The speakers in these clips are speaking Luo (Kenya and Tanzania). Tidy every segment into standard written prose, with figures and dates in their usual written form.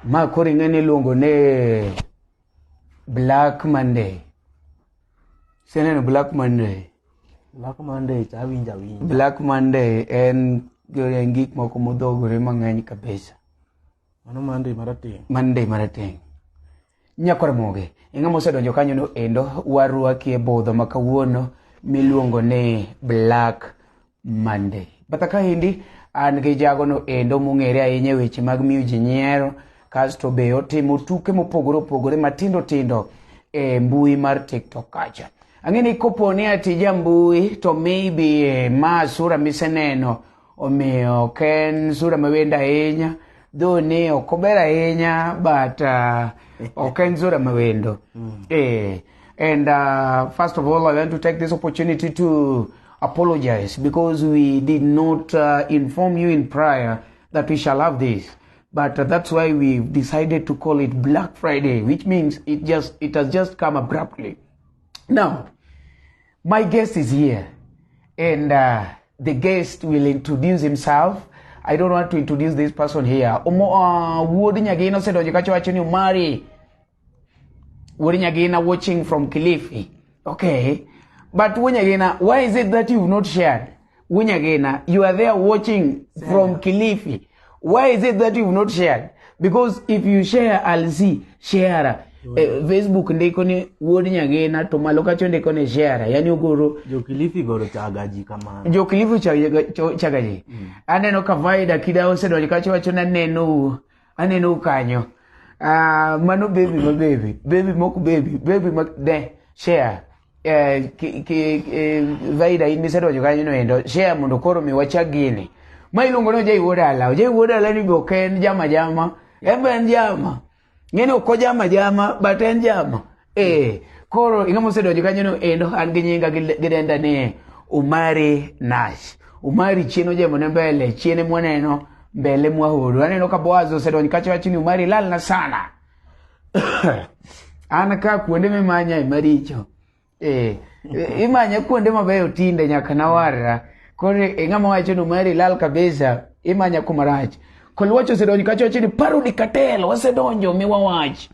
Ma koro ing'e ni iluongo ni Black Monday. Iseneno Black Monday? Black Monday to awinjo awinja. Black Monday en en gik moko modhogore mang'eny kabisa. Mano Monday marateng'. Monday marateng'. Nyakwar Moge, ing'ama osedonjo kanyo no endo warwaki e budho ma kawuono miluongo ni Black Monday. Batha kaendi an gi jagono endo mong'ere ahinya e weche mag miyo ji nyiero kasto be otimo tuke mopogore opogore matindo tindo e mbui mar TikTok kacha. Ang'e ni kopo ni atija mbui to maybe ma sura miseneno omiyo ok en sura mawendo ahinya though ni ok ober ahinya but ok en sura mawendo. And first of all, I want to take this opportunity to apologize because we did not inform you in prior that we shall have this. But that's why we decided to call it Black Friday, which means it has just come abruptly. Now, my guest is here, and the guest will introduce himself. I don't want to introduce this person here. Omo, Wuod Nyagina osedonjo kacha wacho ni Omari. Wuod Nyagina watching from Kilifi. Okay. But Wuod Nyagina, why is it that you've not shared? Wuod Nyagina, you are there watching from Kilifi. Why is it that you've not shared? Because if you share, I'll see. Share. Facebook ndiko ni Wuod Nyagina to malo kacho ndiko ni share. Yani ogoro Jo Kilifi goro chaga ji kamano. Jo Kilifi chaga ji. Aneno ka Vaida Kida osedonjo kacho wacho ni aneno aneno kanyo. Mano baby ma baby, baby mok baby, baby ma de share. Vaida in misedonjo kanyo no endo share mondo koro mi wachak gini. Ma iluongo ni Ojai Wuod Ala. Ojai Wuod Ala ni be ok en jama jama. En be en jama. Ng'eni ok ojama jama but en jama. Koro ing'ama osedonjo kanyo no endo an gi nyinga gi denda ni Omari Nash. Omari chien ojemo ne mbele, chien emwaneno mbele mwahodo. Aneno ka Boaz osedonjo kacha wacho ni Omari lalna sana. An ka kuonde mimanya e maricho. Imanya kuonde mabeyo tinde nyaka nawarra. Koro ing'ama wacho ni Omari lal kabisa, imanya kuma rach. Kolwacho osedonjo kacha wacho ni Parody Cartel wasedonjo miwa wach.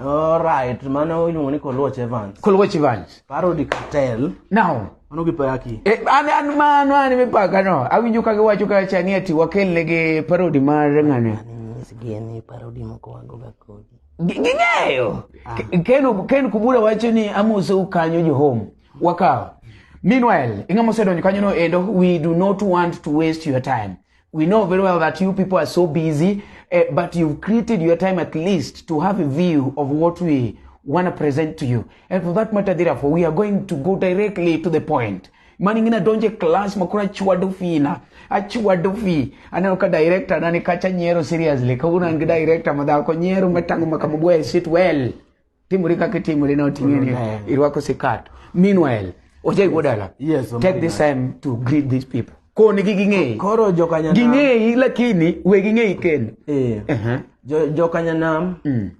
All right, mano iluongo ni Kolwach Evans. Kolwach Evans. Parody Cartel. Now, Mano gipaki. An mano an mipaka no. Awinjo ka giwacho kacha ni ati wakelnegi parody mar ng'ane. Nyisgi ni parody moko wagoga kodi. Ging'eyo. Ken Kubura wacho ni amosou kanyo jo home. Wakawo. Meanwhile, ing'ama osedonjo kanyo no endo, we do not want to waste your time. We know very well that you people are so busy, but you've created your time at least to have a view of what we want to present to you. And for that matter, therefore, we are going to go directly to the point. Mani ngina donje class makura chwado fina. Achwado fi. Aneno ka director nani kacha nyiero seriously. Kawuono an gi director madhako nyiero matango makamabwe sit well. Timori kaka itimori na oting'eni irwako sikat. Meanwhile, Ojai Wuod Yes, take this time to greet these people. Koni gi ging'eyi. Koro jokanyanam. Ging'eyi lakini we ging'eyi kendo. Jokanyanam,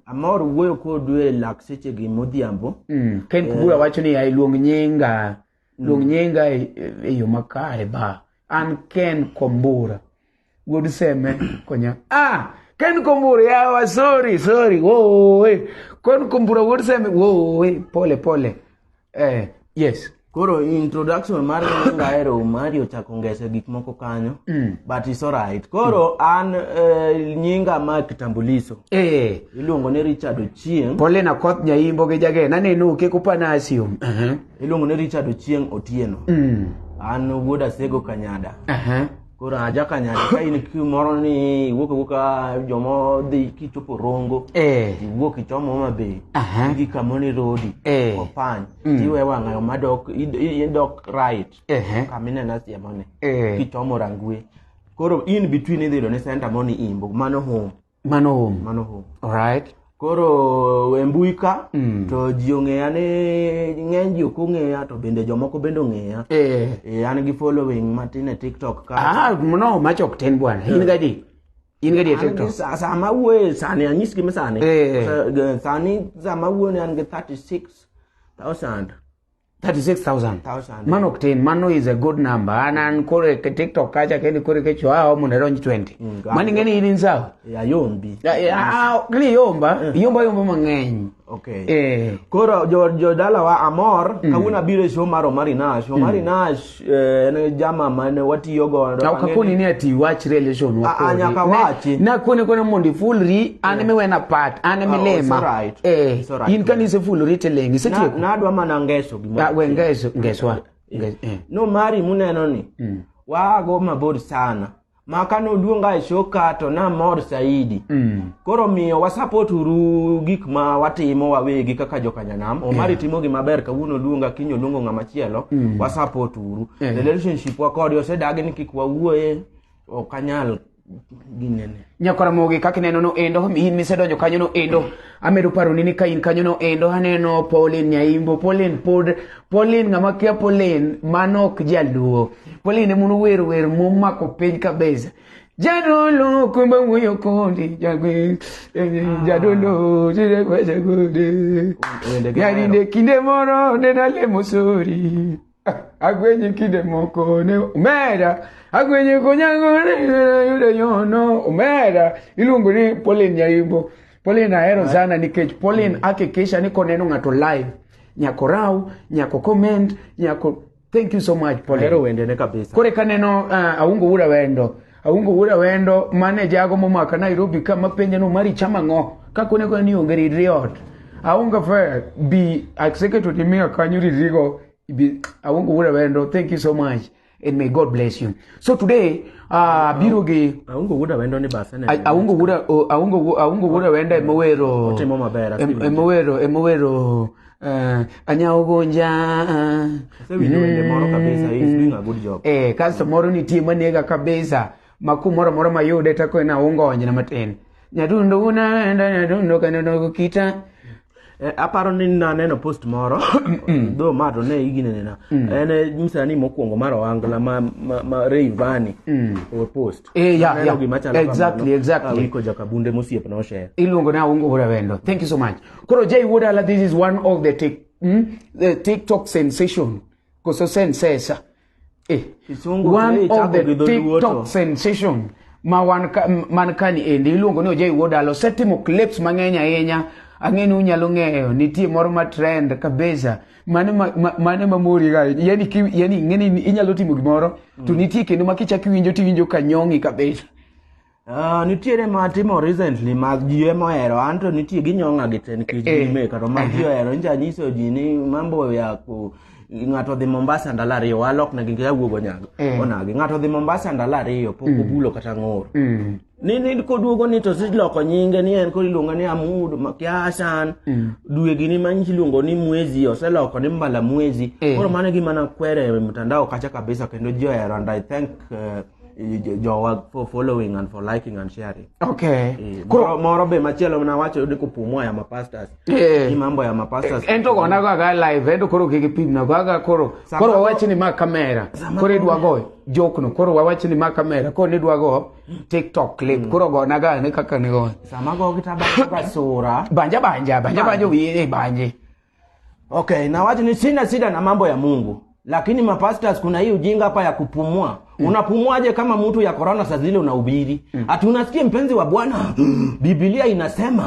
amor wuoyo kodu e lak sechegi modhiambo. Ken Kubura wacho ni ai luong nyinga. Luong nyinga e yo makare ba. An Ken Kombura. Wuod Seme konya. Ken Kombura yawa sorry sorry. Woe. Ken Kombura wuod Seme woe pole pole. Yes. Koro introduction mar nyinga ahero Omari ochako ngese gik moko kanyo. But it's alright. Koro an nyinga ma kitambulisho. Iluongo ni Richard Ochieng. Pole na koth nyaimbo gi jagen aneno kik upana asium. Iluongo ni Richard Ochieng Otieno. An wuod Asego Kanyada. Koro aja Kanyada ka in kumoro ni iwuok awuoka jomo dhi kichopo Rongo. Iwuok ichomo Homa Bay. Idhi Kamoni Road. Opany. Tiwe wang'ayo madok idok right. Kama ineno asiemone. Kichomo Rangwe. Koro in between idhi yudo ni center moni Imbo. Mano home. Mano home. Mano home. Alright. Koro e mbui ka to ji ong'eya ni ng'eny ji ok ong'eya to bende jomoko bende ong'eya. An gi following matin e TikTok ka. No, macho ok tin bwana. In gadi? In gadi e An gi TikTok? sama awuoye sani, anyis gima sani. Sani sama awuoye ni an gi 36,000. 36,000. Thousand. Mano ok tin, mano is a good number. An koro e TikTok kacha kendo koro kecho awo mondo adonj 20. Mano ing'e ni in in sawa. Ayombi. Ah, ok ni iyomba, iyomba yomba mang'eny. Okay. Eh. Koro jodalawa amor kawuono abiro e show mar Omari Nash. Omari Nash en jama mane watiyo godo. Na ok akoni ni ati wach relation wa Ah, ah, kodi. nyaka wachi. Nakoni kona mondo ifulri, an emiwena part, an Ah, it's emilema. alright. Eh, It's alright. in kanisefulori tiling, isetieko. Nadwa mana ngeso gimoro. Ah, we ngeso, ngeswa. Eh. No mari muneno ni waago mabor sana ma kane oluonga e show ka to namor saidi. Koro miyo wasupport uru gik ma watimo wawegi kaka jokanyanam. Omari timo gima ber kawuono oluonga kiny oluongo ng'ama chielo. Wasupport uru. Relationship wa kode osedagi ni kik wawuoye ok anyal ginene. Nyakoramogi kaka ineno no endo in misedonjo kanyo no endo amedo paroni ni ka in kanyo no endo aneno Pauline Nyaimbo. Pauline pod Pauline ng'ama kia Pauline mano ok jaluo. Pauline emono wer wer momako piny kabisa. Jadolo kumba wuoyo kodi jagwe jadolo jagwe Wende gi Yarinde kinde moro ne nalemo sori agwenyi kinde moko ne omera agwenyi konyango ne yudo nyono omera iluongo ni Pauline Nyaimbo. Pauline ahero sana nikech Pauline hakikisha ni koneno ng'ato live nyako raw nyako comment nyako thank you so much Pauline. Ahero wendene kabisa. Koro eka neno Aungo Wuod Awendo. Aungo Wuod Awendo mane jago momaka Nairobi ka mapenja no mari chama ang'o kakone kone ni onge ridri ot. Aungo fair bi aseketo ni miya kanyo ridrigo bi Aungo Wuod Awendo thank you so much and may God bless you. So today biro gi Aungo Wuod Awendo ni base ne. Aungo Wuod Aungo Wuod Awendo emowero Otimo maber, asewinjo. Emowero Anyawo Gonja. Asewinjo wende moro kabisa, he is doing a good job. Kasto moro nitie manega kabisa ma kumoro amora mayude to akone Aungo onjna matin. Nyadundo una nyadundo kendo kita. Aparo ni naneno post moro dho ma to ne iginenena en msanii mokwongo mar Ohangla ma Rayvanny o post. Yeah, Naneno yeah. gima chalo kamano. Awiko Jakabunde mosiepna oshare. Iluongo ni Aungo Wuod Awendo. Thank you so much. Koro Jay Wuod Ala, this is one of the the TikTok sensation. Koso sensesa. Kisungu One ne of ichako the gi dholuo to. TikTok sensation ma wan ka, man kani endi iluongo ni Ojay Wuod Ala osetimo clips mang'eny ahinya. Ang'e ni unyalo ng'eyo nitie moro ma trend kabisa mane ma mori ga yani ki, yani ing'e ni inyalo timo gimoro to nitie kendo ma kichako iwinjo to iwinjo ka nyong'i kabisa. Nitiere ma atimo recently ma ji ema ohero an to nitie ginyong'a gi te nikech gimeka to ma ji ohero nja nyiso ji ni mambo ya ku ng'ato dhi Mombasa ndalo ariyo walok ne gi awuogo nyago onagi ng'ato dhi Mombasa ndalo ariyo pok obulo kata ng'ur ni koduogo ni to siloko nyinge ni en koro iluongo ni Amud kia Hassan dwe gini ma nyicha iluongo ni Mwezi oseloko ni Mbala Mwezi. Koro mano e gima nakwere e mtandao kacha kabisa kendo ji ohero and I thank jowa for following and for liking and sharing. Moro be machielo nawacho ni kupumua ya mapastors. Ni mambo ya mapastors. En to gona go aga live, en to koro kik ipimna go aga koro. Koro wawach ni ma kamera. Koro idwa go joke no. Koro wawach ni ma kamera. Koro nidwa go TikTok clip. Koro gona ga ne kaka ni go. Sama go kitaba ga sura. Banja banja, banja banja wiye banje. Okay, nawacho ni sina shida na mambo ya Mungu. Lakini mapastors kuna hii ujinga hapa ya kupumua. Unapumuaje kama mtu ya corona saa zile unahubiri? Ati unasikia mpenzi wa Bwana, Biblia inasema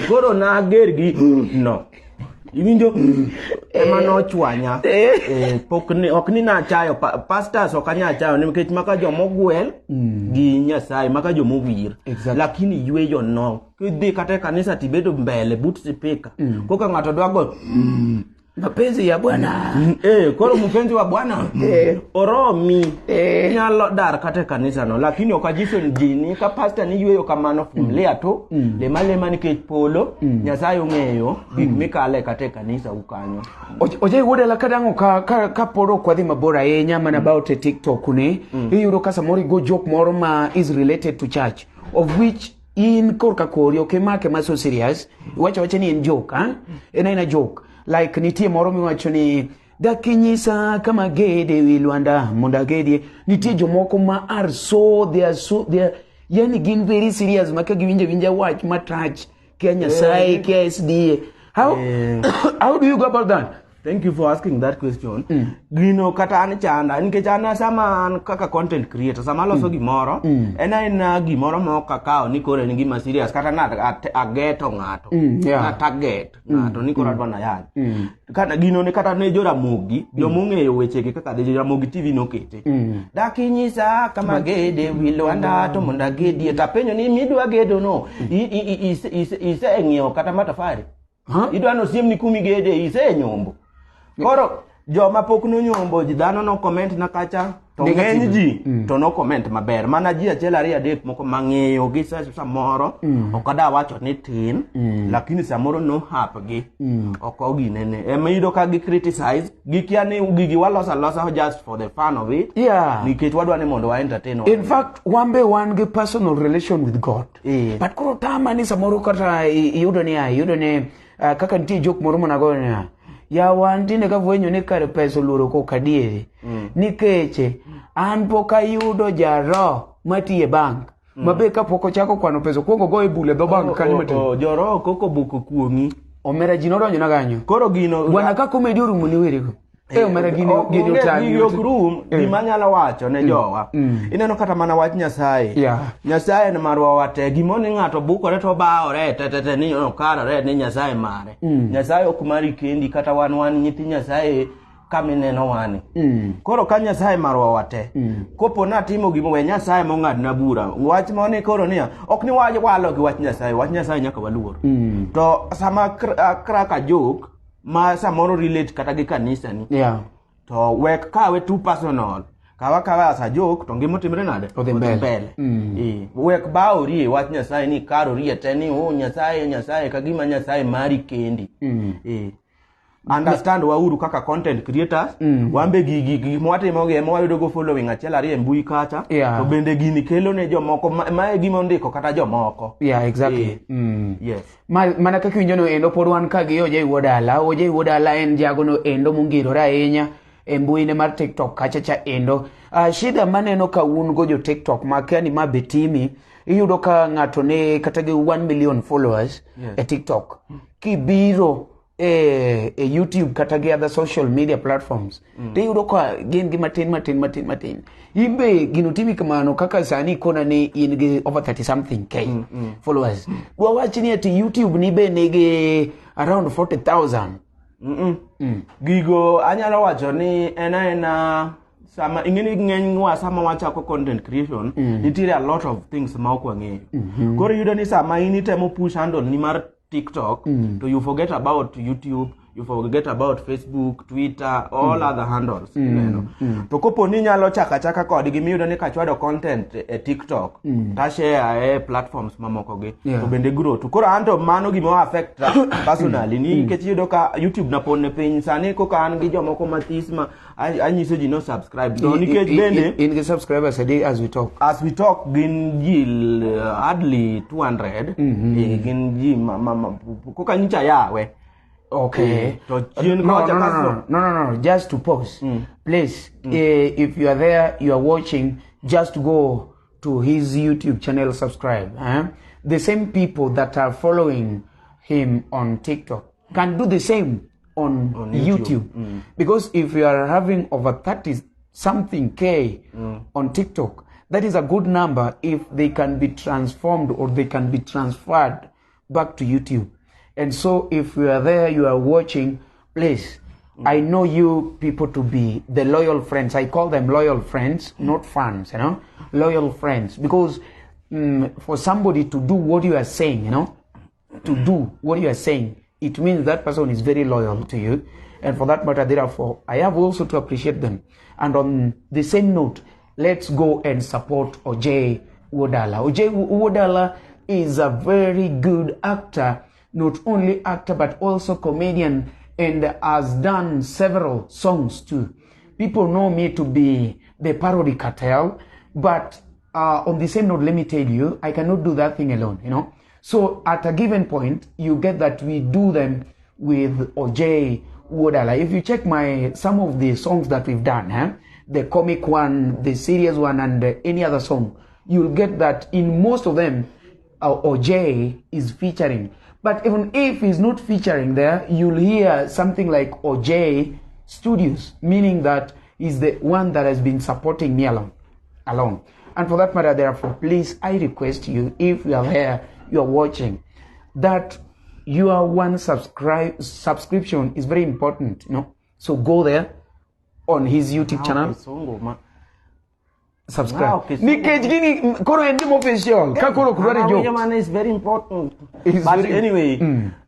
koro na gergi no. Iwinjo ema nochwanya. Pok ni, ok ni nachayo pastors ok anyal chayo nikech maka jomogwel gi Nyasaye, maka jomowir. Lakini yweyo no. Kidhi kata e kanisa tibedo mbele but sipika. Koka ng'ato dwa go mapenzi ya Bwana. Koro mpenzi wa Bwana. Oromi. Nyalo dar kata e kanisa no, lakini ok ajiso ji ni ka pastor ni yweyo kamano fumilia to, lema lema nikech polo, Nyasaye ong'eyo gik mikale kata e kanisa ukanyo. Ojay Wuod Ala kadang'o ka pod ok wadhi mabor ahinya mana about e TikTok ni, iyudo ka samoro igo joke moro ma is related to church, of which in korka kori ok imake ma so serious, iwacho awacha ni en joke, ha? En aena joke. Like nitie moro miwacho ni dakinyisa kama gede wi Lwanda mondo agedie. Nitie jomoko ma are so, they are so, they are, yani gin very serious ma ka giwinjo awinja wach matach kia Nyasaye, kia SDA. How do you go about that? Thank you for asking that question. Gino kata an chanda nikech an sama an kaka content creator sama aloso gimoro en aena gimoro ma ok akawo ni koro en gima serious kata na ageto ng'ato na target ng'ato ni koro adwa nayany kata gino ne kata ne joramogi jomong'eyo wechegi kaka dhi Joramogi TV nokete dak inyisa kama gede wi lwanda to mondo agedie tapenjo ni midwa gedo no iseng'iewo kata matafari Huh? Idwa nosiemni kuma igede isenyombo. Koro joma pok nonyombo ji dhano no comment na kacha to Negative. ng'eny ji to no comment maber mana ji achiel ariyo adek moko mang'eyo gi samoro ok ada wacho ni tin lakini samoro no hap gi ok oginene ema iyudo ka gi criticize gikia ni gigi waloso alosa just for the fun of it nikech wadwa ni mondo wa entertain In fact, wan be wan gi personal relation with God. But koro tama ni samoro kata iyudo ni iyudo ni kaka nitie jok moro managoyo niya yawa an tinde kafwenyo ni kare pesa oluoro kok adieri nikech an pok ayudo jaro matiyo e bank mabe kapok ochako kwano pesa okuongo goye bul e dho bank kanyo matin. Oh, joro koko buko kuomi. Omera ji nodonjo na kanyo. Koro gino Bwana ka komedi orumo ni werigo. Eh, omera gini gini Onge otami. gigi ok rum. Gima anyalo wacho ne jowa ineno kata mana wach Nyasaye. Nyasaye en marwa wate. Gimoni ng'ato bukore to bawore tetete ni okarore ni Nyasaye mare. Nyasaye ok mari kendi kata wan wan nyithi Nyasaye kama ineno wani. Koro ka Nyasaye marwa wate kopo natimo gima we Nyasaye mong'adna bura wach moni koro niya ok ni walo gi wach Nyasaye. Wach Nyasaye nyaka waluor. To sama crack a joke ma samoro relate kata gi kanisa ni to wek kawe too personal kawa kawa as a joke to ngima otimre nade Odhi mbele. Wek bawori e wach Nyasaye ni karori e te ni o Nyasaye Nyasaye ka gima Nyasaye mari kendi. Understand wauru kaka content creators wan be gigi gik mwatimo gi ema wayudo go following achiel ariyo e mbui kacha to bende gini kelo ne jomoko ma e gima ondiko kata jomoko. Yeah, exactly. Yes. Mana kaka iwinjo no endo pod wan ka gi Ojay Wuodala. Ojay Wuodala en jago no endo mongirore ahinya e mbuine mar TikTok kacha cha endo. Shida maneno ka un go jo TikTok ma kia ni ma be timi, iyudo ka ng'ato ne kata gi 1 million followers e TikTok. Kibiro e YouTube kata gi other social media platforms, tiyudo ka gin gi matin matin matin matin. In be gino timi kamano kaka sani ikona ni in gi over 30 something k followers. Dwa wach ni ati YouTube ni be nigi around 40,000. Gigo anyalo wacho ni en aena sama ing'eni ng'enywa sama wachako content creation nitiere a lot of things ma ok wang'eyo. Koro iyudo ni sama in itemo push handle ni mar TikTok to you forget about YouTube, you forget about Facebook, Twitter, all other handles. Ineno. To kopo ni inyalo chako achaka kodgi miyudo ni kachwado content e TikTok ta share e platforms mamoko gi to bende grow. To koro anto mano gima affect personally nikech iyudo ka YouTube na pon ne piny sani koka an gi jomoko mathis ma anyiso ji no subscribe. To nikech bende In gi subscribers adi as we talk? As we talk gin ji hardly 200. Gin ji ma koka nyicha yawe. Okay. To chien No, kocha no, no, kasto no, no, no, no, just to pause. Please, if you are there, you are watching, just go to his YouTube channel, subscribe. The same people that are following him on TikTok can do the same on YouTube. YouTube. Because if you are having over 30 something K on TikTok, that is a good number if they can be transformed or they can be transferred back to YouTube. And so if you are there, you are watching, please, I know you people to be the loyal friends. I call them loyal friends, not fans, you know, loyal friends. Because for somebody to do what you are saying, you know, to do what you are saying, it means that person is very loyal to you. And for that matter, therefore, I have also to appreciate them. And on the same note, let's go and support Ojay Wodala. Ojay Wodala is a very good actor, not only actor, but also comedian, and has done several songs too. People know me to be the parody cartel, but on the same note, let me tell you, I cannot do that thing alone, you know. So at a given point, you get that we do them with Ojay Wodala. If you check some of the songs that we've done, the comic one, the serious one, and any other song, you'll get that in most of them, Ojay is featuring. But even if he's not featuring there, you'll hear something like OJ Studios, meaning that he's the one that has been supporting me along. And for that matter, therefore, please, I request you, if you are there, you are watching, that your one subscription is very important, you know. So go there on his YouTube channel. Kisungu ma Subscribe. Wow, Kisungu. Nikech gini koro en gima official ka koro ok dwar Awinjo jokes. mano is very important. It's But anyway,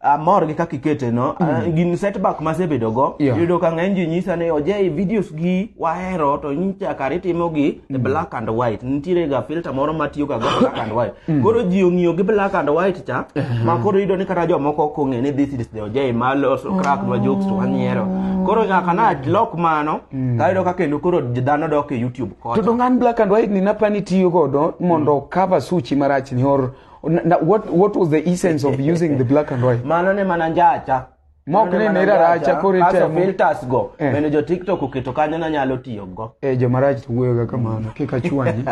amor gi kaka ikete no. Gin setback masebedo go. Iyudo ka ng'eny ji nyisa ni Ojei videos gi wahero to nyicha kare itimo gi e black and white. Nitiere ga filter moro matiyo ga go black and white. Koro ji ong'iyo gi black and white cha ma koro iyudo ni kata jomoko ok ong'e ni this is the Ojei ma loso crack nwa jokes to wanyiero. Koro nyaka na lok mano tayudo ka kendo koro dhano dok e YouTube To kocha. dong an black and white ni napani tiyo godo mondo cover suchi marach ni or na, what was the essence of using the black and white? Mano ne mana njacha. Ma ok Mano ne mana nera njacha. racha koro Kasto itemo. filters go bende jo TikTok oketo kanyo nanyalo tiyo go. Jomarach to wuoyo ga kamano kik achwanyi.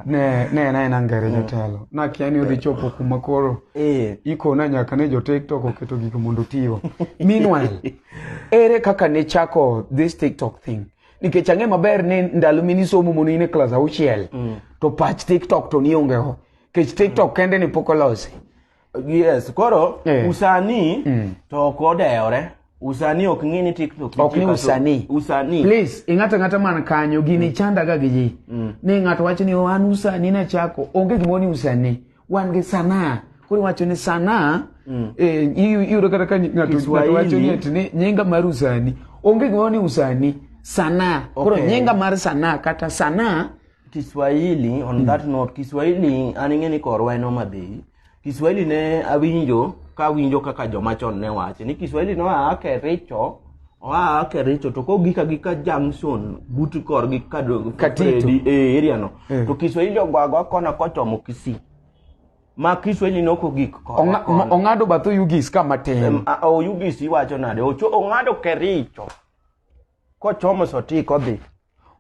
Ne en aena ngere jatelo. Nakia ni odhi chopo kuma koro ikona nyaka ne jo TikTok oketo gigo mondo otigo. Meanwhile, ere kaka ne chako this TikTok thing? Nikech ang'e maber ni ndalo minisomo mono in e klas auchiel to pach TikTok to nionge go. Nikech TikTok kende ni pok olosi. Yes, koro usanii to ok odewore. Usanii ok ng'i ni TikTok Ok ni nitie kaso- usanii. Usanii. Please, ing'ato ang'ata man kanyo gini chandaga gi ji. Ni ng'ato wacho ni "Oh, an usanii nachako. Onge gimoro ni usanii. Wan gi sanaa. Koro iwacho ni sanaa iyudo kata ka ng'ato Kiswahili. wacho ni ati ni nyinga mar usanii. Onge gimoro ni usanii. Sanaa. Koro nyinga mar sanaa kata sanaa Kiswahili on that note, Kiswahili an ing'e ni korwa en Homa Bay. Kiswahili ne awinjo ka awinjo kaka joma chon ne wache ni Kiswahili noa Kericho, oa Kericho to kogik agika junction but korgi Kadongo Katito. Fredi, area no. To Kiswahili ogo agoa kona kochomo Kisii. Ma Kiswahili ne ok ogik korwa kono. Ong'ado bath Oyugis ka matin. Oyugis iwacho nade? Ong'ado Kericho kochomo Sotik odhi.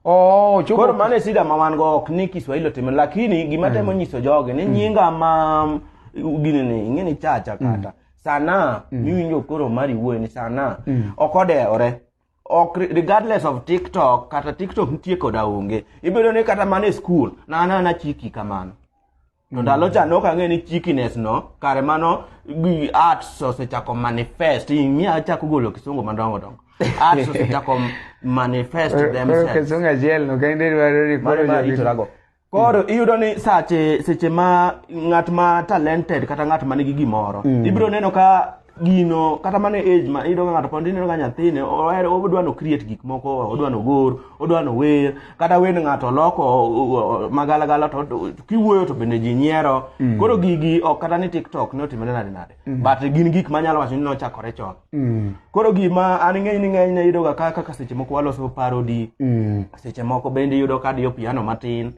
Oh, chopo. Koro mano e shida ma wan go ok ni Kiswahili otimo lakini gima temo nyiso jogi ni nyinga ma gini ni ing'e ni chacha kata sana miwinjo koro mari wuoyo ni sana ok odewore ok regardless of TikTok kata TikTok nitie koda onge ibedo ni kata mana e school na an ana chiki kamano to ndalo cha nok ang'e ni cheekiness no kare mano gi arts osechako manifest ing'e achako golo kisungu madongo dongo arts osechako manifest Koro themselves kisungu achiel no kende dwaro ni Mano koro ma jogi- itorago. Koro iyudo ni sache seche ma ng'at ma talented kata ng'at ma nigi gimoro ibiro neno ka gino kata mana e age ma iyudo ka ng'ato pod ineno ka nyathine ohero odwa no create gik moko odwa no gor odwa no wer kata wend ng'ato loko magalagala to kiwuoyo to bende ji nyiero koro gigi ok kata ni TikTok ne otimore nade nade but gin gik manyalo wacho ni nochakore chon koro gima an ng'eny ni ng'eny iyudo ga kaka seche moko waloso parody seche moko bende iyudo ka adiyo piano matin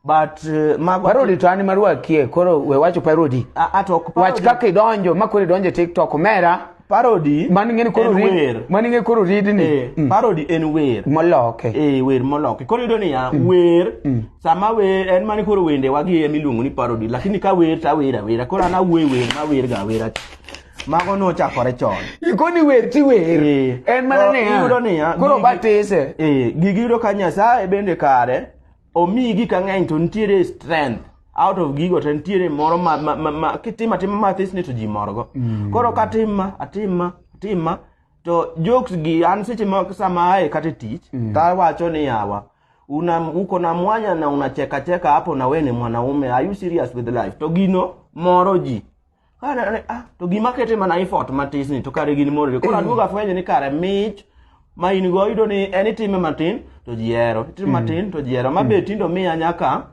but mago Parody to an marwakie koro we wacho parody. A to ok Wach parody. kaka idonjo ma koro idonjo e TikTok omera Parody mano ing'e ni koro en read wer. mano ing'e koro read ni Parody en wer. Moloke. Wer moloke. Koro iyudo niya, wer, sama wer, en mani koro wende wagi ema iluongo ni parody, lakini ka wer to awer awera. Koro an awuoyo wer ma awer ga awera. Mago nochakore chon. Ikoni wer ti wer. En mana niya. Iyudo niya, Koro batise. Gigi iyudo ka Nyasaye bende kare omiyi gik ang'eny to nitiere strength out of gigo to nitiere moro ma kitimo atima mathis ni to ji morgo. Koro ka atima, atima, atima to jokes gi an seche moko sama ae kata e tich to awacho ni yawa uko na mwanya na unacheka cheka hapo na we ni mwanaume, are you serious with life? To gino moro ji. Kare, to gima kete mana effort matis ni to kare gini moro. Koro aduogo afwenyo ni kare mich ma in go iyudo ni en itime matin to ji hero, itime matin to ji hero. Ma be tindo miya nyaka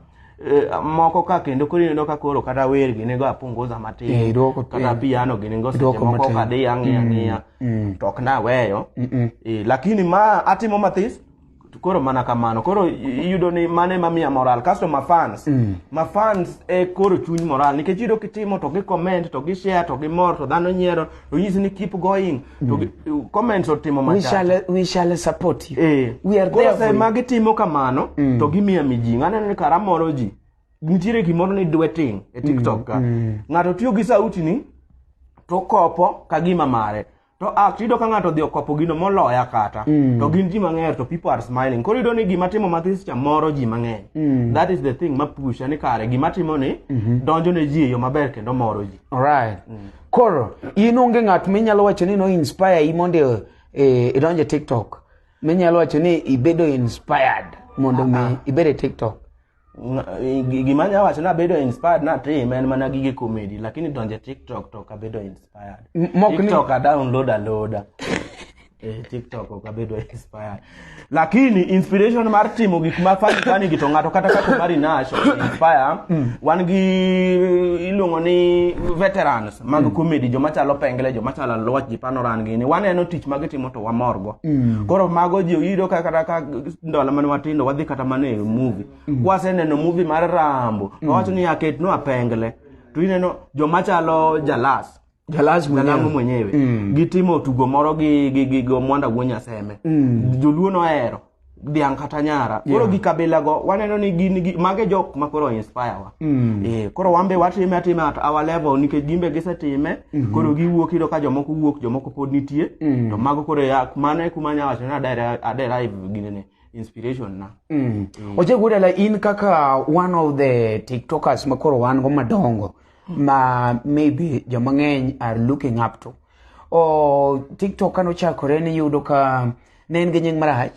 moko ka kendo koro ineno ka koro kata wer gini go apunguza matin. Iduoko Kata piano gini go seche Iduoko moko matin. kadhi ang'iyo ang'iya to ok naweyo. Lakini ma atimo mathis koro mana kamano. Koro iyudo ni mano ema miya moral. Kasto ma fans, ma fans e koro chuny moral nikech iyudo kitimo to gi comment to gi share to gimor to dhano nyiero to nyisi ni keep going to comments otimo We machacha. shall support you. We are Koro there for you. sama gitimo kamano to gimiya mijing'o. Aneno ni kara moro ji nitiere gimoro ni duetting e TikTok ka. Ng'ato tiyo gi sauti ni To kopo ka gima mare. To act iyudo ka ng'ato odhi okopo gino moloya kata. To gin ji mang'eny to people are smiling. Koro iyudo ni gima timo mathis cha moro ji mang'eny. That is the thing ma pusha ni kare gima timo ni donjo ne ji e yo maber kendo moro ji. Alright. Koro in onge ng'at minyalo wacho ni no inspire i mondo idonj e TikTok. Minyalo wacho ni ibedo inspired mondo mi ibed e TikTok. Gima anyalo wacho ni abedo inspired natim en mana gige comedy lakini donjo e TikTok to ok abedo inspired. TikTok a download aloda. TikTok ok abedo inspired. Lakini inspiration mar timo gik ma funny funny gi to ng'ato kata kaka Omari Nash inspire wan gi iluongo ni veterans mag comedy joma chalo Pengle joma chalo Aluoch ji Panoran gini waneno tich ma gitimo to wamorgo. Koro mago ji iyudo ka kata ka ndalo mane watindo wadhi kata mana e movie. Kwaseneno movie mar Rambo to wawacho ni aketnwa Pengle to ineno joma chalo Jalas Jalas mwenyewe. Mwenyewe. Gitimo tugo moro gi Omwanda Wuo Nyaseme. Joluo nohero dhiang' kata nyara. Koro gi kabila go waneno ni gin gi mage jok ma koro inspire wa. Koro wan be watime atima at our level nikech gin be gisetime. Koro giwuok iyudo ka jomoko wuok jomoko pod nitie. To mago koro ya mano e kuma anyalo wacho ni a derive ginene inspiration na. Oje Wuodala, in kaka one of the TikTokers ma koro wan go madongo ma maybe joma ng'eny are looking up to. O TikTok kane ochakore niyudo ka ne en gi nying marach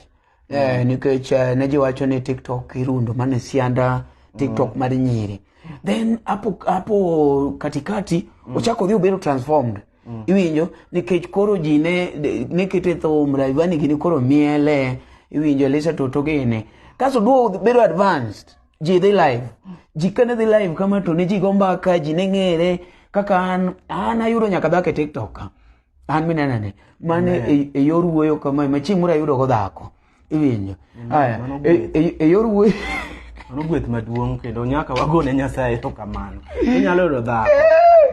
nikech ne ji wacho ni TikTok irundo mana e sianda TikTok mar nyiri. Then hapo katikati ochako odhi obedo transformed. Iwinjo nikech koro ji ne kete thum Rayvanny gini koro miele iwinjo Elisa Toto gini. Kasto duogo bedo advanced. Ji dhi live. Ji kane dhi live kama to ne ji go mbaka, ji ne ng'ere kaka an ayudo nyaka dhako e TikTok ka. An minena ni mane e yor wuoyo kama ma chieng' moro ayudo go dhako. Iwinjo. Aya, e yor wuoyo Mano gweth maduong' kendo nyaka wagone Nyasaye erokamano. Inyalo yudo dhako.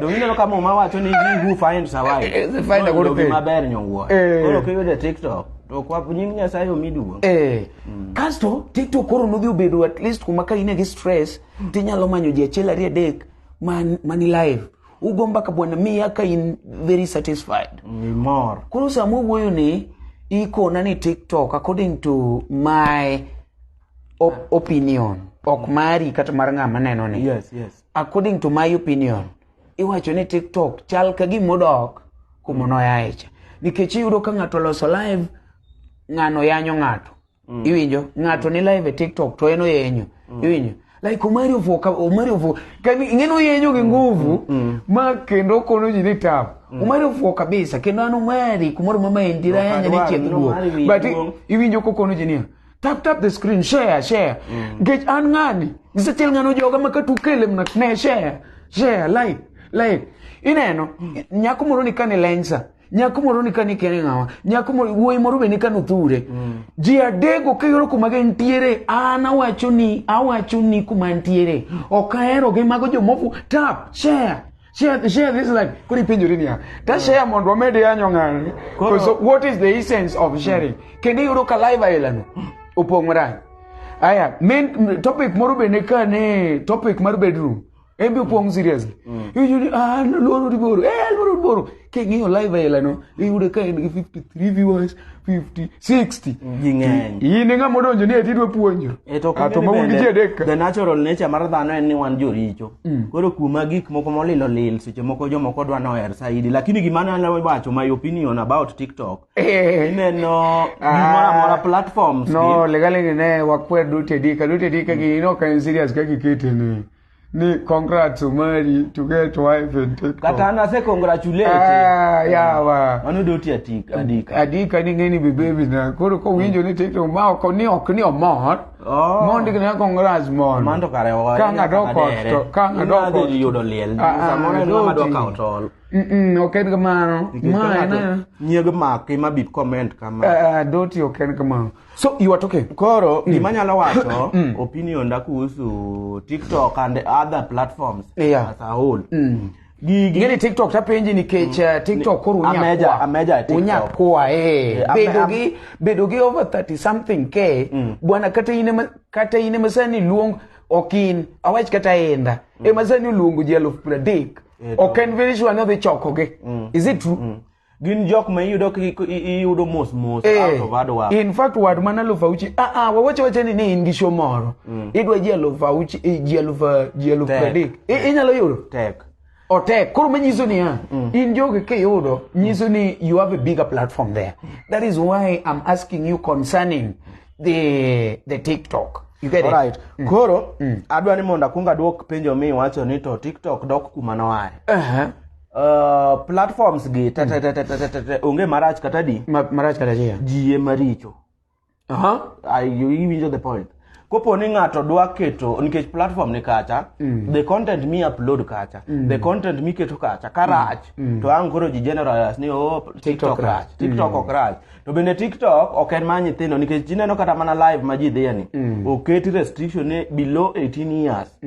Donge ineno ka Muma wacho ni he who finds a wife Find a good noyudo thing. gima ber nyowuoyo. Koro kiyudo e TikTok to kwa nying Nyasaye omi duong'. Kasto TikTok koro nodhi obedo at least kuma ka in gi stress tinyalo manyo ji achiel ariyo adek mani live. Ugo mbaka bwana miya ka in very satisfied. Mor. Koro sama wuoyo ni ikona ni TikTok according to my opinion ok mari kata mar ng'ama neno ni. Yes, yes. According to my opinion iwacho ni TikTok chal ka gima odok kuma noyae cha. Nikech iyudo ka ng'ato loso live ng'ano yanyo ng'ato. Iwinjo ng'ato ni live e TikTok to en oyenyo. Iwinjo like Omari ofuo Omari ofuo kani ing'eno oyenyo gi nguvu ma kendo kono ji ni tap. Omari ofuo kabisa kendo an Omari kumoro mama entie ayanya ni chieth guok. But iwinjo kokono ji niya tap tap the screen share share. Nikech an ng'ani nisechiel ng'ano joga ma katukele mna ne share share like like ineno nyako moro ni kane lensa nyako moro ni kane kene ng'awa nyako moro wuoyi moro be ni kane othure ji adego kayoro kuma gintiere an awacho ni kuma ntiere ok ahero gi mago jomofu tap share share share this like koro ipenjori niya ta share mondo wamed yanyo ng'ani so what is the essence of sharing kendo iyudo ka live ailano opong' marach aya main topic moro bende ka ne topic mar bedroom en be opong' seriously iwinjo ni ah luoro di boro luoro di boro king'iyo live ailano iyudo ka en gi 53 viewers 50 60 Ji ng'eny. In e ng'ama odonjo ni eti idwa puonjo. To Ah, to maun gi ji adek ka. The natural nature mar dhano en ni wan joricho. Koro kuma gik moko molil olil seche moko jomoko dwa noher saidi. Lakini gima anyalo wacho my opinion about TikTok. Ineno gimoro amora platforms No, legalengi ne wakwer duto dika, duto dika gi no ka en serious kaka ikete ni. Ni congrats Omari to get wife in TikTok. Kata an ase congratulate. Yawa. Mano doti atika adika. Adika ni ng'eni be baby na. Koro kowinjo ni TikTok ma ok ni ok ni omor. Mondo ni congrats mondo. Mano to kare wa. Ka ng'ado ot to ka ng'ado ot. Idhi yudo liel. Samoro en ng'ama dwa kawo tol. Ok en kamano. Ma en nyiego maki ma bi comment kama. Doti ok en kamano. So you are talking. Koro gima anyalo wacho opinion da kuhusu TikTok and other platforms as a whole. Gigi ngeni TikTok tapenji nikech TikTok koro Ameja e TikTok. Unyakwa bedo gi over 30 something k bwana kata in ema sani luong ok in awach kata enda ema sani oluongo ji 30,000. Ok en very sure ni odhi chokogi. Is it true? Gin jok ma iyudo iyudo mos mos out of hard work. In fact, wad mana 6,000. Ah ah, wawacho wacha ni ne in gi show moro. Idwa ji 6,000, ji aluf ji aluf Tek. 30. Inyalo yudo? Tek. Otek. Koro manyiso niya, in jogi kiyudo, nyiso ni you have a bigger platform there. That is why I'm asking you concerning the TikTok. You get it? Alright. Koro adwa ni mondo akwong aduok penjo mi iwacho ni to TikTok dok kuma noaye. Platforms gi te te te te te te te onge marach kata di. Marach kata achiel. Ji ema richo. Iwinjo the point. Kopo ni ng'ato dwa keto nikech platform ni kacha, the content mi upload kacha, the content miketo kacha karach, to ang' koro ji generalize ni oh TikTok rach, TikTok ok rach. To bende TikTok ok en mar nyithindo nikech ineno kata mana live ma ji dhiye ni, oketi restriction ni below 18 years.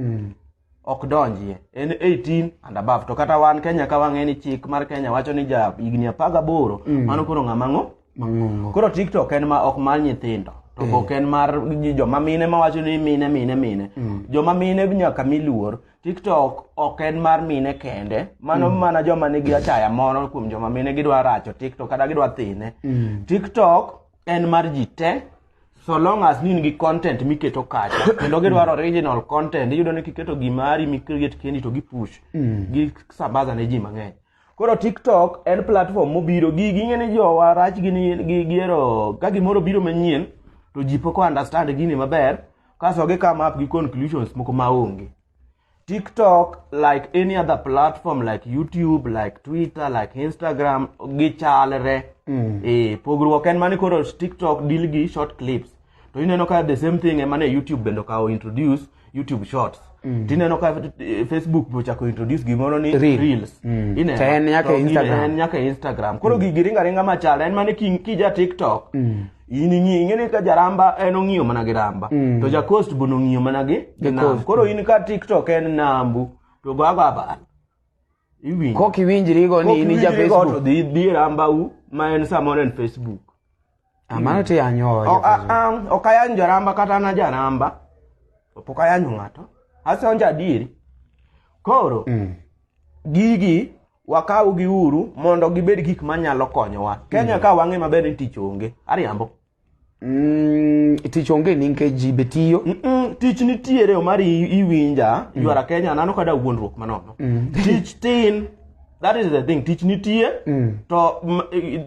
Ok donjie, en 18 and above. To kata wan Kenya ka wang'e ni chik mar Kenya wacho ni ja higni 18, mano koro ng'ama ng'o? Mang'ongo. Koro TikTok en ma ok mar nyithindo. To ok en mar joma mine mawacho ni mine mine mine. Joma mine nyaka mi luor. TikTok ok en mar mine kende. Mano mana joma nigi achaya moro kuom joma mine gidwa racho TikTok kata gidwa thine. TikTok en mar ji te. So long as ni in gi content miketo kacha kendo gidwaro original content, iyudo ni kiketo gimari mi-create kendi to gipush, gisambaza ne ji mang'eny. Koro TikTok en platform mobiro gigi ing'e ni jowa rach gi gihero ka gimoro biro manyien to ji pok o understand gini maber kaso gi come up gi conclusions moko maonge. TikTok, like any other platform like YouTube, like Twitter, like Instagram, gichalre. Pogruok en mani koro TikTok deal gi short clips. To ineno ka the same thing ema ne YouTube bende okawo introduce YouTube Shorts. Tineno ka Facebook be ochako introduce gimoro ni Reel. Reels. Ineno? To en nyaka To gini Instagram. En nyaka Instagram. Koro gigi ringa ringa machal en mani kija TikTok. In ing'i ing'e ni ka jaramba en ong'iyo mana gi ramba. To ja coast be ong'iyo mana gi nam. Coast. Koro in ka TikTok en nambu to go ago abal. Iwinjo. Kok iwinjri go ni in ja Kok iwinjri go to Facebook. dhi e rambau ma en samoro en Facebook. Ah, mano to iyanyo Ok ok ayanyo jaramba kata an ajaramba. Pok ayanyo ng'ato. Asonjo adieri. Koro gigi wakaw gi uru mondo gibed gik manyalo konyowa. Kenya ka wang'e maber ni tich onge. Ariambo. Tich onge nikech ji be tiyo. Tich nitiere Omari iwinja, ywara Kenya nano kada wuondruok manono. Tich tin. That is the thing. Tich nitie to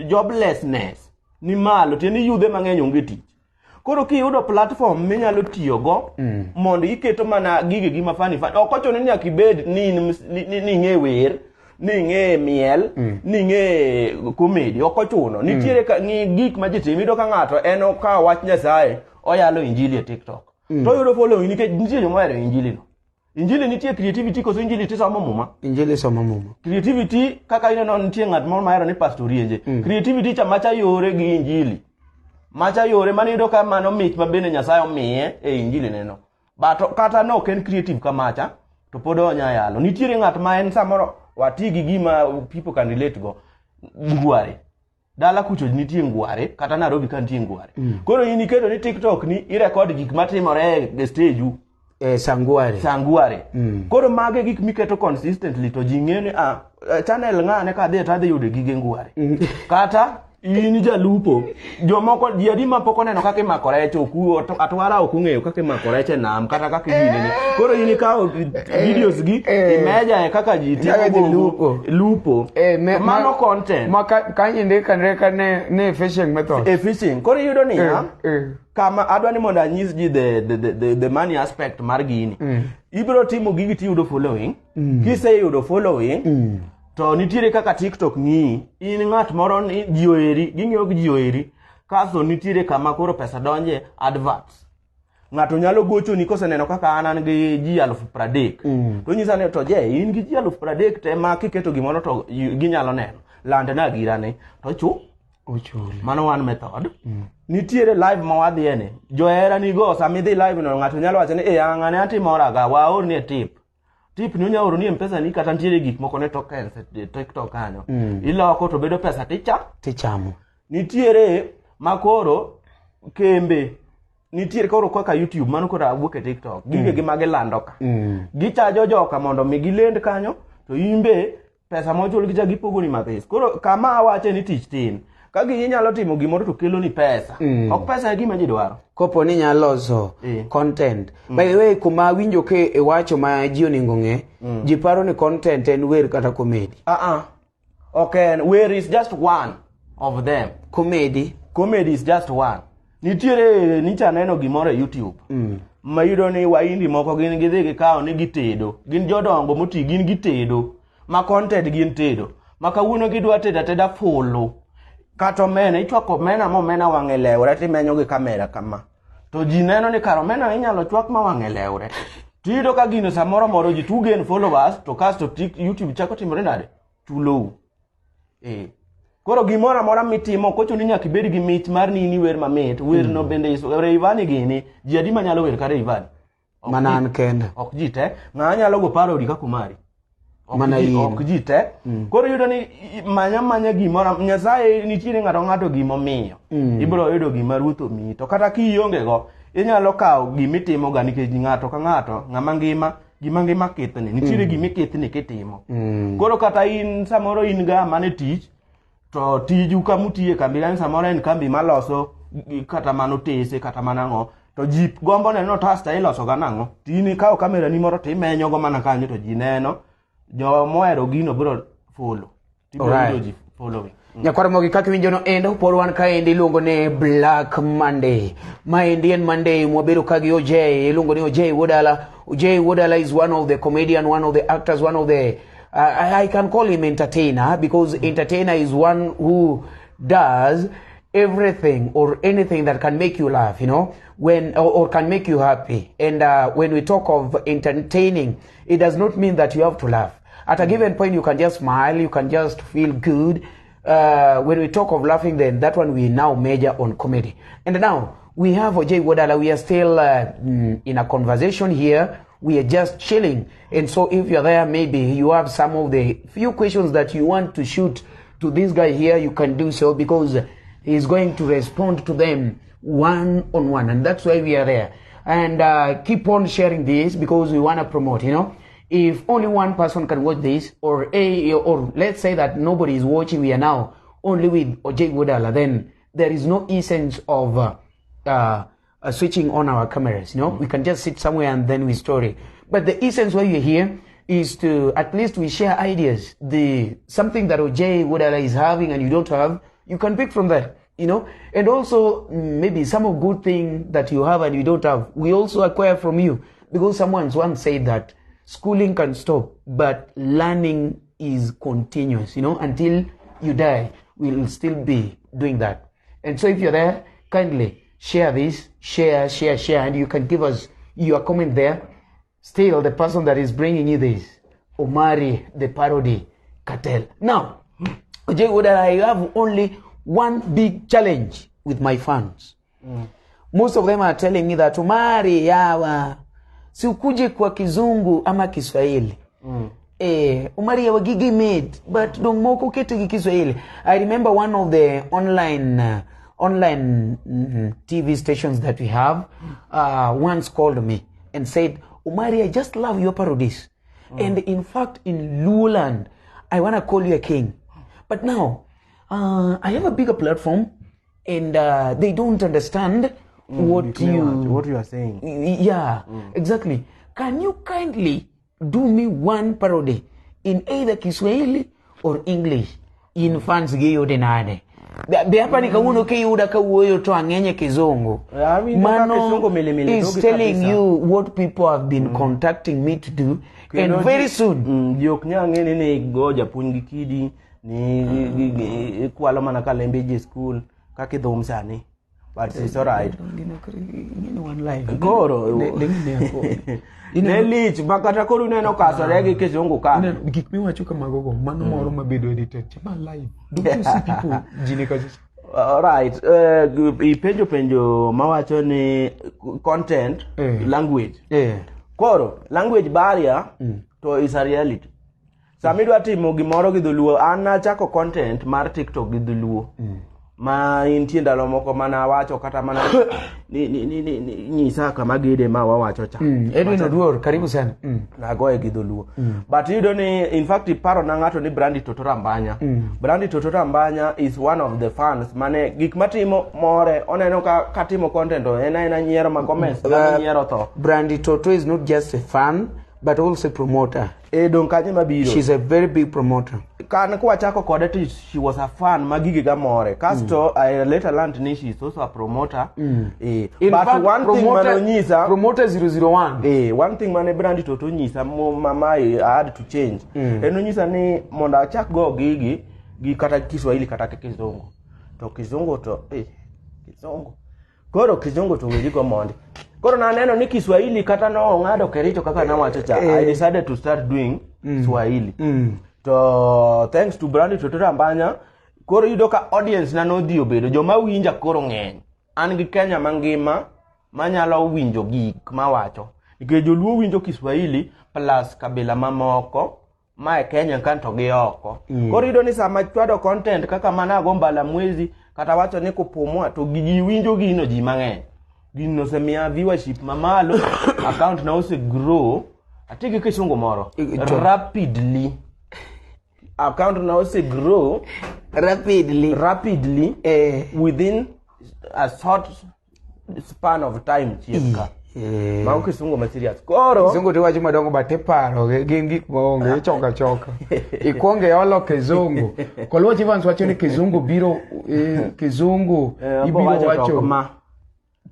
joblessness ni malo tiende ni yudhe mang'eny onge tich. Koro kiyudo platform minyalo tiyogo mondo iketo mana gige gi ma funny funny. Ok ochuno ni nyaka ibed ni in ni ing'e wer, ni ing'e miel, ni ing'e comedy. Ok ochuno. Nitiere ka ng'i gik ma ji timo. Iyudo ka ng'ato en okawo wach Nyasaye oyalo injili e TikTok. To oyudo following nikech nitie joma ohero injili no. Injili nitie creativity koso injili tisomo muma? Injili somo muma. Creativity kaka ineno nitie ng'at moro mahero ni Pastor Rienje. Creativity cha macha yore gi injili. Macha yore mano iyudo ka mano mich ma bende Nyasaye omiye e injili neno. But kata no ok en creative kamacha to pod onya yalo. Nitiere ng'at ma en samoro wati gi gima people can relate go. Ngware. Dala kucho nitie ngware kata Nairobi ka nitie ngware. Koro in iketo ni TikTok ni irekod gik matimore e stage u. Sangware. Sangware. Koro mage gik miketo consistently to ji ng'eyo ni channel ng'ane ka adhi to adhi yudo gige ngware. Kata in jalupo, jomoko ji adi ma pok oneno kaka imako rech ok atwara ok ong'eyo kaka imako rech e nam kata kaka iginene. Koro in ikawo videos gi imeja e kaka ji timo Kaka ji gogo, lupo. lupo. Mano content. Ma kanyo indiko andika ne fishing method. E fishing. Koro iyudo niya, kama adwa ni mondo anyis ji the money aspect mar gini. Ibiro timo gigi tiyudo following. Kiseyudo following, to nitiere kaka TikTok ng'iyi. In ng'at moro ni ji oheri, ging'iyo gi ji oheri. Kasto nitiere kama koro pesa donje adverts. Ng'ato nyalo gochoni koseneno kaka an gi ji 30,000. To onyisa ni to je, in gi ji 30,000 te ma kiketo gimoro to ginyalo neno. Landna girane. To chu. Ochuli. Mano one method. Nitiere live ma wadhiye ni. Johera nigo sama idhi live no ng'ato nyalo wacho ni ng'ane atimora ga waorni e tip. Tip ni onya oro ni M-Pesa ni kata nitiere gik moko ne tokens e TikTok kanyo. Iloko to bedo pesa ticha. Tichamo. Nitiere makoro kembe nitiere koro kaka YouTube mano koro awuok e TikTok. Gige gi ma gilando ka. Gichajo joka mondo mi gilend kanyo To in be pesa mochul gi cha gipogoni mathis. Koro kama awache ni tich tin. Ka gi inyalo timo gimoro to keloni pesa. Ok pesa e gima ji dwaro. Kopo ni inyalo loso content. By the way, kuma awinjo ke iwacho ma ji onego ng'e, ji paro ni content en wer kata comedy. Ah ah. Ok en wer is just one of them. Comedy. Comedy is just one. Nitiere nicha neno gimoro e YouTube. Ma iyudo ni waindi moko gin gidhi gikawo ni gitedo. Gin jodongo moti gin gitedo. Ma content gin tedo. Ma kawuono gidwa tedo ateda fulu. Kata omena, ichwako omena ma omena wang'e lewre timenyo gi kamera kama. To ji neno ni kar omena inyalo chwak ma wang'e lewre. Tiyudo ka gino samoro moro ji to gain followers to kasto YouTube chako timore nade? Chulou. Eh. Koro gimoro amora mitimo ok ochuno ni nyaka ibed gi mich mar ni in iwer mamit. Werno bende is Rayvanny gini, ji adi manyalo wer ka Rayvanny? Ok Mana an kenda. Ok ji te. Ng'a nyalo go parody kaka Omari? Ok Mana ji, in. ok ji te. Koro iyudo ni manya manya gimoro Nyasaye nitiere ng'ato ng'ato gimomiyo. Ibiro yudo gima Ruoth omiyi. To kata kionge go, inyalo kawo gimitimo ga nikech ng'ato ka ng'ato, ng'ama ngima, gima ngima kithni. Nitiere gima ikithni kitimo. Koro kata in samoro in ga mana e tich, to tiju kamutiye kambi kanyo samoro en kambi maloso kata mana otese kata mana ang'o to ji gombo neno otas to iloso ga nang'o to in ikawo kamera ni moro to imenyo go mana kanyo to ji neno jomohero gino biro follow tibiro Alright. yudo ji following. Nyakwar Mogi kaka iwinjo no endo pod wan kaendi iluongo ni Black Monday. Maendi en Monday mwabedo ka gi OJ iluongo ni OJ Wuodala. OJ Wuodala is one of the comedian, one of the actors, one of the I can call him entertainer because entertainer is one who does everything or anything that can make you laugh, you know, when or can make you happy. And when we talk of entertaining, it does not mean that you have to laugh. At a given point, you can just smile, you can just feel good. When we talk of laughing, then that one we now major on comedy. And now we have OJ Wuodala. We are still in a conversation here. We are just chilling. And so if you're there, maybe you have some of the few questions that you want to shoot to this guy here, you can do so because he's going to respond to them one on one. And that's why we are there. And keep on sharing this because we want to promote, you know. If only one person can watch this, or let's say that nobody is watching, we are now only with OJ Wuodala, then there is no essence of switching on our cameras, you know. We can just sit somewhere and then we story. But the essence why you're here is to at least we share ideas. The something that OJ Wuodala is having and you don't have, you can pick from that, you know. And also maybe some of good thing that you have and you don't have, we also acquire from you. Because someone once said that schooling can stop, but learning is continuous, you know, until you die, we'll still be doing that. And so if you're there, kindly share this, share, share, share, and you can give us your comment there. Still, the person that is bringing you this, Omari, the parody cartel. Now, OJ Wuodala, I have only one big challenge with my fans. Most of them are telling me that, Omari, yawa, si ukuje kwa kizungu ama Kiswahili. Omari yawa gigi made, but dong moko kete gi Kiswahili. I remember one of the online TV stations that we have once called me and said, Omari, I just love your parodies. And in fact, in Luoland, I want to call you a king. But now, I have a bigger platform and they don't understand what you... What you are saying. Yeah, exactly. Can you kindly do me one parody in either Kiswahili or English? In fans gi yude nade? Be hapa ni kawuono kiyuda kawuoyo to ang'enye kizungu. Awinjo ka Mano kizungu milimili is dhogi telling kabisa. you what people have been contacting me to do, and Kendo very soon. Ji ok nyal ng'e ni go japuonj gi kidi ni ikwalo mana kalembe ji e skul kaka idhum sani. But it's all right. Koro ne lich ma kata koro ineno kasore gi kizungu ka. Gik miwacho kamago go, mano moro mabedo edited. Ma live. Don't you see people ji ni kacha? All right. Ipenjo penjo mawacho ni content, language. Koro language barrier to is a reality. Sama idwa timo gimoro gi dholuo, an nachako content mar TikTok gi dholuo. Ma nitie ndalo moko mana awacho kata mana ni nyisa kama gede ma wawacho cha. Edwin Oduor, karibu sana. Nagoye gi dholuo. But iyudo ni in fact iparo na ng'ato ni Brandy Toto Rambanya. Brandy Toto Rambanya is one of the fans mane gik matimo more oneno ka katimo content to en aena nyiero ma comments dhano nyiero tho. Brandy Toto is not just a fan, but also a promoter. E dong kanye mabiro. She's a very big promoter. Kan kwachako kode to she was a fan ma gige ga more. Kasto I later learned ni she is also a promoter. In But fact, one thing promoter, mane onyisa promoter 001. One thing mane Brandy Toto nyisa ma I had to change. En onyisa ni mondo achak go gigi gi kata Kiswahili kata Kizungu. To Kizungu to Kizungu. Koro Kizungu to weri go mondi. Koro naneno ni Kiswahili kata no ong'ado Kericho kaka nawacho cha. I decided to start doing Swahili. To thanks to Brandy Toto Rambanya, koro iyudo ka audience na nodhi obedo joma winja koro ng'eny. An gi Kenya mangima manyalo winjo gik mawacho. Nikech joluo winjo Kiswahili plus kabila mamoko ma e Kenya ka to gi oko. Koro iyudo ni sama chwado content kaka mana ago mbala mwezi kata wacho ni kupumua to ji winjo gino ji mang'eny. Gino osemiya viewership mamalo, account na ose grow. Ati gi kisungu moro. Rapidly. Account na ose grow Rapidly. rapidly within a short span of time chiek ka. Mago kisungu ma serious. Koro Kizungu to iwacho madongo but iparo gin gik maonge ichoko achoka. Ikwongo iolo kizungu. Koluoch Evans wacho ni kizungu biro kizungu ibiro wacho wacho tok ma.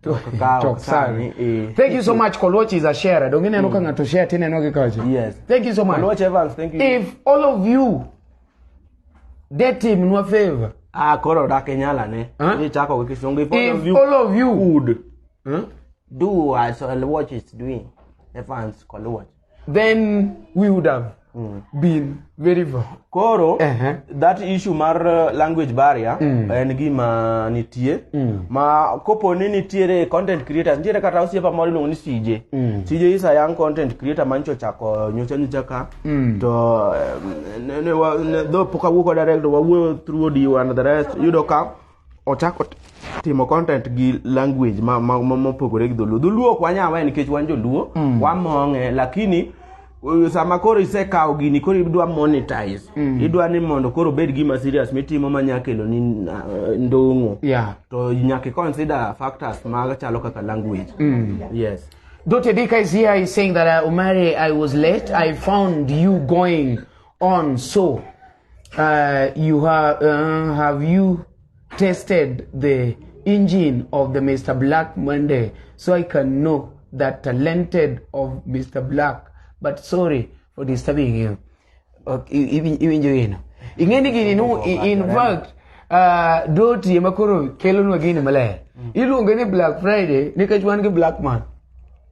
Tok sani. Thank you so much. Koluoch is a sharer. Dong ineno ka ng'ato share tineno gi kacha. Yes. Thank you so much. Koluoch Evans, thank you. If all of you detimnwa favor. Koro dak inyala ne. Huh? Ni chako gi kisungu. If all If of you all of you would Huh? do as Koluoch is doing, Evans Koluoch, then we would have been very far. Koro that issue mar language barrier en gima nitie ma kopo ni nitiere content creators nitiere kata osiepa moro iluongo ni CJ. CJ is a young content creator mancho ochako nyocha nyocha ka to ne, though pok awuo kode direct wawuoyo through audio and the rest yudo ka ochako timo content gi language ma mopogore gi dholuo. Dholuo ok wanyal weyo nikech wan joluo wamong'e lakini sama koro isekawo gini koro idwa monetize idwa ni mondo koro obed gima serious mitimo manya kelo ni ndong'o to nyaka i consider factors machalo kaka language, yes. Dr. Dika is here. He's saying that, Omari, I was late. I found you going on. So, you have you tested the engine of the Mr. Black Monday so I can know that talented of Mr. Black? But sorry for disturbing you. Okay, iwinjo gino. Ing'e ni gini no, in fact, Doti ema koro kelonwa gini maler. Iluonge ni Black Friday nikech wan gi Black Man.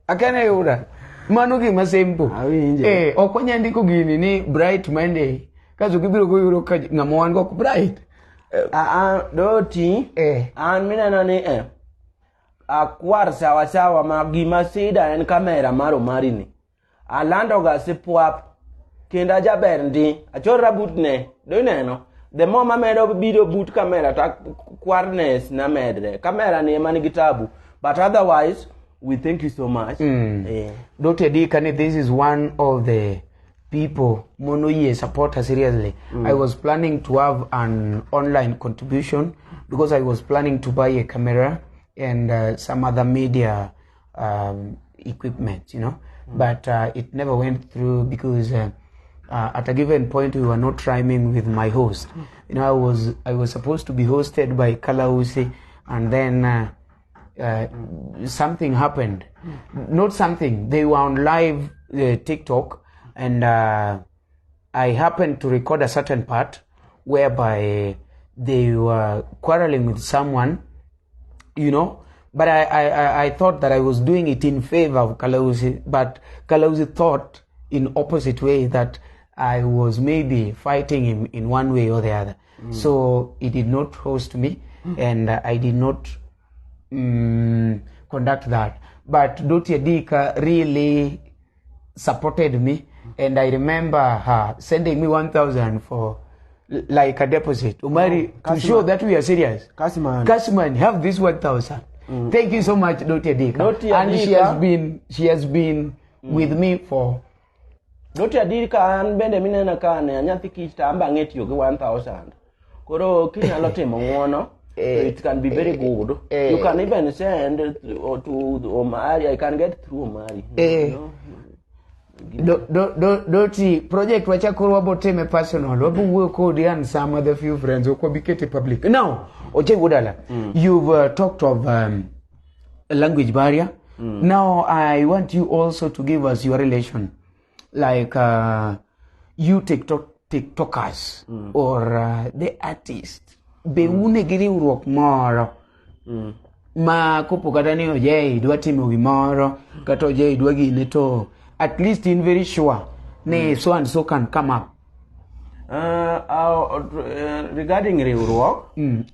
Akane yuda. Mano gima simple. Awinje. Ok wanyal ndiko gini ni Bright Monday. Kasto gibiro goyudo ka ng'ama wan go ok bright. Doti an mineno ni akwar sawa sawa ma gima sida en kamera mar Omari ni alando ga sipwap kendo ajaber ndi achorra but ne do ineno the more mamedo biro but kamera ta kwarness na medre kamera ni ema nigi tabu but otherwise we thank you so much. Dr. Dika, ni this is one of the people monoyie support her seriously. I was planning to have an online contribution because I was planning to buy a camera and some other media equipment. But it never went through because at a given point we were not rhyming with my host. I was supposed to be hosted by Kalausi, and then something happened. Not something. They were on live TikTok, and I happened to record a certain part whereby they were quarreling with someone. But I thought that I was doing it in favor of Kalausi, but Kalausi thought in opposite way that I was maybe fighting him in one way or the other. So he did not host me, and I did not conduct that. But Dottie Dika really supported me, and I remember her sending me 1,000 for Like a deposit. Omari, to show that we are serious. Kasman. Kasman, have this 1,000. Thank you so much, Doti Adika. Doti And she Adika. has been with me for Doti Adika an bende minena ka ne nyathi kich to an be ang'e tiyo gi 1000. Koro kinyalo timo ng'uono, it can be very good. You can even send to Omari. I can get through Omari. No? Doti, project wacha koro wabo time personal. Wabo wuoyo kodi and some other few friends. Ok wabi kete public. Now, Oche Wudala, you've talked of a language barrier. Now, I want you also to give us your relation. Like you TikTokers or the artist. Be une gi riwruok moro ma kopo kata ni Ojei dwa timo gimoro kata Ojei dwa gine, to at least in very sure ni so and so can come up. Regarding riwruok,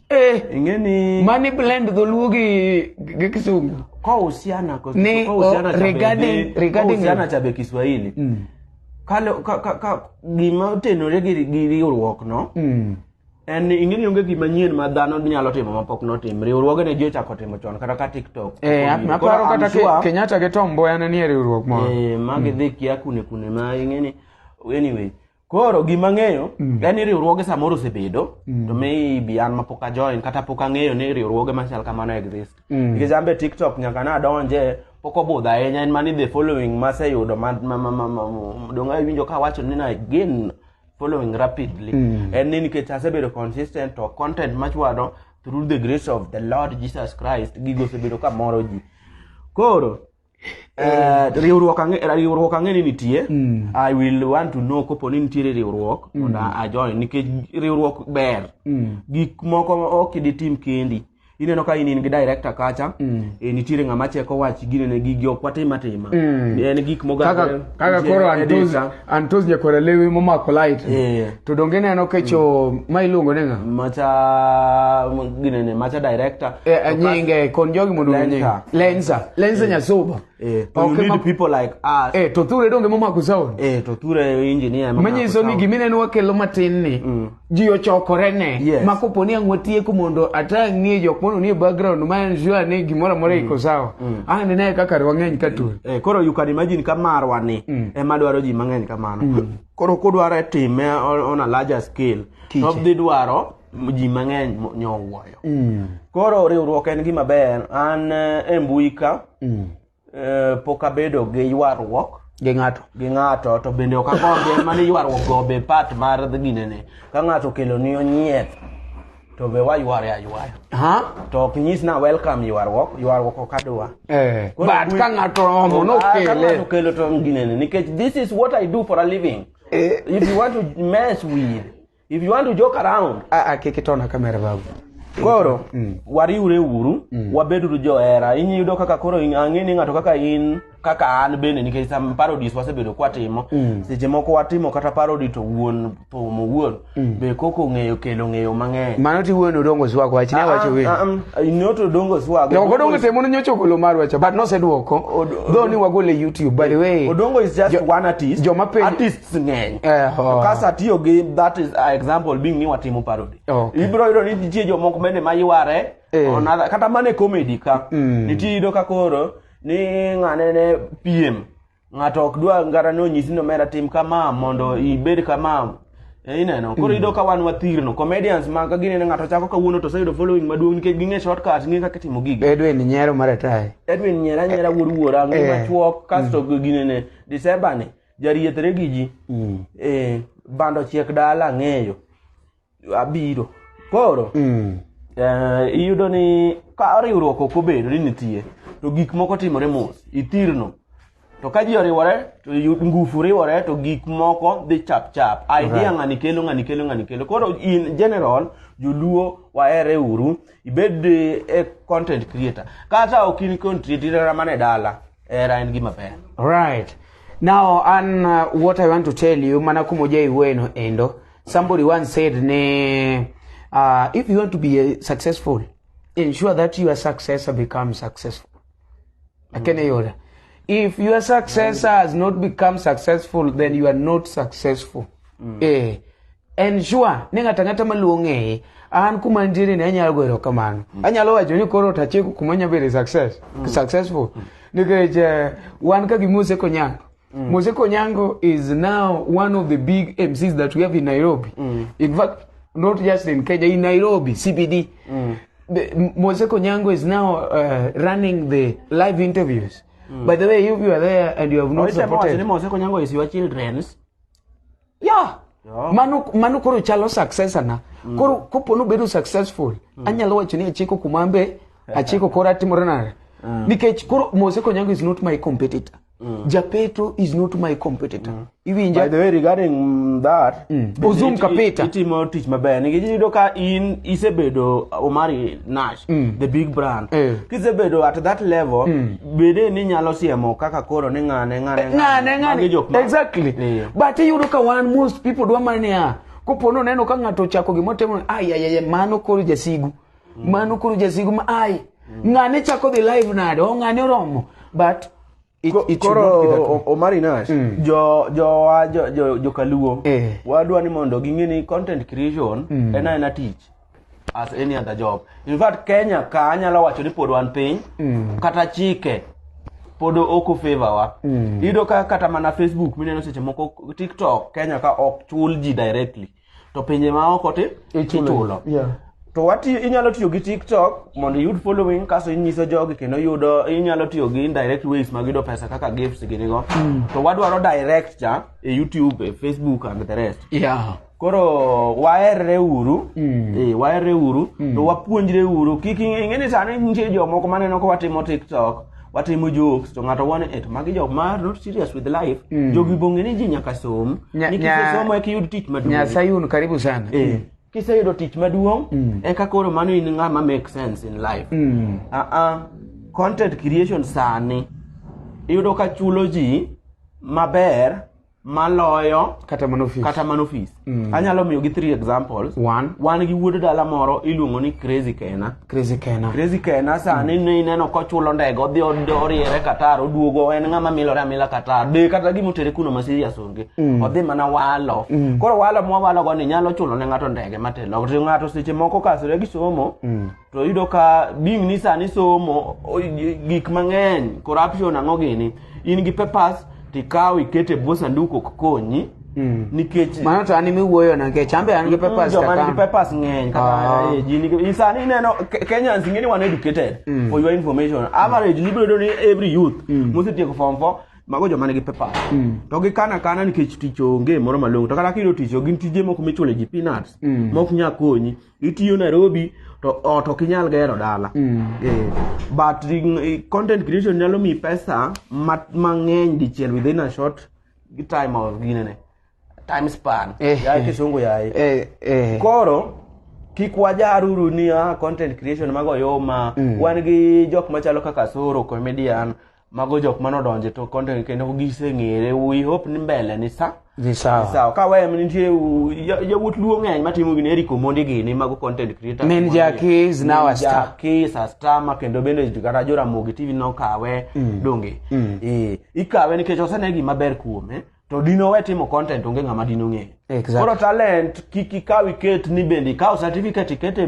Eh, ing'e ni mani blend dholuo gi kisungu. Kohusiana Ni, kohusiana oh, cha be regarding kohusiana cha be Kiswahili. Kalo ka gima otenore gi riwruok no en ing'e ni onge gima nyien ma dhano nyalo timo mapok notim. Riwruoge ne ji ochako timo chon kata ka TikTok. Eh, obiro. aparo Koro I'm kata sure- Kenyatta gi Tom Mboya ne nie riwruok moro. Eh, ma gidhi kia kune kune ma ing'e ni anyway koro gima ng'eyo en ni riwruoge samoro osebedo, to maybe an mapok ajoin kata pok ang'eyo ni riwruoge machal kamano exist, nikech an be TikTok nyaka nadonje pok obudho ahinya. En mani the following maseyudo ma dong awinjo kawacho ni na gain following rapidly en ni nikech asebedo consistent to content machwado, through the grace of the Lord Jesus Christ, gigo osebedo kamoro ji. Koro riwruok ang'e ni nitie. I will want to know kopo ni nitiere riwruok mondo a join, nikech riwruok ber. Gik moko ok iditim kendi. Ineno ka in gi director kacha, nitiere ng'ama cheko wach ginene. Gigi ok watim atima, en gik Kaka mogangore. Kaka Nitiere koro Antos editor. Antos nyakwara lewi momako light. To donge neno kecho ma iluongo ni ng'a? Macha ginene, macha director. Eh, nyinge kon jogi mondo ong'e nying. Lensa. Lensa. Lensa Nyasuba. To you Ok need people like us. Eh, to Thure donge momako sound. To Thure engineer ema Manyiso ni omako sound. gimineno wakelo matin ni ji ochokore ne ma kopo ni ang' watieko mondo atang'nie jok mondo nie background ma en sure ni gimoro amora iko sawa, ang' nine kaka wang'eny ka tur. Koro you can imagine ka marwa ni ema dwaro ji mang'eny kamano. Koro kodwaro time on a larger scale, Kiche. to dhi dwaro ji mang'eny nyowuoyo. Koro riwruok en gima ber. An e mbui ka pok abedo gi ywaruok gi ng'ato. Gi ng'ato to bende ok agombi. En mana ywaruok go be part mar ginene. Ka ng'ato okelo ni onyieth to be wayware aywaya. Ha. To ok nyis na welcome ywaruok. Ywaruok ok adwa. Eh, but ka ng'ato omo Ah, ka ng'ato nokele okelo to ginene, nikech this is what I do for a living. If you want to mess with, if you want to joke around. Ah, ah, kik itona kamera, babu. Koro wariwre uru, wabeduru johera. Inyiyudo kaka koro ang'e ni ng'ato kaka in, kaka an bende, nikech sam parodies wasebedo kwatimo. Seche moko watimo kata parody to wuon thum owuon be koko ong'eyo kelo ng'eyo mang'eny. Mano ti wuon Odongo Swag, wach ne wacho wen. Not Odongo Swag. No, Odongo temo nyocha ogolo marwa cha, but noseduoko dho ni wagole YouTube, by the way. Odongo is just one artist. Joma penjo- Artists ng'eny. Oh. To kasa tiyo gi that is example being ni watimo parody. Ibiro yudo ni nitie jomoko bende mayware on other, kata mana e comedy ka. Nitie yudo ka koro ni ng'ane ne piem. Ng'ato ok dwa kata ni onyisi ni omera tim kama mondo ibed kama. Ineno koro yudo ka wan wathirno comedians ma ka gineno ng'ato chako kawuono to oseyudo following maduong' nikech ging'e shortcut, ng'e kaka itimo gigi. Edwin nyiero mar atayi. Edwin nyiera nyiera wuod wuora ngima chuok kasto ginene December ni jariethre gi ji. Bando chiek dala ng'eyo abiro koro iyudo ni ka riwruok ok obedo ni nitie to gik moko timore mos ithirno, to ka ji oriwore to ngufu riwore to gik moko dhi chap chap idea. Ng'ani kelo, ng'ani kelo, ng'ani kelo. Koro in general joluo wahere uru. Ibed e content creator kata ok in content creator mana e dala, hera en gima ber. Right. Now, and what I want to tell you, mana kumoja iweno endo, somebody once said, ne, if you want to be successful, ensure that your successor becomes successful. Akene yoda. If your successor has not become successful, then you are not successful. Eh, Ensure ni ng'ato ang'ata maluwo ng'eye. An kuma antiere ni anyalo goyo erokamano. Anyalo wacho ni koro to achiko kuma anyalo bede successful. Nikech wan ka gi Mose Konyango. Mose Konyango is now one of the big MCs that we have in Nairobi. In fact, not just in Kenya, in Nairobi, CBD. Mose Konyango is now running the live interviews. By the way, if you are there and you have not Oitemo wacho supported... ni Mose Konyango is your children's. Yeah. Yeah. Mano koro chalo successor na. Koro kopo nobedo successful, anyalo wacho ni achiko kuma ambe, achiko koro atimore nade. Nikech koro Mose Konyango is not my competitor. Japeto is not my competitor. Iwinja? By the way, regarding that, Ozum Kapita. Itimo tich maber. Nikech iyudo ka in isebedo Omari Nash, the big brand. Kisebedo at that level, bede ni nyalo siemo kaka koro ni ng'ane, ng'ane, Ng'ane, ng'ane. Magi jok ma- Exactly. But iyudo ka wan most people dwa mana niya, kopo noneno ka ng'ato ochako gimotimo, ai, ai, ai, mano koro jasigu. Mano koro jasigu ma, ai, ng'ane chako dhi live nade, o ng'ane oromo. But it should not be that way. Koro Omari Nash, jo Kaluo, wadwa ni mondo ging'e ni content creation en aena tich as any other job. In fact, Kenya ka anyalo wacho ni pod wan piny, kata chike pod ok ofavor wa. Iyudo ka kata mana Facebook mineno seche moko, TikTok, Kenya ka ok chul ji directly. To pinje ma oko ti ichulo. To inyalo tiyo gi TikTok mondo iyud following, kaso inyiso jogi kendo yudo, inyalo tiyo gi indirect ways mag yudo pesa kaka gifts gini go. To wadwaro direct cha e YouTube, e Facebook and the rest. Koro waherre uru, waherre uru, to wapuonjre uru. Kik ing'e ni sani nitie jomoko maneno ka watimo TikTok, watimo jokes, to ng'ato wane, to magi jok ma not serious with life. Jogi bong'e ni ji nyaka som. Ni kisesomo eka iyud tich maduong'. Nyasayun, karibu sana. Kiseyudo tich maduong', eka koro mano in ng'ama make sense in life. Content creation sani iyudo ka chulo ji maber maloyo kata mana office. Kata mana office. Anyalo miyo gi 3 examples. One. Wan gi wuod dala moro iluongo ni Crazy Kena. Crazy Kena. Crazy Kena sani ne ineno kochulo ndege, odhi oriere Qatar, oduogo, en ng'ama milore amila Qatar. De kata gima otere kuno ma serious onge. Odhi mana walo. Koro walo mwawalo go ni nyalo chulo ne ng'ato ndege matelo. To ng'ato seche moko kasore gi somo, to iyudo ka being ni sani somo, gik mang'eny, corruption ang'o gini, in gi papers tikaw ikete e bwo sanduku ok konyi. Nikech mano to an emiwuoyo na nikech an be an gi papers Joma nigi kaka. papers ng'eny kata, ji nigi, sani ineno Kenyans ing'e ni wan educated. For your information, average ibiro yudo ni every youth mosetieko form 4 mago joma nigi papers. To gikana kana nikech tich onge moro malong'o. To kata kiyudo tich, gin tije moko michulo ji peanuts, mok nyal konyi. Itiyo Nairobi to ot ok inyal gero dala. But content creation nyalo miyi pesa mang'eny dichiel within a short time of ginene. Time span. Yaye kisungu yaye. Koro kik wajaruru ni content creation mago yoma. Wan gi jok machalo kaka Soro comedian, mago jok manodonje to content kendo giseng'ere. We hope ni mbele ni sa. Ni sawa. Ni sawa. Ka wewe nitie yawuot Luo ng'eny matimo gini, Eric Omondi gini, mago content creator. Min Jackie is now a star. Jackie is a star ma kendo bende kata Joramogi TV nokawe, donge. Ikawe nikech osene gima ber kuome. To dino we timo content onge ng'ama dino ng'eyo. Koro talent kik ikaw iket ni bende ikaw certificate iket e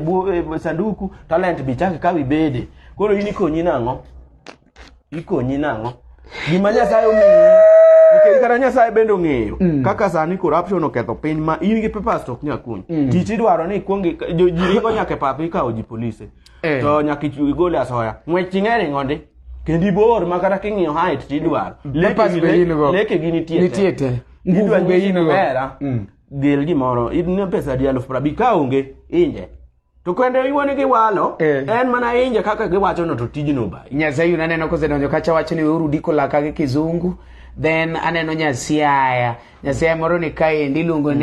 e sanduku, talent bi chak ikaw ibede. Koro in ikonyi nang'o? Ikonyi nang'o? Gima Nyasaye omiyi. Nikech kata Nyasaye bende ong'eyo kaka sani corruption oketho piny ma in gi papers to ok nyal konyi. Tich idwaro ni ikuong ji ringo nyaka e pap ikawo ji polise. To nyaka igole asoya. Ng'wech ting'e ringo ndi. Kendo ibor ma kata king'iyo height to idwaro. Leke Papers be in go. Leke gi nitie te. Nitie te. Idwa Nguvu be nyisi in go. omera, gel gimoro, in pesa di alufu prabich, ka onge, inje. To kendo iwuone giwalo, en mana inje kaka giwacho no to tijno bai. Nyasaye yun aneno kosedonjo kacha wacho ni weuru diko laka gi kizungu. Then aneno Nyasiaya. Nyasiaya moro ni kaendi iluongo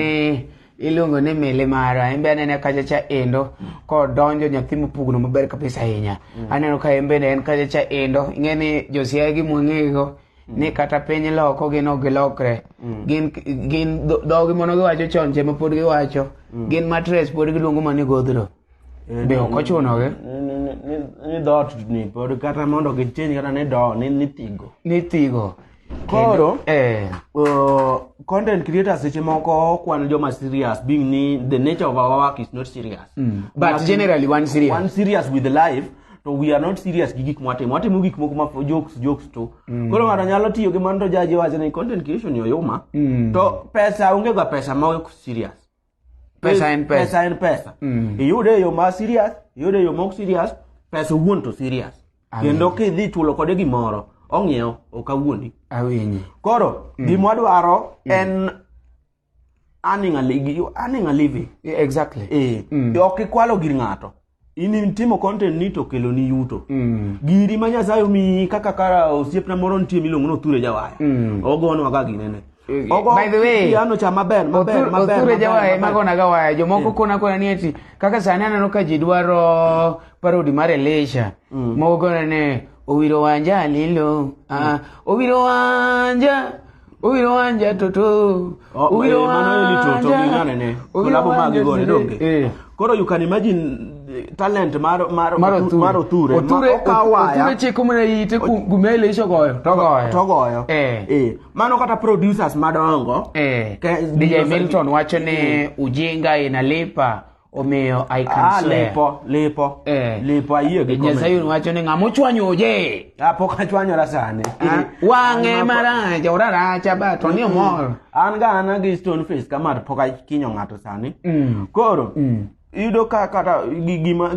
ni Mele Mara. En be anene kacha cha endo kodonjo nyathi mopugno maber kabisa ahinya. Aneno ka en bende en kacha cha endo. Ing'e ni josiaya gi mwang'ego ni kata piny loko gin ok gilokre. Gin dhogi mano giwacho chon cha ema pod giwacho. Gin mattress pod giluongo mana ni godhro. Be ok ochunogi? Ni dhoot ni pod kata mondo gichange kata ni do, ni thigo. Ni thigo. Koro content creators seche moko ok wan joma serious being ni the nature of our work is not serious. But generally one serious. One serious with life to we are not serious gi gik mwatimo. Watimo gik moko ma jokes jokes to. Koro ng'ato nyalo tiyo gi mano to jaji wacho ni content creation oyuma. To pesa onge ga pesa ma ok serious. Pesa en pesa. Pesa en pesa. Iyude e yo ma serious, iyude e yo ma ok serious, pesa owuon to serious. Kendo kidhi chulo kode gimoro, ong'iewo, ok awuondi. Awinji. Koro, gima wadwaro en earning a living. Exactly. Ok ikwalo gir ng'ato. In itimo content ni to keloni yuto. Giri ma Nyasaye omiyi kaka kara osiepna moro nitie miluongo ni Othure Jawaya. Ogonwa ga ginene. Ogo By the way, piano cha maber, maber, maber, Othure maber, Jawaya maber. ema gonaga waya. Jomoko kona kona ni eti kaka sani aneno ka ji dwaro parody mar Elisha. Moko kona ni owiro wanja lilo. Owiro wanja. Owiro wanja toto. Oh, Owiro mano Eli Toto wanja. gi ng'ane ne. Owiro Kolabo ma wanja gigone, toto. donge? Koro you can imagine talent Mar Othure. mar Othure. Ma Othure, okawo waya. Othure chiko mana ite kuma Elisha ogoyo to ogoyo. To ogoyo. Mano kata producers madongo. DJ Milton wacho ni ujinga inalipa, omiyo I can swear. Lipo, lipo. Lipo ayie gi comment. Nyasaye wacho ni ng'ama ochwanyo oje. Pok achwanyora sani. Wang'e marach, oraracha ba to ni omor. An ga ana gi stone face kama to pok akinyo ng'ato sani. Koro, iyudo ka kata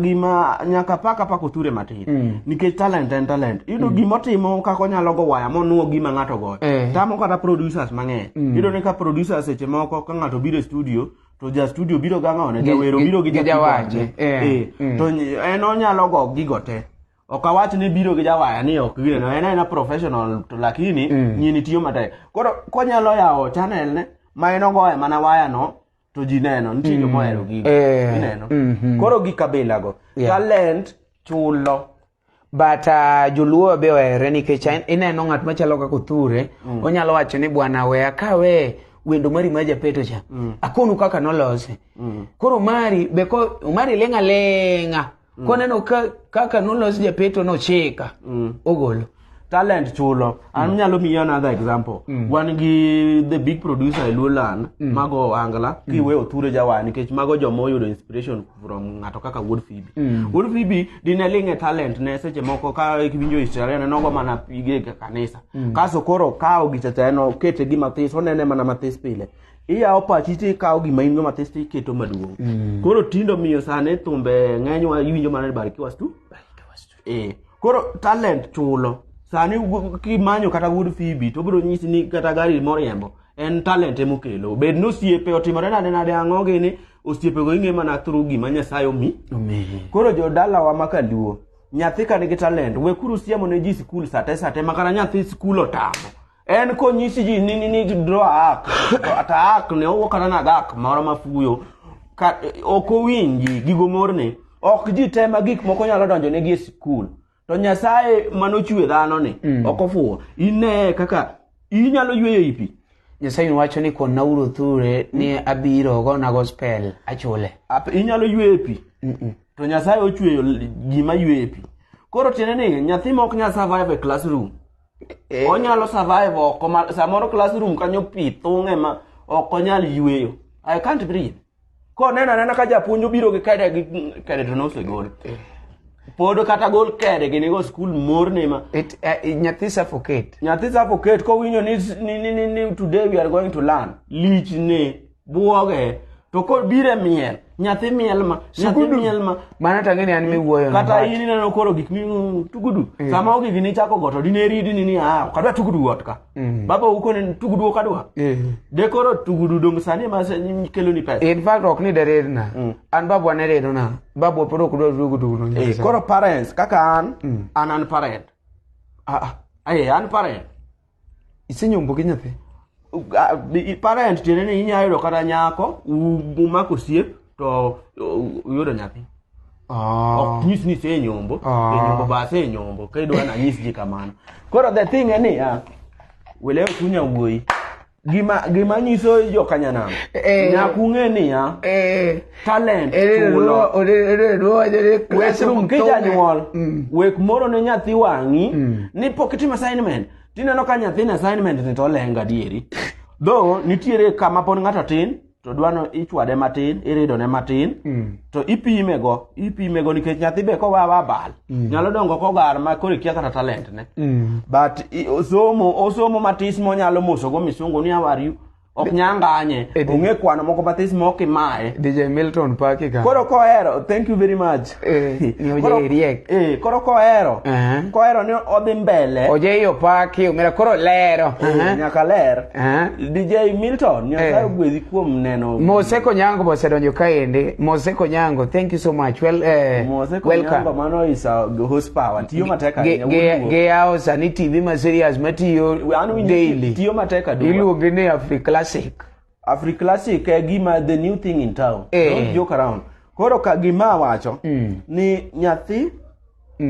gima nyaka paka paka Othure matin. Nikech talent en talent. Iyudo gima otimo kaka onyalo go waya monuo gima ng'ato goyo. Tamo kata producers mang'eny. Iyudo ni ka producers seche moko ka ng'ato biro e studio to ja studio biro ga ng'one, jawero biro gi Gi ja jawache. To en onyalo go gigo te. Ok awach ni biro gi jawaya ni ok gineno, en aena professional to lakini nyini tiyo matek. Koro konyalo yawo channel ne ma en ogoye mana waya no to ji neno, nitie joma ohero gigo. Ineno? Koro gi kabila go. Talent chulo. But joluo be ohere nikech ineno ng'at machalo kaka Othure, onyalo wacho ni bwana we akawe wendo mari ma japeto cha. Akonu kaka nolose. Koro Omari be ko Omari ling'a ling'a. Koneno kaka nolos japeto nochika. Ogolo. Talent chulo. An nyalo miyi another example. Wan gi the big producer e Luoland, mago Ohangla, kiwe Othure Jawaya nikech mago joma oyudo inspiration from ng'ato kaka Wuod Phoebe. Wuod Phoebe dine ling' e talent ne seche moko ka kiwinjo historia ne nogo mana pige e kanisa. Kaso koro okawo gicha cha en okete gima this, onene mana mathis pile. Iyawo pachi to ikawo gima in go mathis to iketo maduong'. Koro tindo miyo sani thumbe ng'enywa iwinjo mana ni Barikiwa Stu. Koro talent chulo. Sani kimanyo kata Wuod Phoebe to obiro nyisi ni kata gari moriembo en talent emokelo. Bed ni osiepe otimore nade nade ang'o gini, osiepego ing'e mana through gima Nyasaye omi. Koro jodalawa ma kaluo, nyathi ka nigi talent, wekuru siemo ne ji sikul sate sate ma kata nyathi sikul otamo. En konyisi ji ni draw arc, to arc ne owuok kata nagak moro mafuyo. Ka, ok owinji gigo morne. Ok ji te ma gik moko nyalo donjo negi e sikul. To Nyasaye manochwe dhano ni, ok ofuwo. Ine kaka inyalo yweyo i pi. Nyasaye wacho ni kona uru Othure ni abiro gona gospel achule. Inyalo yweyo e pi. To Nyasaye ochweyo gima yweyo e pi. Koro tiende ni nyathi ma ok nyal survive e classroom. Onyalo survive oko ma, samoro classroom kanyo pi thung'e ma ok onyal yweyo. I can't breathe. Koneno anena ka japuonj obiro gi kede gi kede to nosegol. Pod kata gol kede gini go skul morne ma. Nyathi suffocate. Nyathi suffocate kowinjo ni today we are going to learn. Lich ne buoge to kobiro e miel, nyathi miel ma, nyathi Sugudu. miel ma. Mano to ang'e ni an miwuoyo no, Kata but in ineno koro gik mi tugudu. Sama gigi ni chako go to dine ridi ni ok adwa tugudu ot ka. Baba ukone tugudu ok adwa. De koro tugudu dong sani ma kelo ni pesa. In fact ok ni deredna. An babwa ne redona. Babwa pod ok dwa tugudu no. Koro parents kaka an, an parent. An parent. Isenyombo gi nyathi? Parent tiende ni inyalo yudo kata nyako, umako osiep to uyudo nyathi. Ok nyis ni isenyombo, isenyombo ba asenyombo, ka idwa na nyis ji kamano. Koro the thing en niya, welewe kunya wuoyi. Gima nyiso jokanyanam, nyaka ung'e niya, talent chulo. Classroom Wek kijanyuol, wek moro ne nyathi wang'i, ni pok itimo assignment. Tineno ka nyathini assignment ni to olengo adieri. Though nitiere kama pod ng'ato tin to dwano ichwade matin, iridone matin, to ipime go, ipime go nikech nyathi be kowa wa bal. Nyalo dongo kogar ma koro ikia kata talent ne. But osomo, osomo matis monyalo mosogo misungu ni how are you? Ok nyanganye. Ong'e kwano moko matis ma ok imaye. DJ Milton paki ka. Koro kohero, thank you very much. Ni Ojei riek. Koro kohero. Kohero ni odhi mbele. Ojei opaki, omera koro lero. Nyaka ler. DJ Milton, Nyasaye ogwedhi kuom neno. Mose Konyango osedonjo kaendi. Mose Konyango, thank you so much. Well, Mose welcome. Konyango mano is a horsepower. Tiyo matek ahinya. wuod Luo. Gi yawo sani TV ma serious matiyo An winjo daily. tiyo matek aduwa. Iluonge ni Afri Classic. Afri Classic e gima the new thing in town. Don't joke around. Koro ka gima awacho ni nyathi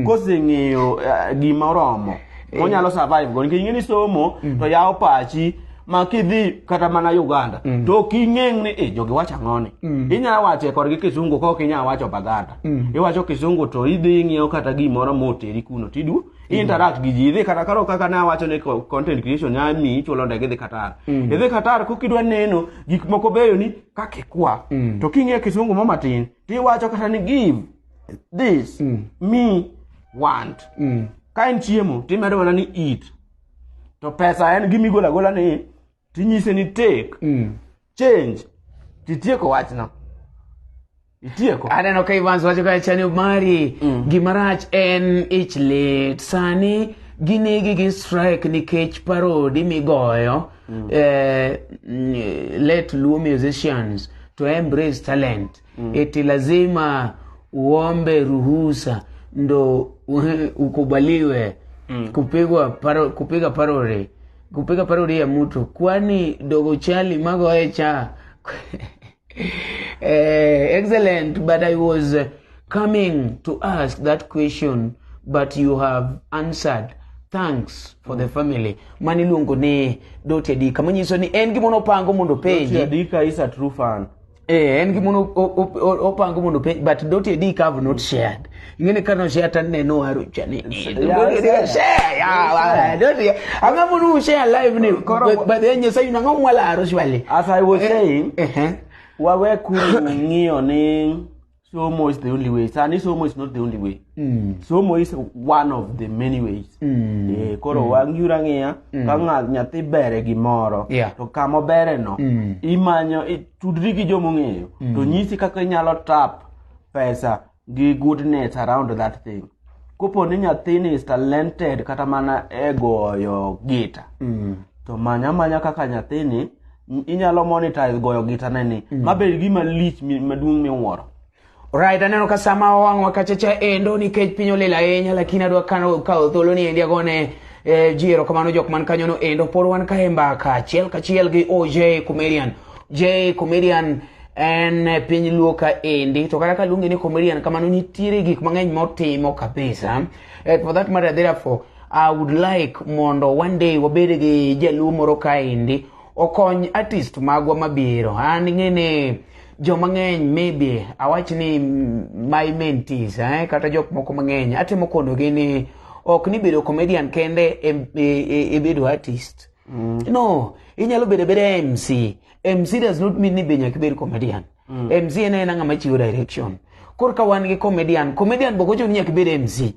koseng'eyo gima oromo onyalo survive go nikech ing'e ni somo to yawo pachi ma kidhi kata mana Uganda to ok ing'eng' ni eh, jogi wacho ang'o ni inyalo wacho e korgi kisungu ka ok inyal wacho Baganda iwacho kisungu to idhi ing'iewo kata gimoro moteri kuno tidu interact gi ji idhi kata koro kaka ne awacho ni content creation nya miyi ichulo ndege idhi Qatar idhi Qatar kokidwa neno gik moko beyo ni kaka ikwa to king'eyo kisungu mo matin tiwacho kata ni give this me want ka en chiemo timedo mana ni eat to pesa en gima igolo agola ni tinyise ni take change titieko wachno itieko Aneno ka Evans wacho kacha ni Omari gima rach en ich lit sani ginegi gi strike nikech parodi migoyo let Luo musicians to embrace talent eti lazima uombe ruhusa ndo ukubaliwe kupiga parodi kupiga parodi ya mtu kwani dogo chali magoye cha excellent, but I was coming to ask that question, but you have answered. Thanks for the family. Mani luongo ni Doti Adika, manyiso ni en gima nopango mondo Doti penji. Adika is a true fan. En gima opango mondo penji, but Doti Adika have not shared. Ing'eni ka no share to aneno Arucha ni. Doti Adika share, ya, Doti. Ang'o mondo share live ni? But then Nyasaye nang'o mwalaro swali. As I was saying, wawe kuru ng'iyo ni somo is the only way. Sani somo is not the only way. Somo is one of the many ways. Koro wang'iuru ang'iya ka nyathi ber e gimoro to kama obere no imanyo tudri gi joma ong'eyo to nyisi kaka inyalo tap pesa gi goodness around that thing. Kopo ni nyathini is talented kata mana e goyo gita to manya manya kaka nyathini inyalo monetize goyo gita ne ni mabed gima lich maduong' miwuoro. Right, aneno ka sama wang'wa kachacha endo nikech piny olil ahinya, lakini adwa kawo thuolo ni endi agone ji erokamano jok man kanyono endo. Pod wan ka e mbaka achiel kachiel gi OJ Comedian. J Comedian en piny Luo ka endi, to kata ka luonge ni comedian kamano nitiere gik mang'eny motimo kabisa. For that matter, therefore, I would like mondo one day wabed gi jaluo moro ka endi okony artist magwa mabiro. An ing'e ni joma ng'eny maybe awach ni my mentees, kata jok moko mang'eny atemo konogi ni ok ni bedo comedian kende e bedo artist. No, inyalo bedo abeda MC. MC does not mean ni be nyaka ibed comedian. MC en aena ng'ama chiwo direction. Koro ka wan gi comedian, comedian be ok ochuno ni nyaka ibed MC.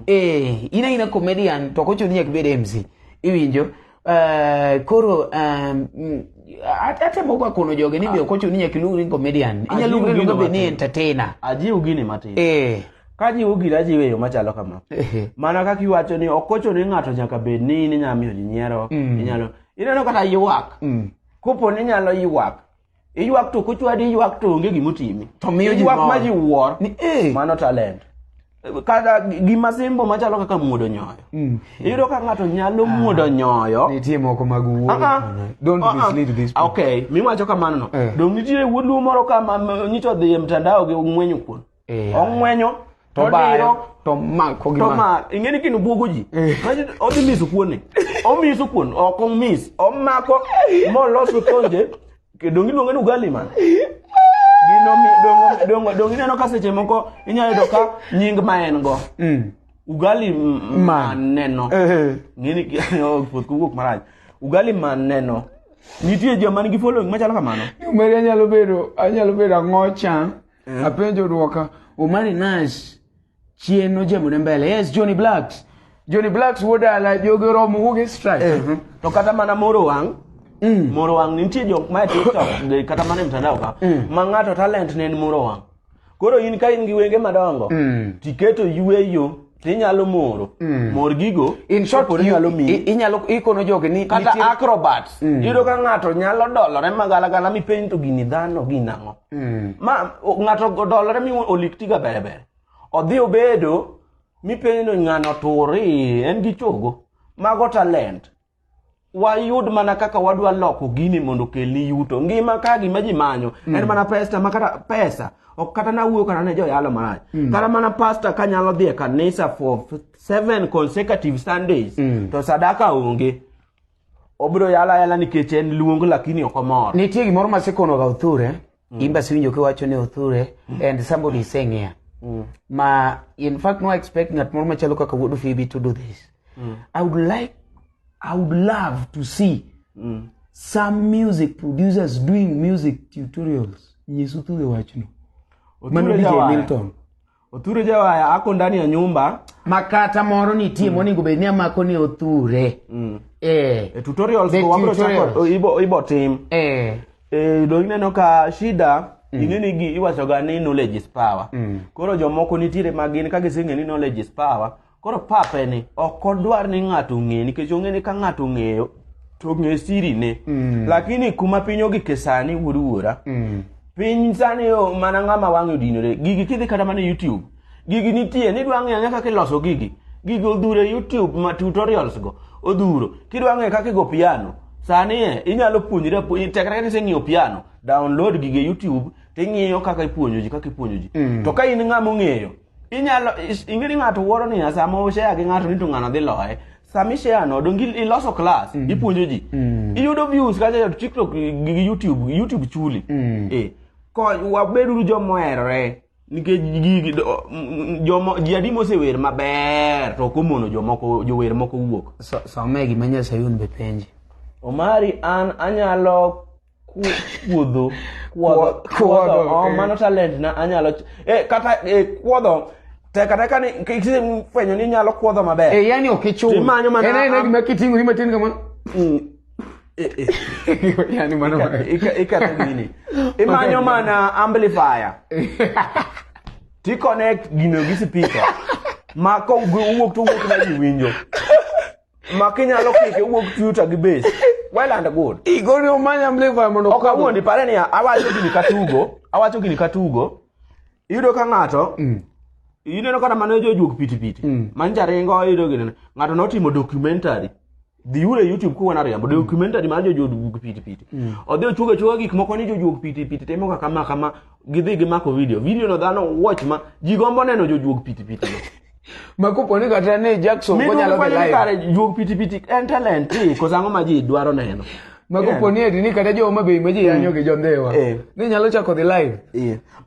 In aina comedian to ok ochuno ni nyaka ibed MC. Iwinjo? Koro atemo ga kono jogi ni be ok ochuno ni nyaka iluongri ni comedian. Inyalo luongri Ajiw luonga gino be ni matin. entertainer. Ajiw gini matin. Ka ajiwo gini ajiwe e yo machalo kama. Mana kaka iwacho ni ok ochuno ni ng'ato nyaka bed ni in inyalo miyo ji nyiero, inyalo ineno kata ywak. Kopo ni inyalo ywak, Iywak to kochwadi iywak to onge gimotimi. To miyo ji Iywak mor. ma ji wuor. Ni. Mano talent. Kata gima simbo machalo kaka muodo nyoyo. Iyudo ka ng'ato nyalo muodo nyoyo. Nitie moko mag wuoyo. Don't mislead this people. Okay, miwacho kamano no. Dong nitie wuod luo moro ka ma nyicho odhi e mtandao gi ng'wenyo kuon. Ong'wenyo, To to bayo, diro, to mako to gima. ma ing'e ni gino buogo ji. Imagine, odhi miso kuon ni. Omiso kuon, ok omis. Omako moloso tonje. Dong iluonge ni ugali man. Gino mi dong dong dong ineno ka seche moko inyalo yudo ka nying ma en go. Ugali Man. maneno. Ng'eni puoth kowuok marach. Ugali maneno. Nitie joma nigi following machalo kamano. Omari anyalo bedo ang'ocha. Apenjo duoka. Omari Nash chien nojemo ne mbele. Yes, Johnny Blacks. Johnny Blacks wuod dala jogi oromo wuok e strike. To kata mana moro wang' moro wang' nitie jok ma e TikTok kata mana e mtandao ka ma ng'ato talent ne en moro wang'. Koro in ka in gi wenge madongo tiketo yweyo tinyalo moro. Mor gigo. In short, koponi nyalo miyi. Inyalo ikono jogi ni Kata nitie- acrobats. Iyudo ka ng'ato nyalo dolore magalagala mipenj to gini dhano gin ang'o. Ma ng'ato dolore mi olik tiga bere bere. Odhi obedo mipenjo ni ng'ano turi en gi chogo. Mago talent. Wayud mana kaka wadwa loko gini mondo okelni yuto. Ngima ka gima ji manyo en mana pesa ma kata pesa ok kata nawuoyo kata ne joyalo marach. Kata mana pastor ka nyalo dhi e kanisa for 7 consecutive Sundays to sadaka onge. Obiro yalo ayala nikech en luong lakini ok omor. Nitie gimoro masekono ga Othure. In be asewinjo kiwacho ni Othure and somebody is saying here. Ma in fact no expect ng'at moro machalo kaka wuod Phoebe to do this. I would love to see some music producers doing music tutorials. Nyis Othure wachno. Mano Othure DJ Jawaya. Milton. Othure Jawaya ako ndani ya nyumba. Makata moro nitie monego bed ni amako ni Othure. E tutorials The go wabiro chako tutorials. ibo tim. Do ineno ka shida ing'e ni gi iwacho ga ni knowledge is power. Koro jomoko nitiere ma gin ka giseng'e ni knowledge is power, koro pape ni ok odwar ni ng'ato ong'e nikech ong'e ni ka ng'ato ong'eyo to ong'e siri ne. Lakini kuma piny ogike sani wuod wuora. Piny sani mana ng'ama wang'e odinore. Gigi kidhi kata mana e YouTube. Gigi nitie nidwa ng'eyo ang'eya kaka iloso gigi. Gigi odhuro e YouTube ma tutorials go odhuro. Kidwa ng'eyo kaka igo piano, sani e inyalo puonjri tekre ni iseng'iyo piano, download gigi e YouTube ting'iyo kaka ipuonjo ji kaka ipuonjo ji. To ka in ng'ama ong'eyo, inyalo ing'e ni ng'ato wuoro niya sama o share gi ng'ato ni to ng'ano dhi loye. Sama i share no donge iloso class, ipuonjo ji. Iyudo views kacha to TikTok gi YouTube, YouTube chuli. Ko wabeduru joma oherore nikech gigi jomo ji adi mosewer maber to ok omono jomoko jower moko wuok. Some gima Nyasayun be penji. Omari an anyalo kuodho kuodho Kuodho, kuodho oh, mano talent na anyalo kata kuodho tek ateka ni kisefwenyo ni inyalo kuodho maber. Yani ok ichul. Timanyo mana En aena gima kiting'ori matin kama. Yani mano. Iketho gini. Imanyo mana amplifier. Ti connect gino gi speaker. Ma kowuok to wuok ma ji winjo. Ma kinyalo kike wuok tweeter gi bass. Well and good. Igoni omany amplifier mondo Ok awuondi pare niya awacho gini katugo, awacho gini katugo. Iyudo ka ng'ato ineno kata mana jojuog pitipiti mancha ringo iyudo gini ng'ato notimo documentary dhi ure YouTube kuwana riambo documentary mar jojuog pitipiti odhi ochuogo achuoga gik moko ni jojuog pitipiti timo ga kama kama gidhi gimako video video no dhano watch ma ji gombo neno jojuog pitipiti no Ma kopo ni kata ne Jackson ko nyalo dhi live. Kare juog pitipiti en talent ti koso ang'o ma ji dwaro neno. Ma kopo ni eti ni kata jo Homa Bay ma ji yanyo gi jondhewa. Ni nyalo chako dhi live.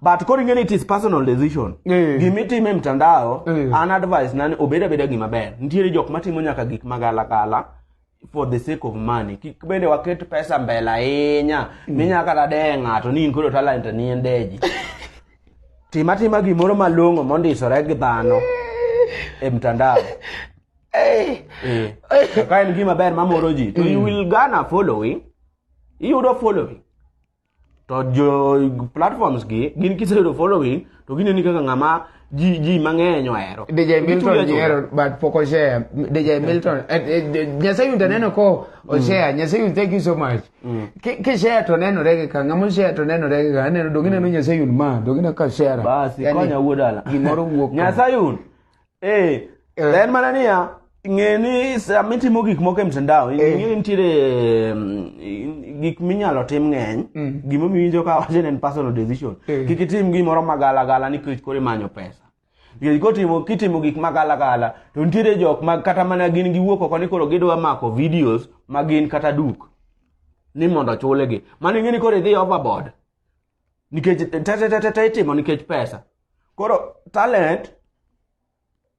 But koro ing'e ni it is personal decision. Gimitimo e mtandao, an advice na ni obed abeda gima ber. Nitiere jok matimo nyaka gik magalagala for the sake of money. Kik bende waket pesa mbele ahinya. Minya kata deye ng'ato ni in koro talent ni en deji. Tim atima gimoro malong'o mondisore gi dhano e mtandao. Ka en gima ber mamoro ji, to you will garner following. Iyudo following. To jo platforms gi gin kiseyudo following to gineni kaka ng'ama ji mang'eny ohero. DJ Milton Gichuli achula. nyiero but pok oshare. DJ Milton Nyasaye to neno ko oshare. Nyasaye thank you so much. Ki share to nenore gi ka ng'ama share to nenore gi ka aneno dong ineno Nyasaye ma dong ineno ka share. Basi Yani, konya wuod dala. Gimoro wuok. Nyasayun. En mana niya ng'e ni sama itimo gik moko e mtandao ing'e ni nitiere gik minyalo tim ng'eny. Gimomiyo iwinjo ka awacho ni en personal decision. Kik itim gimoro magalagala nikech koro imanyo pesa. Nikech kitimo gik magalagala to nitiere jok ma kata mana gin giwuok oko ni koro gidwa mako videos ma gin kata duk ni mondo ochulgi. Mano ing'e ni koro idhi overboard. Nikech te te te te itimo nikech pesa. Koro talent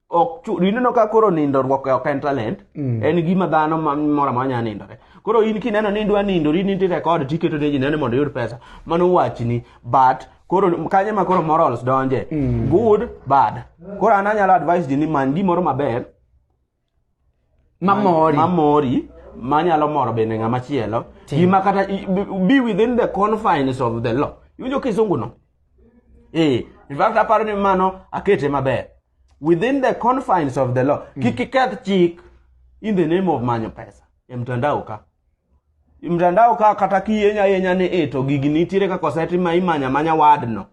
Ok ineno ka koro nindruok ok en talent. En gima dhano moro amora nyalo nindore. Koro in kineno ni idwa nindori ni record tiketo ne ji nene mondo iyud pesa. Mano wachni. But koro kanye ma koro morals donje. Good, bad. Koro an anyalo advise ji ni many gimoro maber Mamori. Mamori manyalo moro bende ng'ama chielo. Gima kata be within the confines of the law. Iwinjo kisungu no? In fact aparo ni mano akete maber. Within the confines of the law. Kik iketh chik in the name of manyo pesa e mtandao ka. E mtandao ka kata kiyenya yenya ni e to gigi nitiere kaka osetim ma imanya manya word no.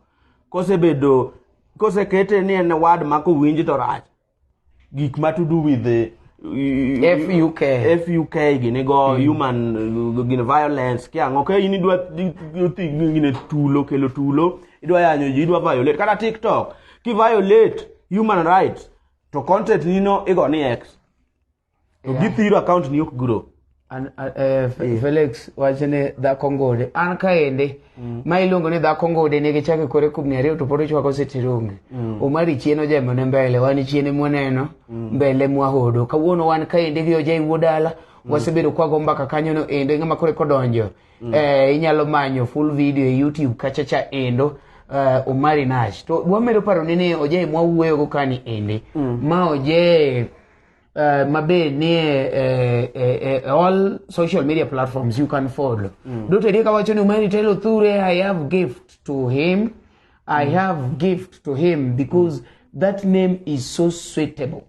Kosebedo kosekete ni en word ma kowinj to rach. Gik ma to do with the FUK. FUK gini go human gini violence kia ang'o ka in idwa gine tulo kelo tulo idwa yanyo ji idwa violate kata TikTok ki violate human rights to content ni no igo ni X to githiro account ni ok grow. An, Felix wacho ni dhako ngode an kaende ma iluongo ni dhako ngode nigi chake kore kubni ariyo to pod ochwako sitirungi. Omari chien ojemo ne mbele wan chien mwaneno mbele mwahodo kawuono wan kaende gi Ojai wuod dala wasebedo kwago mbaka kanyo no endo ng'ama kore kodonjo inyalo manyo full video e YouTube kacha cha endo Omari Nash to wamedo paro ni ni Ojai mwawuoyogo kani ende ma Ojai mabe nie all social media platforms you can follow. Dr. Dika wacho ni Omari tell Othure I have gift to him. I have gift to him because that name is so suitable.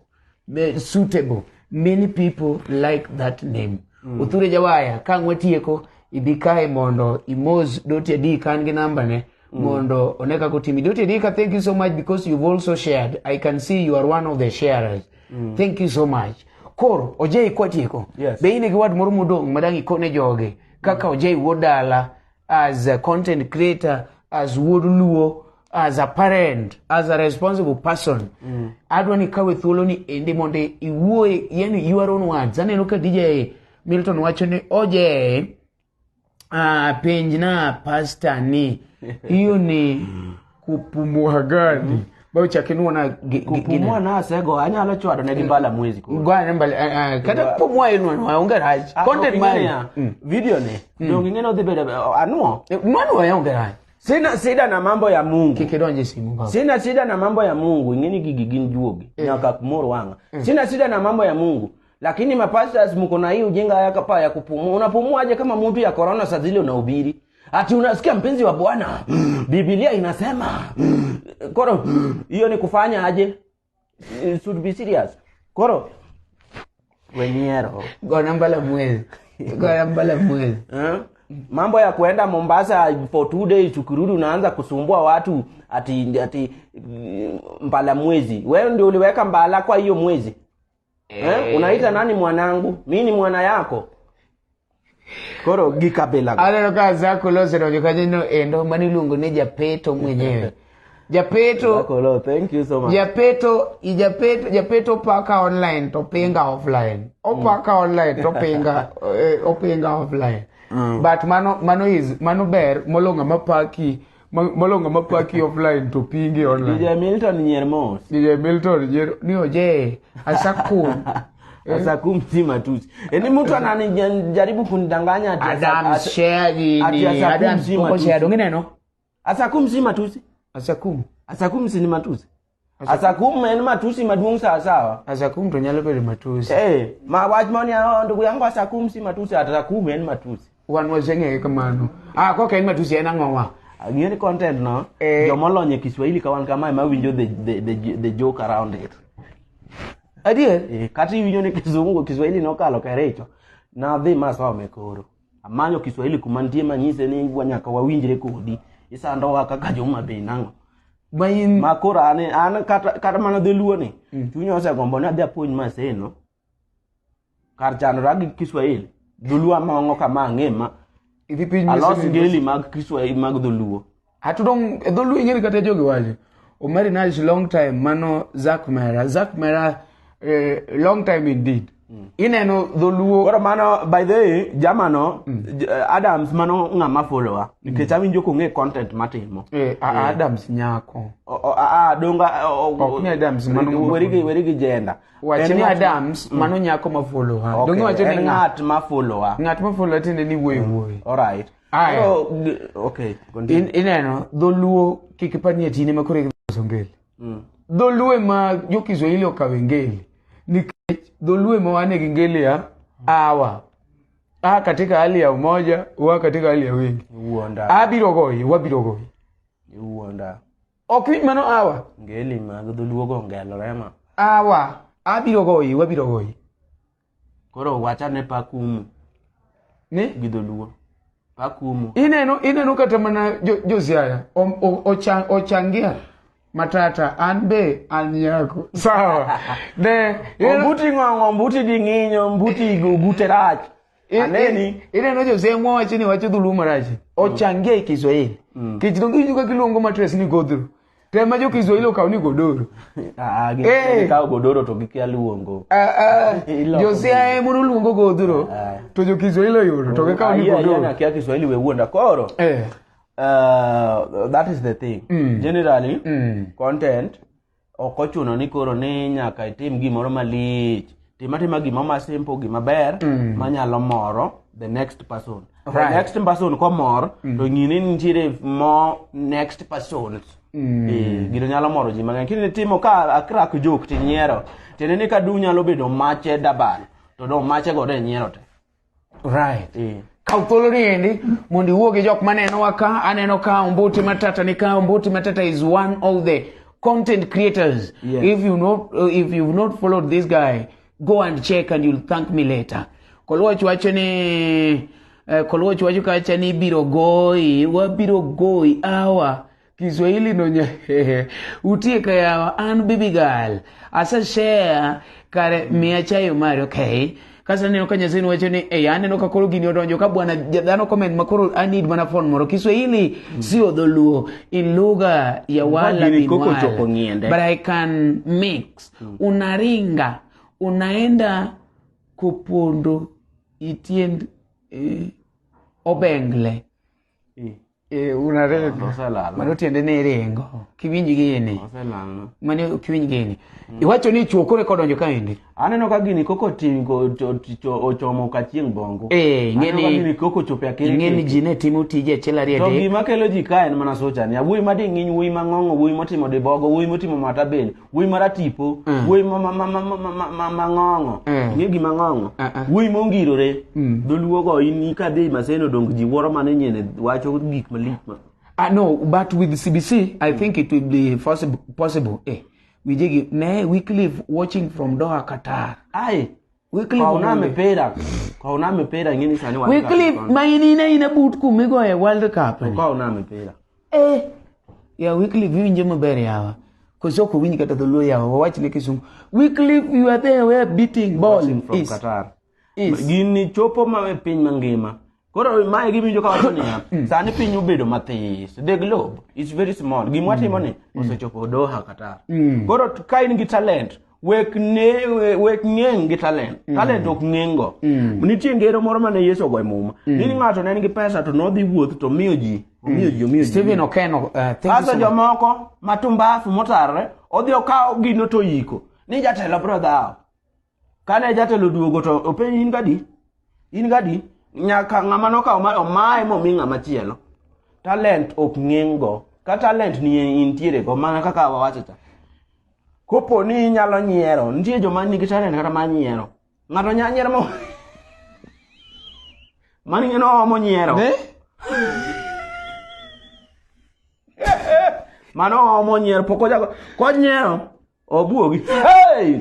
Suitable. Many people like that name. Othure Jawaya ka ang' watieko ibi kae mondo imos Dr. Dika an gi namba ne mondo one kaka otimi. Dr. Dika, thank you so much because you've also shared. I can see you are one of the sharers. Thank you so much. Koro Ojai kwatieko. Yes. Be in gi word moro modong' madang' ikone jogi kaka Ojai wuod dala as a content creator, as wuod Luo, as a parent, as a responsible person. Adwa ni kawe thuolo ni endi mondo iwuoye, yani your own words. Aneno ka DJ Milton wacho ni Ojai penjna pastor ni hiyo ni kupumua gani? Ba chak inuona Kupumua na asego anyalo chwado ne gi mbala mwezi koro. Gwane mbala kata kupumua inuona onge rach. Content mari. Video ni donge ing'e ni odhi bedo anuo. Mano onge rach. Sina shida na mambo ya Mungu. Kik idonje simu baba. Sina shida na mambo ya Mungu, ing'e gigi gin juogi. Nyaka kumor wang'a. Sina shida na mambo ya Mungu. Lakini mapastors mko na hii ujinga ya kapa ya kupumua. Unapumua aje kama mtu ya corona saa zile unahubiri? Ati unasikia mpenzi wa Bwana. Biblia inasema. Koro hiyo ni kufanya aje? It should be serious. Koro wenyero. Gona mbala mwezi. Gona mbala mwezi. Mambo ya kuenda Mombasa for 2 days ukirudi unaanza kusumbua watu ati mbala mwezi. Wewe ndio uliweka mbala kwa hiyo mwezi. Unaita nani mwanangu? Mimi ni mwana yako. Koro gikabela. Aneno ka Zako Lose donjo kanyo no endo mano iluongo ni Japeto mwenyewe. Japeto. Zako Lo, thank you so much. Japeto, Japeto, Japeto paka online to pinga offline. Opaka online to pinga, opinga offline. But mano, mano is, mano ber molonga mapaki, molonga mapaki offline to pingi online. DJ Milton nyier mos. DJ Milton nyier ni oje asakum. Asakum si matusi. Eni mtu ananijaribu kunidanganya ati Adam share gini. ati asakum Adam si poko matusi. share donge neno? Asakum si matusi. Asakum. Asakum si ni matusi. Asakum en matusi maduong' sawa sawa. Asakum to nyalo bedo matusi. Ma wach moni ndugu yangu asakum si matusi, asakum en matusi. Wan waseng'eyo kamano. Koka en matusi en ang'owa? Ang'eyo ni content no, jomolony e Kiswahili ka wan kamae ma winjo the joke around it. Adier? Kata iwinjo ni Kizungu, Kiswahili nokalo Kericho. Nadhi masome koro. Amanyo Kiswahili kuma nitie manyise ni nyaka wawinjre kodi. Isandowa kaka joma be nang'o. Ma in Ma koro an kata mana dholuo ni, chunya osegombo ni adhi apuonj Maseno. Kar chandora gi Kiswahili. Dholuo among'o kama ang'e ma. Idhi piny Alos Maseno. ngeli mag Kiswahili mag dholuo. Ato dong dholuo ing'eni kata jogi wacho. Omari Nash long time mano Zack Mera. Zack Mera long time indeed. Ineno dholuo Koro mano by the way jamano Adams mano ng'ama follower nikech awinjo kong'e content matimo. Eh, Adams nyako. A donga Ok ni Adams, mano ng'ama werigi werigi jenda. Wach En ni ng'at- Adams mano nyako ma follow her. Okay, Donge wacho ni en ng'at ng'at ma follower. ng'at ma follow tiende ni wuoyi wuoyi. All right. Aya. Koro, okay, continue. Ineno dholuo kik ipar ni ati in ema koro iloso ngeli. Dholuo ema jo Kiswahili okawe ngeli. Nikech dholuo ema wane gi ngeli ya awa. A katika hali ya umoja, wa katika hali ya wingi. Iwuonda. Abiro goyi, wabiro goyi. Iwuonda. Ok winj mano awa. Ngeli mag dholuo go ongelore ma. Awa, abiro goyi, wabiro goyi. Koro wachane pakumu Ni? gi dholuo. Pakumu. Ineno kata mana jo Siaya ochangia matata an be an nyako. Sawa. Ne, Ombuti ng'ong'o, ombuti gi ng'inyo, ombuti go gute rach. Aneni. Ineno jo Siaya mwawacho ni wacho dholuo marach. Ochangia e Kiswahili. Kech donge iwinjo kaka iluongo matres ni godhro. To ema jo Kiswahili okaw ni godoro. Ah, Eh. gikawo godoro to gikia luongo. Ah, ah, Iloko Jo Siaya ema noluongo godhro. Ah. To jo Kiswahili oyudo to gikawo ni Ayie, ayie godoro. nakia Kiswahili we wuonda. Koro, that is the thing. Generally, content ok ochuno ni koro ni nyaka itim gimoro malich. Tim atima gima ma simple, gima ber, manyalo moro the next person. The next person komor, to ng'i ni nitiere more next persons. Gino nyalo moro ji mang'eny. Kini timo ka a crack joke tinyiero. Tiende ni ka du nyalo bedo mache dabal, to do mache go de nyiero te. Kaw thuolo ni endi mondo iwuo gi jok manenowa ka. Aneno ka Ombuti Matata ni ka. Ombuti Matata is one of the content creators. If you've not followed this guy, go and check and you'll thank me later. Koluoch wacho ni Koluoch wacho kacha ni biro goyi, wabiro goyi awa. Kiswahili no nya utieka yawa an baby girl. Asa share kare miya chayo mari okay. Kasa aneno ka Nyasaye wacho ni eh aneno ka koro gini odonjo ka bwana dhano comment ma koro I need mana phone moro. Kiswahili sio dholuo in lugha ya wala Gini koko binwala. chopo ng'iende. But I can mix. Unaringa, unaenda kupondo itiend obengle. Unaringa. Oselal. Mano tiende ni iringo. Kiwinj gini. Oselal. Mano kiwinj gini. Iwacho ni chuo koro eka odonjo kaendi. Aneno ka gini koko tingo ochomo ka chieng' bongo. Ng'eni Aneno ka gini koko ochopo e akere ing'eni keke. ji ne timo tije achiel ariyo To adek. gima kelo ji ka en mana socha ni. Wuoyi ma ding'iny, wuoyi mang'ong'o, wuoyi motimo dibogo, wuoyi motimo matabel, wuoyi maratipo, wuoyi mang'ong'o. Ing'e gima ng'ong'o? Wuoyi mongirore. Dholuo go in kadhi Maseno dong ji wuoro mane nyene wacho gik malich ma. No, but with CBC, I think it will be possible. Wijigi, ne Wycliffe watching from Doha, Qatar. Ai. Wycliffe Kauna Omondi. mipira. Kauna mipira ng'ini sani wan Wycliffe, ma in ina ina but kumigoye World Cup ni. Kauna mipira. Ya Wycliffe iwinjo maber yawa. Koso ok owinj kata dholuo yawa, wawach ne kisungu. Wycliffe, you are there where beating ball Watching from is. Qatar. Is. Gini chopo ma e piny mangima. Koro mae gima ka wacho niya, sani piny obedo mathis. The globe is very small. Gima watimo ni osechopo Doha, Qatar. Koro ka in gi talent, wek ne wek ng'eng gi talent. Talent ok ng'eng go. Nitie ngero moro mane Yesu ogo e Muma. Ni ng'ato ne nigi pesa to nodhi wuoth to omiyo ji, omiyo ji, omiyo ji. Stephen Okeno, thank you Kasto so much. jomoko matumbafu motarre odhi okawo gino to oyiko ni jatelo biro dhawo. Kane jatelo oduogo to openj in gadi? In gadi? Nyaka ng'ama nokawo ma omaye momi ng'ama chielo. Talent ok ng'eng go. Ka talent ni intiere go mana kaka wawacho cha. Kopo ni inyalo nyiero, nitie joma nigi talent kata mar nyiero. Ng'ato nya nyiero mo Mani ng'eno omo nyiero. Ne? Mano omo nyiero pok ochako konyiero obuogi. Hey!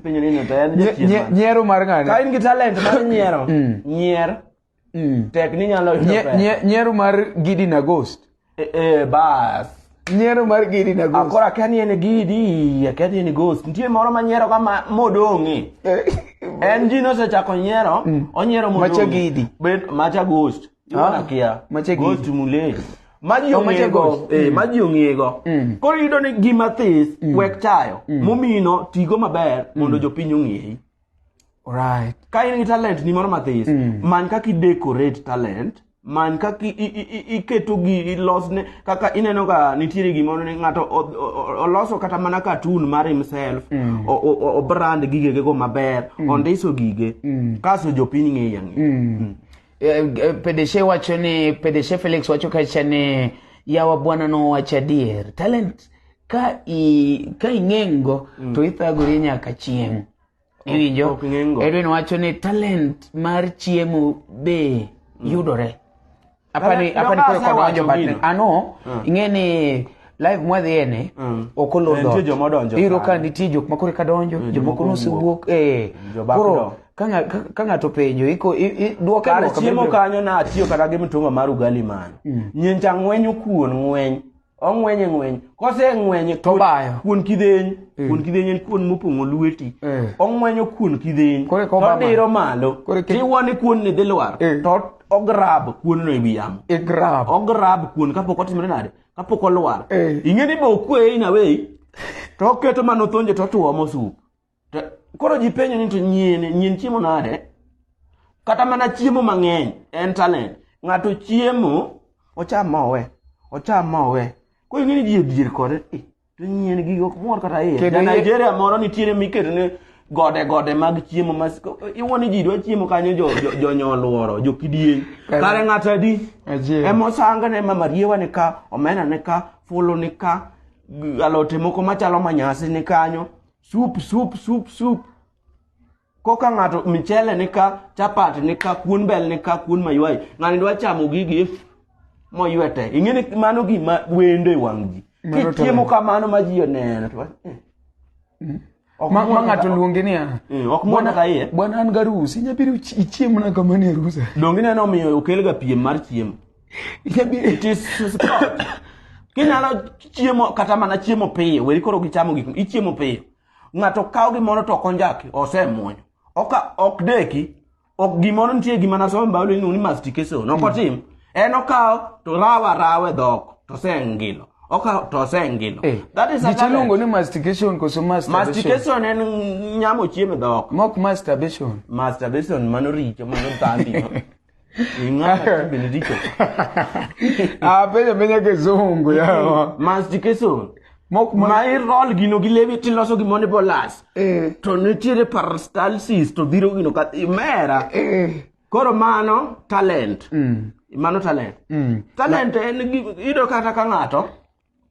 Penjo ni to en jachien mane? Nyiero mar ng'ane? Ka in gi talent mar nyiero, nyier. Tek ni nyalo yudo pesa. Nyiero mar Gidi na Ghost. Bas. Nyiero mar Gidi na Ghost. Akoro akia ni en Gidi, akia ni en Ghost. Nitie moro ma nyiero ka ma modong'e. En ji nosechako nyiero, onyiero modong'e. Macha Gidi. Bet macha Ghost. Iwuon akia. Macha Gidi. Ghost Mule. Maji Oh, macha ong'ego. Ghost. Maji ong'ego. Koro iyudo ni gima this, wek chayo. Momino tigo maber mondo jopiny ong'eyi. Right. Ka in gi talent ni moro mathis, many kaka i decorate talent, many kaka iketo gi ilosne kaka ineno ka nitiere gimoro ni ng'ato oloso kata mana cartoon mar himself, o brand gigege go maber, ondiso gige, kaso jopiny ng'iyo ang'iya. Pedeshe wacho ni, Pedeshe Felix wacho kacha ni yawa bwana nowacho adier. Talent ka ing'eng'go to ithagori nyaka chieng'. Iwinjo? Ok ng'eng'go. Edwin wacho ni talent mar chiemo be yudore. Apani Talent- koro Donge kodonjo asewacho but gino? ano ing'e ni live mwadhiye ni ok olor Nitie dhoot. joma odonjo Iyudo ka sani. nitie jok ma koro eka donjo, jomoko jomoko nosewuok. Jobak Koro do. ka ng'ato penjo iko duoke Kar duoka chiemo bende. kanyo na atiyo kata gi mtuma mar ugali mano. Nyencha ng'wenyo kuon ng'weny. Ong'wenye ng'weny. Kose ng'wenye To obayo. Kuon kidheny. Kuon kidheny en kuon mopong'o lweti. Ong'wenyo kuon kidheny. Koro To obama. odiro malo. Koro Tiwuo ni kuon ni dhi lwar. To ograb kuon no e wi yamo. E grab. Ograb kuon kapok otimore nade? Kapok olwar. Ing'e ni be okwe in away. To oketo mano thonje to otuomo sup. To koro ji penjo ni to nyien chiemo nade? Kata mana chiemo mang'eny en talent. Ng'ato chiemo ocham ma owe, ocham ma owe. Koro ing'e ni ji odhier kode, to nyien gigo ok mor kata iye. Kendo Ja Nigeria moro nitiere miketo ne gode gode mag chiemo ma iwuo ni ji dwa chiemo kanyo jonyoluoro, jo kidieny. Kare ng'ato adi? Achiel. Ema osangne mama riewa ni ka, omena ni ka, fulu ni ka, alote moko machalo manyasi ni kanyo. Soup, soup, soup, soup. Koka ng'ato michele ni ka, chapat ni ka, kuon bel ni ka, kuon maywai. Ng'ani dwa chamo gigi moywe te. Ing'e ni mano gima wendo e wang' ji. Mano Kichiemo talent. kamano ma ji oneno to Ok Ma muon ng'ato kata- luongi niya. Ok muon kata iye. Bwana an garusi, inya biro ichiemna kama ni rusa. Donge ineno omiyo okelga piem mar chiemo. Inya biro It is sport. Kinyalo chiemo kata mana chiemo piyo, weri koro gichamo gik ichiemo piyo. Ng'ato kawo gimoro to ok onjaki, osemuonyo. Oka ok deki, ok gimoro nitie gima nasomo e Bible iluongo ni mastication, ok otim. En okawo to rawa rawa e dhok, to osengilo. Okawo to osengilo. That is a Gicha iluongo talent. ni mastication koso masturbation? Mastication en nyamo chiemo e dhok. Mok masturbation. Masturbation mano richo, mano dhambi. Ing'ama timbeni richo. Ah, penjo penja kizungu yawa. Mastication. Mok ma Ma irol gino gi lewi tiloso gimoro ni bolas. To nitiere peristalsis to dhiro gino ka imera. Koro mano talent. Mano talent. Talent en iyudo kata ka ng'ato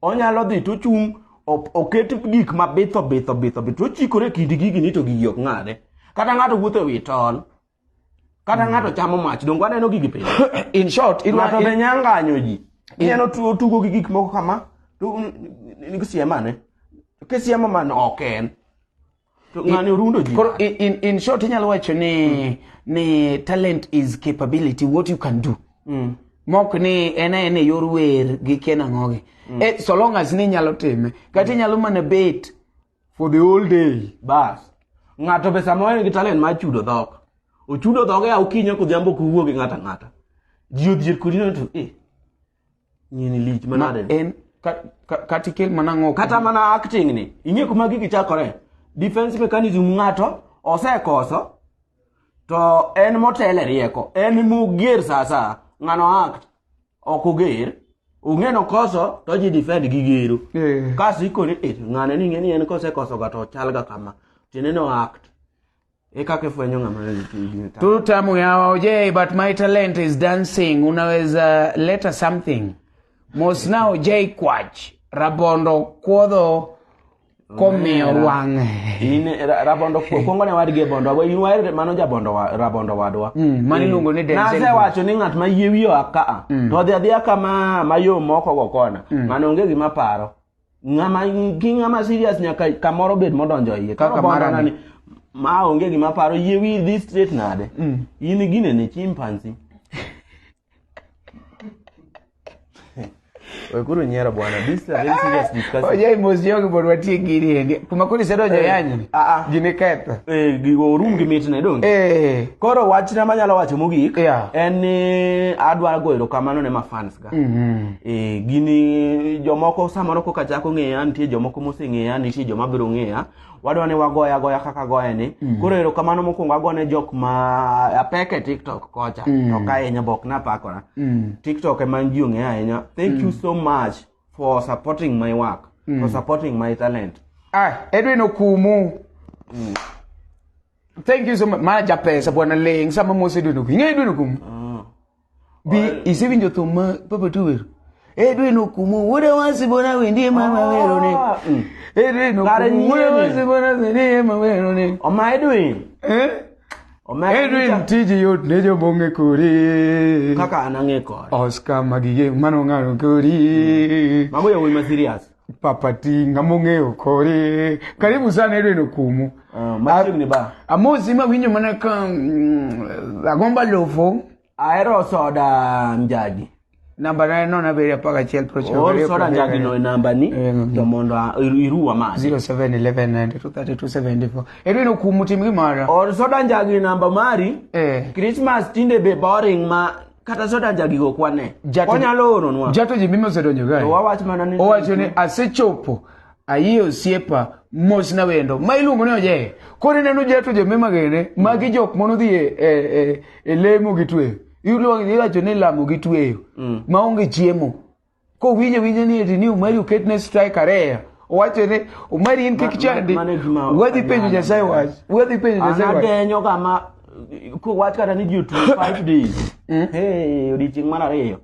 onyalo dhi to ochung' oket gik mabitho bitho bitho bitho to ochikore e kind gigi ni to gigi ok ng'ade. Kata ng'ato wuotho e wi tol. Kata ng'ato chamo mach, donge waneno gigi pile. In short, ng'ato be nyanganyo ji. Ineno tugo gi gik moko kama, to siema ne. Kisiemo mano ok en. To ng'ani orundo ji. Koro in short inyalo wacho ni talent is capability, what you can do. Mok ni en aena e yor wer gi kia nang'ogi. So long as ni inyalo time. Kata inyalo mana bet for the whole day. Bas. Ng'ato be samoro en gi talent mar chudo dhok. Ochudo dhoge a okinyi kodhiambo ok owuo gi ng'ato ang'ata. Ji odhier kodi no to nyieni lich manade. En kata ikel mana ng'o. Kata mana acting ni. Ing'e kuma gigi chakore. Defense mechanism ng'ato osekoso to en motelo e rieko. En moger sa sa. Ng'ano act. Ok oger. Ong'e nokoso to ji defend gi gero. Kasto ikoni ng'ane ni ing'e ni en kosekoso ga to ochal ga kama. Tiende no act. E kaka ifwenyo ng'ama nigi talent. Tutamu yawa Ojei, but my talent is dancing. Unaweza leta something. Mosna Ojei kwach. Rabondo kuodho komiyo wang'e. In rabondo kuongo ne wadgi e bondo. In wahero mano jabondo rabondo wadwa. Mano iluongo ni Denzel. Nasewacho ni ng'at ma yie wiye oa ka. To odhi adhiya kama mayom moko go kona. Mano onge gima paro. Ng'ama gi ng'ama serious nyaka kamoro bed modonjo iye. Kaka Koro bondo mara ni. nani, ma onge gima paro yie wi dhi straight nade. In gine ni chimpanzee. We koro nyiero bwana. This is a very serious discussion. Ojei mos jogi mondo watiek gini endi. Kuma koro isedonjo yanyo ni. Gini ketho. Gigo orum gi mitne donge. Koro wachna manyalo wacho mogik en ni adwa goyo erokamano ne ma fans ga. Gini Jomoko samoro koka chako ng'eya, nitie jomoko moseng'eya, nitie joma biro ng'eya. Wadwa ni wagoye agoya kaka goye ni. Koro erokamano mokwongo agone jok ma apek e TikTok kocha. To ok ahinya be ok napakora. TikTok ema ji ong'eya ahinya. Thank you so much for supporting my work, for supporting my talent. Ah, Edwin Okumu. Thank you so much. Mana japesa bwana ling sama mose Edwin Okumu. Ing'e Edwin Okumu? Bi isewinjo thum ma Papa Tuwero? Edwin Okumu, wuoda wasi bona wendie mama wero ne. Edwin Kare Okumu, wuoda nyieni. wasi bona wendie mama wero ne. Oma Edwin. Eh? Omera Edwin tiji yot ne jomong'e kori. Kaka an ang'e kore. Oscar Magige mano ng'ano kori. Mago yawuoyi ma serious. Papa T ng'ama ong'eyo kori. Karibu sana Edwin Okumu. Machiegni ba. Amosi ma winjo mana ka agomba lofo. Ahero soda njagi. Namba na en 07 11 90 Or soda njagi no e namba ni to mondo iruwa mach. 07 11 92 32 74. Edwin Okumu tim gimoro. Or soda njagi namba mari. Eh. Christmas tinde be boring ma kata soda njagi go kwane. Onyalo oronwa. Jato ji mimi osedonjo kae. To wawach mana ni Owacho ni asechopo ayie osiepa mos na wendo ma iluongo ni oje. Koro ineno jato jomima gene magi jok manodhi e lemo gi tweyo. Iluongo iwacho ni lamo gi tweyo maonge chiemo. Kowinjo winjo ni eti ni Omari oketne strike ariyo. Owacho ni Omari in kik chandi. mano e gima Wadhi penjo Nyasaye wach. Wadhi penjo Nyasaye An wach. adenyo kama kowach kata ni ji otwe 5 days. Hey, odiechieng' mar ariyo.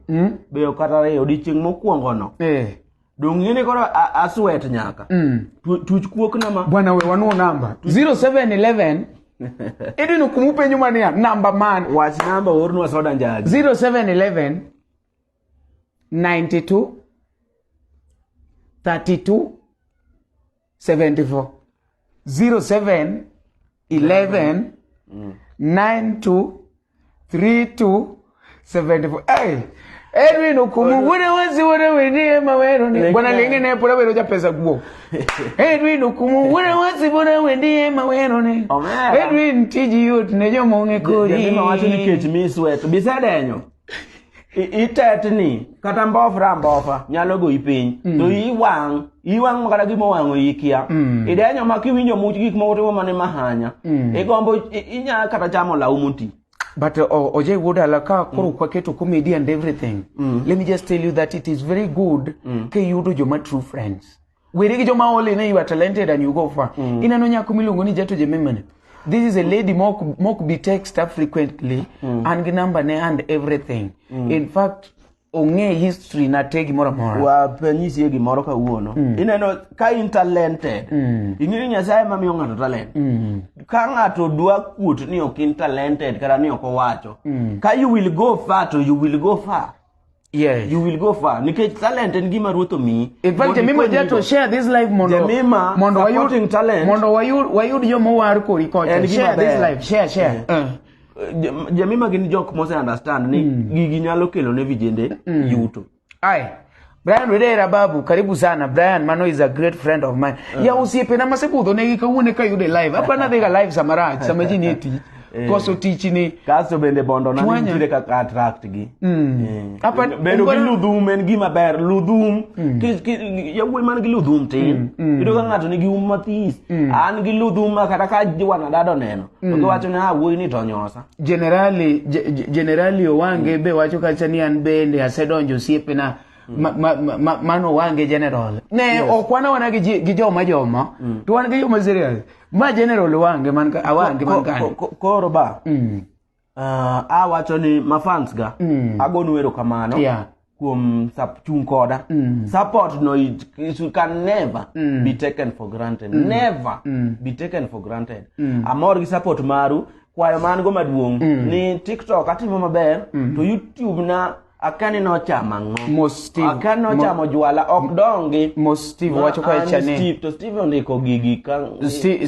Be ok kata ariyo, odiechieng' mokwongo no. Dong' ing'e ni koro aswet nyaka. Tuch kuok na ma. Bwana we wanuo namba 0711 Edwin Okumu penjo mania namba man Wach namba oornwa soda njagi. 0711 92 32 74 07 11 92 32 74. Hey, Edwin Okumu wuode wasi wuode wendi ema wero ni bwana lingi ne pura wero japesa guo. Edwin Okumu wuode wasi wuode wendi ema wero ni. Omera. Edwin tiji yot ne jomong'e kori. Jemima wacho ni kech mi swet. Bisedenyo. Itetni kata mbofra mbofa nyalo goyi piny. To iwang', iwang' ma kata gima owang'o ikia. Idenyo ma kiwinjo much gik moko timo mana mahanya. Igombo inya kata chamo law moti. But Ojay Wodala ka koro kwaketo comedy and everything. Let me just tell you that it is very good ka iyudo joma true friends. Weri gi joma ole ni you are talented and you go far. Ineno nyako miluongo ni Jato Jemimani. This is a lady mok be text her frequently and gi number ne and everything. In fact, ong'e history na te gimoro amora. Wapenyisie gimoro kawuono. Ineno ka in talented. Ing'e ni Nyasaye ema miyo ng'ato talent. Ka ng'ato dwa kuot ni ok in talented kata ni ok owacho. Ka you will go far to you will go far. Yes. You will go far. Nikech talent en gima Ruoth omiyi. In fact, Mondo Jemima ikony Jato go. share this live mondo Jemima mondo wayud supporting talent. mondo wayud joma war kori kocha. En gima Share this ber. live, share share. Jemima gin jok mose understand ni gigi nyalo kelo ne vijende yuto. Ai. Brian Wedera babu, karibu sana. Brian Mano is a great friend of mine. Ya osiepena masebudho negi kawuono eka ayude live. Hapana dhiga live sama rach, sama ji nie tich. Koso tich ni. Kasto bende bondo na Chwanya. nitiere kaka attract gi. Apa- Bedo gi ludhum en gima ber. Ludhum, yawuoyi man gi ludhum tin. Iyudo ka ng'ato nigi um mathis. An gi ludhum ma kata ka wanadada oneno, to giwacho ni ah wuoyi ni to nyosa. Generali Owange be wacho kacha ni an bende asedonjo osiepena. Mano Owange general. Ne ok wan awana gi joma joma, to wan gi joma serious. Ma general Owange man ka, Awange man ka. Koro ba. Awacho ni ma fans ga. Agonu erokamano. Kuom chung koda. Support no it can never be taken for granted. Never be taken for granted. Amor gi support maru, kwayo man go maduong' ni TikTok atimo maber, to YouTube na akani nochamo ang'o? Mos Steve. Akani nochamo jwala, ok dongi. Mos Steve Ma wacho kacha an ni Steve, to Steve ondiko gigi ka Steve,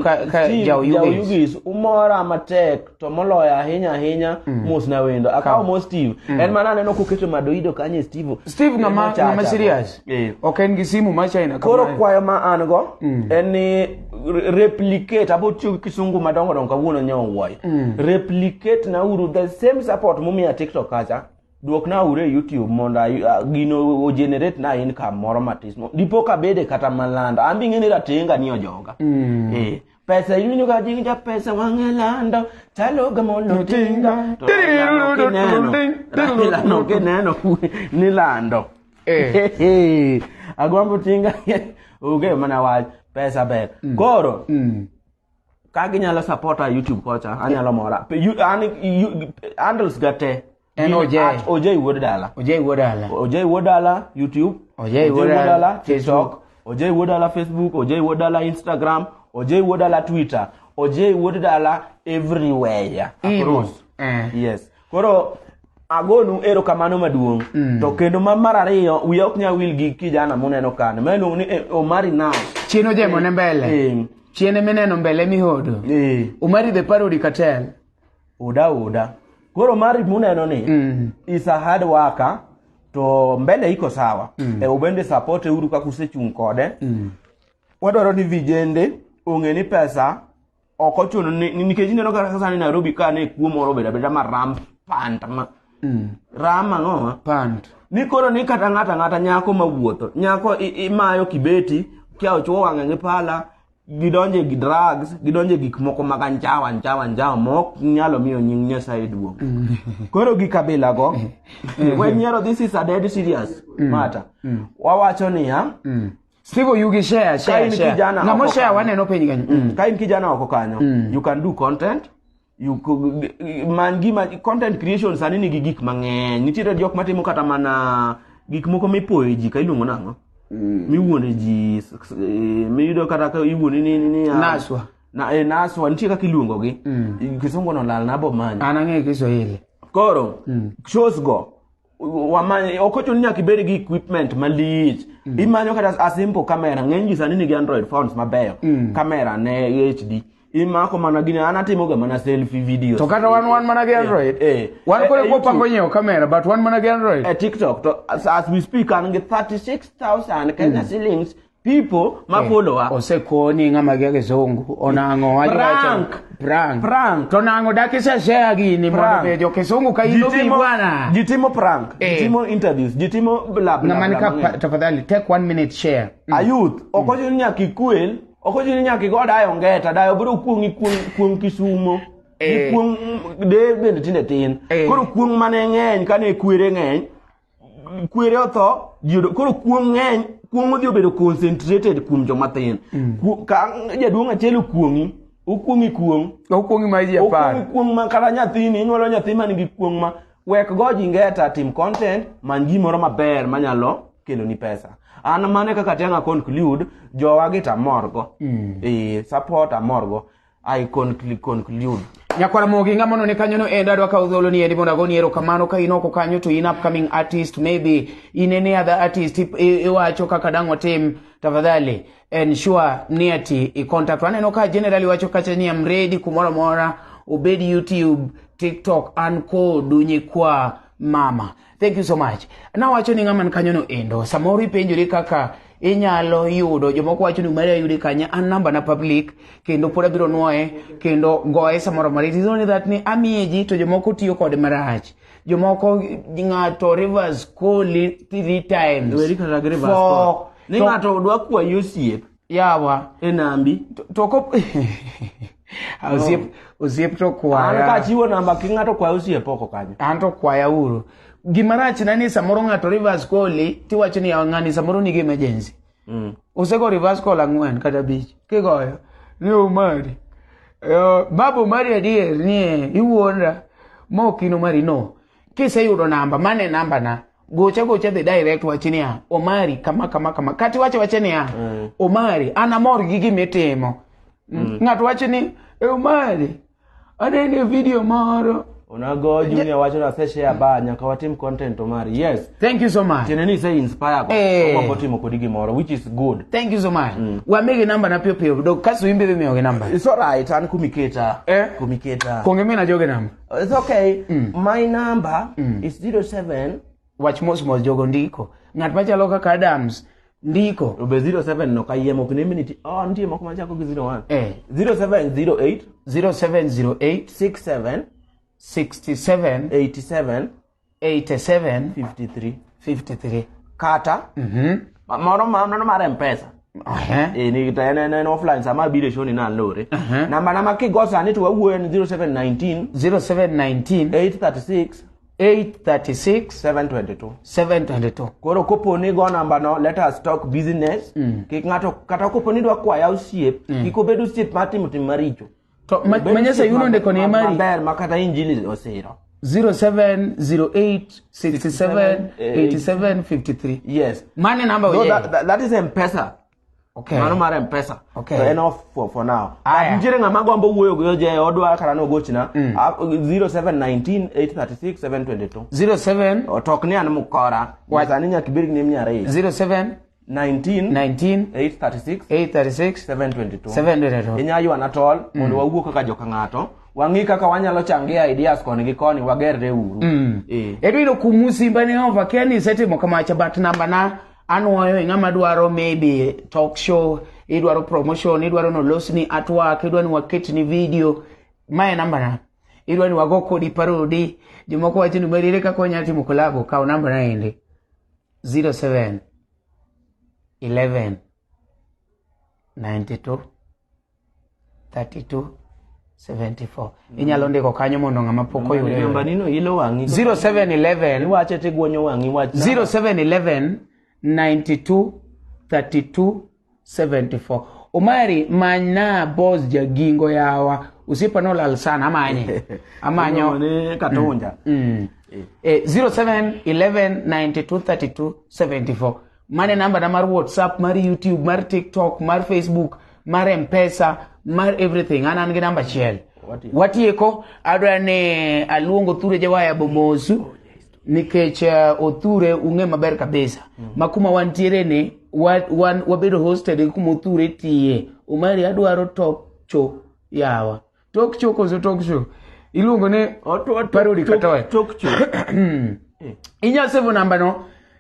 ka Steve, Jaoyugis. Jaoyugis, umora matek to moloyo ahinya ahinya mos na wendo. Akawo mos Steve. En mana aneno koketo madoido kanyo e Steve. Steve Nochacha. ng'ama serious. Ok en gi simu ma China Koro kamae. kwayo ma an go en ni replicate, abo tiyo gi kisungu madongo dongo kawuono nyo wuoyo. Replicate na uru the same support mumiya TikTok kacha. Duokna uru e YouTube mondo gino o generate na income moro matis. Dipo ka abede kata malando. An be ing'e ni ratenga ni ojoga. Eh, pesa iwinjo ka ji ja pesa wang'e lando chalo ga molo tinga. To Raila no kineno ni lando. Agwambo tinga onge mana wach pesa ber. Koro ka ginyalo support a YouTube kocha anyalo mora. An handles ga te. En OJ. At OJ Wuod Dala. OJ Wuod Dala. OJ Wuod Dala YouTube. OJ Wuod Dala TikTok. OJ Wuod Dala Facebook. OJ Wuod Dala Instagram. OJ Wuod Dala Twitter. OJ Wuod Dala everywhere. Across. Yes. Koro agonu erokamano maduong'. To kendo ma mar ariyo wiya ok nyal wil gi kijana muneno kane. Ma iluongo ni Omari Nash. Chien ojemo ne mbele. Chien mineno mbele mihodo. Omari the parody cartel. Oda oda. Koro Omari muneno ni is a hard worker to mbele iko sawa. E ubende support uru kaka usechung' kode. Wadwaro ni vijende ong'e ni pesa ok ochuno ni nikech ineno kaka sani Nairobi ka ne kuo moro obedo abeda ma rampant ma ram ang'o Pant. Ni koro ni kata ng'ato ang'ata nyako mawuotho nyako imayo kibeti kia ochuo wang'e gi pala gidonje gi drugs gidonje gik moko mag anjawa anjawa anjawa ma ok nyalo miyo nying Nyasaye duong'. Koro gi kabila go wenyiero this is a dead serious matter. Wawacho niya Steve Oyugi share share Ka in share. kijana Ng'ama oko share kanyo. waneno piny kanyo. Ka in kijana oko kanyo you can do content you many gima content creation sani nigi gik mang'eny nitiere jok matimo kata mana gik moko mipoyo ji ka iluongo nang'o miwuonde ji miyudo kata ka iwuondi ni ni ni Naswa. Na naswa nitie kaka iluongo gi. Kisungu no lal na bo manyo. An ang'eyo Kiswahili. Koro shows go wamany ok ochuno ni nyaka ibed gi equipment malich. Imanyo kata a simple camera ng'eny ji sani nigi Android phones mabeyo. Camera ne HD. Imako mana gini an atimo ga mana selfie videos. To kata wan mana gi Android. Wan koro wapango nyiewo camera but wan mana gi Android. TikTok to as we speak an gi 36,000 Kenya shillings people ma follow wa. Osekoni ng'ama gia kizungu onang'o wacho Prank. Prank. Prank. To nang'o dak isa share gini mondo Prank. be jo kizungu ka in obi bwana. Ji timo prank, ji timo interviews, ji timo bla bla. Ng'ama ni bla ka mang'eny. tafadhali take 1 minute share. A youth, ok ochuno ni nyaka ikwel, ok ochuno ni nyaka igo dayo ngeta, dayo biro kuong'i kuong' Kisumo. Kuong' de bende tinde tin. Koro kuong' mane ng'eny kane kwere ng'eny, kwere otho, ji koro kuong' ng'eny, kuong' odhi obedo concentrated kuom joma tin. Ka jaduong' achiel okuong'i, okuong'i kuong'. Okuong'i ma ji apar. Okuong'i kuong' ma kata nyathini, inyuolo nyathi man gi kuong' ma wek go ji ngeta, tim content, many gimoro maber manyalo keloni pesa. An mane kaka tiang' a conclude, jowa gi to amorgo. Support amorgo. I conclude. Nyakwara Mogi, ng'ama none kanyo no endo adwa kawo thuolo ni endi mondo agoni erokamano ka in oko kanyo to in upcoming artist, maybe in any other artist iwacho kaka dang' watim, tafadhali ensure ni ati i contact. Aneno ka generally wacho kacha ni I'm ready kumoro amora, obed YouTube, TikTok, an kodu nyikwa mama. Thank you so much. Nawacho ni ng'ama ni kanyo no endo, samoro ipenjori kaka inyalo yudo, jomoko wacho ni Umaria yudi kanye, an namba na public kendo pod abiro nwoye kendo goye samoro amora. It is only that ni amiye ji to jomoko tiyo kode marach. Jomoko ng'ato reverse call 3 times. Weri kata gi reverse Four. call. Ni ng'ato dwa kwayi osiep. Yawa. E nambi. To ko osiep to kwaya. An kachiwo namba ki ng'ato kwayo osiep oko kanyo. An to kwaya uru. Gima rach na ni samoro ng'ato reverse call tiwacho ni yawa ng'ani samoro nigi emergency. Osego reverse call 4 kata 5. Kigoyo ni Omari. Baba Omari adier ni iwuonda ma ok in Omari no. Kiseyudo namba, mano e namba na. Gocha gocha dhi direct wach niya, Omari kama kama kama. Kata iwacho wacha niya, Omari an amor gi gima itimo. Ng'ato wacho ni, Omari, aneno e video moro. Onago Junior wacho na ase share ba nyaka watim content Omari. Yes. Thank you so much. Tiende ni ise inspire go. Ogombo timo kodi gimoro which is good. Thank you so much. Wamigi namba na piyo piyo. Dog kaso imbe dhi miyogi namba. It's all right, an kumiketa. Kumiketa. Kuonge mina jogi namba. It's okay. My number is 07. Wach mos mos jogo ndiko. Ng'at machalo kaka Adams ndiko. Obe 07 no kayiem ok nemi nitie. Oh, nitie moko machako gi 01. 0708. 0708. 67. 67. 87. 87 53 53. Kata moro mano mar Mpesa. Ehe. Eh, ni to en offline sama abiro e show ni nalore. Namba na ma kigo sani to wawuoyo en 0719 0719 836 836 722. 722. Koro kopo ni go namba no, let us talk business. Kik ng'ato kata kopo ni dwa kwaya osiep, kik obed osiep mar timo tim maricho. To Obed ma Nyasaye osiep yuno ndiko ni mari maber ma kata injili osiro. 0708 67 87 53. Yes. Mane namba No, oye. that is Mpesa. Okay. Mano mar Mpesa. Okay. To en off for now. Aya. But nitiere ng'ama gombo wuoyo gi oje odwa kata nogochna. 0719 836 722. 07 Otok ni an mukora. Sani nyaka ibed gi nembni ariyo. 07 19 19 836 836 722. 722. Inya ywana tol mondo wawuo kaka joka ng'ato. Wang'i kaka wanyalo changia ideas koni gi koni wagerre uru. Eh. Edwin Okumu simba ne over kia ni isetimo kamacha but namba na anwoyo e ng'ama dwaro maybe talk show, idwaro promotion, idwaro nolosni artwork, idwaro ni waketni video, mae namba na. Idwaro ni wago kodi parody, jomoko wacho ni Mary ere kaka wanyalo timo collab, kaw namba na endi. 07 11 92 32 74. Inyalo ndiko kanyo mondo ng'ama pok oyude. Namba nino ilo wang'i. 0711 Iwache tigwonyo wang'i wach. 0711 92 32 74. Omari manyna boss jagingo yawa osiepa nolal sana amanye amanyo Ni Katunja. 07 11 92 32 74. Mane namba na mar WhatsApp, mar YouTube, mar TikTok, mar Facebook, mar Mpesa, mar everything. An gi namba achiel. Watieko. Watieko, adwa ni aluongo Othure Jawaya Bomosu nikech Othure ung'e maber kabisa. Ma kuma wantiere ni wan wabedo hosted gi kuma Othure tiye. Omari adwaro talk show yawa. Talk show koso talk show? Iluongo ni parody katoe. Tok cho. Inyalo save namba no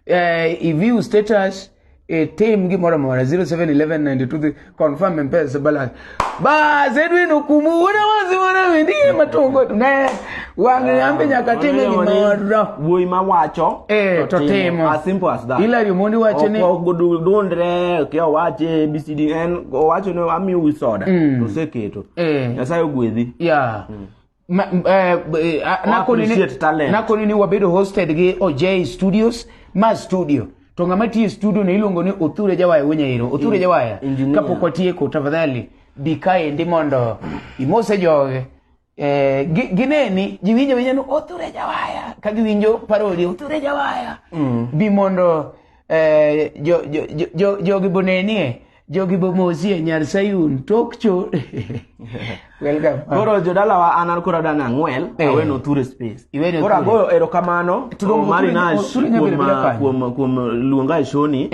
i-view status, tim gimoro amora. 071192 confirm Mpesa balance. Bas Edwin Okumu wuoda wasi wuoda windiye matongo ne wang' ambe nyaka time gimoro. Wuoyi mawacho To timo. As simple as that. Hilary Omondi wacho ni Ok dundre kia owache ABCD en owacho ni amiu soda to oseketo. Nyasaye ogwedhi. Yeah. Appreciate talent. Nakoni ni wabedo hosted gi OJ Studios ma studio to ng'ama tiyo e studio no iluongo ni Othure Jawaya Wonyairo. Othure Jawaya, Engineer. kapok watieko tafadhali bi kaendi mondo imose joge. Gineni ji winjo winjo ni Othure Jawaya ka giwinjo parodi Othure Jawaya. Bi mondo jogi bonenie, jogi bomosie nyar Sayun tok cho. Welcome. Koro jodalawa an koro adwa nang'wel aweno Othure space. Iwene Koro Othure. agoyo erokamano To dong Mari Othure Nash Othure nyalo bedo beda kanyo. kuom luonga e show ni.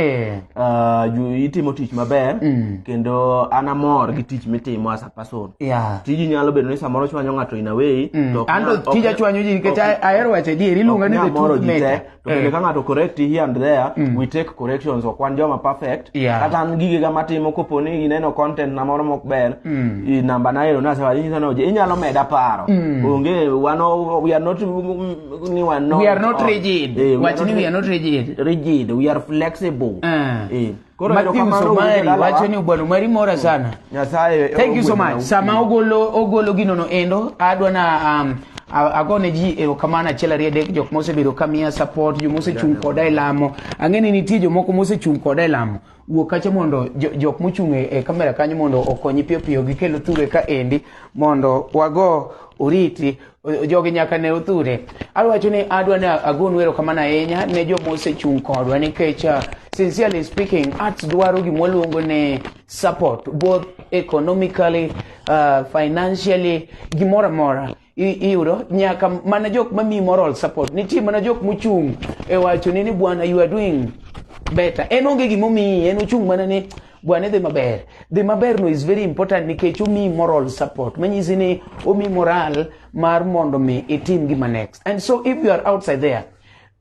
Itimo tich maber kendo an amor gi tich mitimo as a person. Tiji nyalo bedo ni samoro chwanyo ng'ato in a way. To ok An to tija chwanyo ji nikech ahero wacho adier, iluonga ni ok the nyal moro truth ji te. maker. To bende ka ng'ato correct here and there, we take corrections. Ok wan joma perfect. Yeah. Kata an gigega matimo kopo ni ineno content na moro mok ber, i namba na ero nasewacho inyisa ni oje, inyalo meda paro. Onge wan we are not ni wan not We are not rigid. We are Wach ni we are not rigid. rigid, we are flexible. Koro Matthew erokamano Somari uru jodalawa. wacho ni bwana Omari mora sana. Nyasaye Thank you so ogwedhna. much. Sama ogolo gino no endo, adwa na agone ji erokamano achiel ariyo adek jok mosebedo ka miya support, joma osechung' koda e lamo. Ang'e ni nitie jomoko mosechung' koda e lamo. Wuok kacha mondo jok mochung' e kamera kanyo mondo okonyi piyo piyo gikel Othure ka endi mondo wago oriti. Jogi nyaka ne Othure. Awacho ni adwa ni agonu erokamano ahinya ne joma osechung' kodwa nikech sincerely speaking, arts dwaro gima waluongo ni support both economically, financially, gimoro amora. Iyudo nyaka mana jok mamiyi moral support. Nitie mana jok mochung' e wacho ni bwana you are doing better. En onge gimomiyi, en ochung' mana ni bwana idhi maber. Dhi maber no is very important nikech omiyi moral support. Manyisi ni omiyi moral mar mondo mi itim gima next. And so if you are outside there,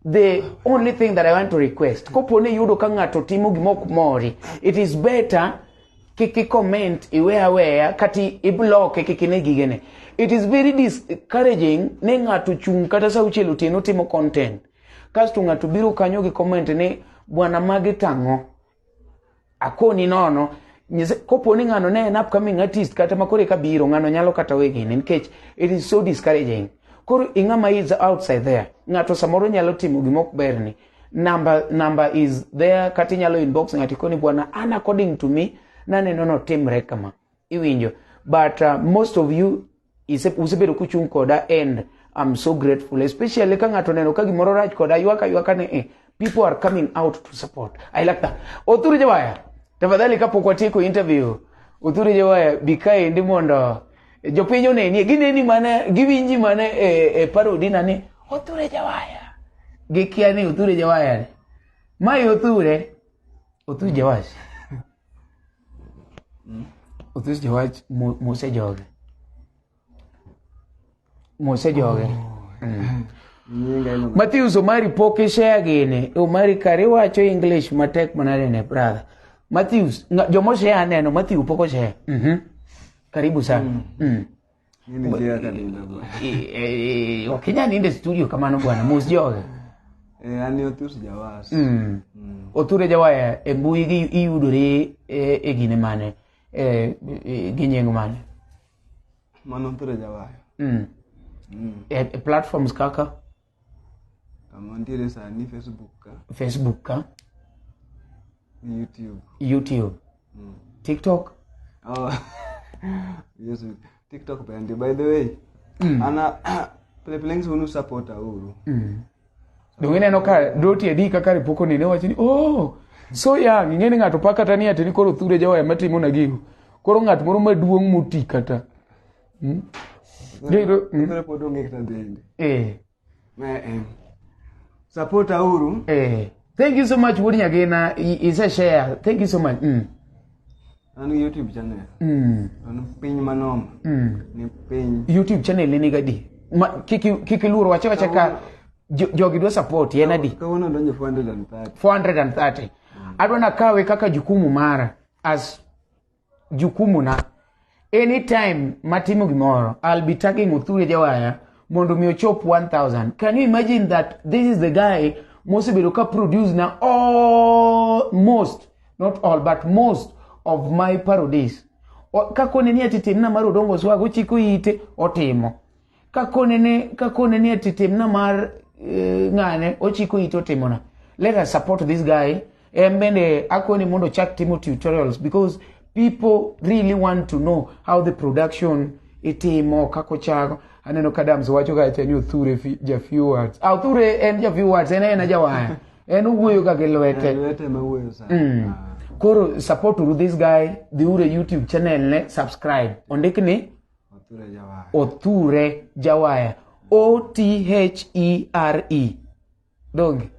the only thing that I want to request, kopo ni iyudo ka ng'ato timo gima ok mori, it is better Kik i comment iwe aweya kata ibloke kik ine gigene. It is very discouraging ni ng'ato chung' kata sa auchiel otieno timo content. Kasto ng'ato biro kanyo gi comment ni bwana magi tang'o. Akoni nono nyise kopo ni ng'ano ne en upcoming artist kata ma koro eka biro ng'ano nyalo kata we gini nikech it is so discouraging. Koro ing'ama is outside there ng'ato samoro nyalo timo gima ok berni number is there kata inyalo inbox ng'ato ikoni bwana an according to me naneno notimre kama iwinjo but most of you usebedo kuchung' koda and I'm so grateful especially ka ng'ato oneno ka gimoro rach koda ywak aywaka ni people are coming out to support. I like that. Othuru Jawaya, tafadhali kapok watieko interview, Othuru Jawaya bi kaendi mondo jopiny onenie, gineni mana, giwinji mana e parody na ni Othure Jawaya. Gikia ni Othure Jawaya ni. Mae Othure, Othure Jawach. Othure Jawach mose joge. Mose joge. Matthews Omari pok ishare gini. Omari kare iwacho English matek manade ne brother. Matthews, jomo share aneno, Matthew pok oshare. Karibu sana. Nini jia kaninda bwana. Ok inyal nindo e studio kamano bwana, mos joge. An Othur Jawas. Othure Jawaya e mbui gi iyudore e gine mane? Gi nying mane? Mano Othure Jawaya. E platforms kaka? Kama nitiere sani Facebook ka. Facebook ka. YouTube. YouTube. TikTok. Oh. Yes, TikTok bende. By the way, ana pile unu support auru. Donge ineno ka doti adi kaka ripoko ni ne wacho ni oh so young ing'e ni ng'ato pak kata ni ati ni koro Othure Jawaya matimo na gigo. Koro ng'at moro maduong' moti kata. Othure pod onge kata dende. Me en. Support auru. Thank you so much Wuod Nyagina. Ise share. Thank you so much. An gi YouTube channel. An piny manoma. Ni piny. YouTube channel ni gadi. Ma kiki luor wache wache ka jogi dwa support en adi? Kawuono donjo 430. 430. Adwa nakawe kaka jukumu mara as jukumu na. Anytime matimo gimoro, I'll be tagging Othure Jawaya mondo mi ochop 1000. Can you imagine that this is the guy mosebedo ka produce na all, most, not all, but most of my parodies. Kakone ni ati timna mar Odongo Swag, ochiko ite, otimo. Kakone ni ati timna mar ng'ane, ochiko ite, otimona. Let us support this guy. En bende akoni mondo chak timo tutorials because people really want to know how the production itimo, kako chako. Aneno ka Adams wacho kacha ni Othure ja few words. Othure en ja few words, en en jawaya. En owuoyo ga gi lwete. Lwete ma wuoyo sana. Koro support uru this guy, dhiuru e YouTube channel ne, subscribe. Ondik ni Othure Jawaya. Othure Jawaya. O T H E R E. Donge?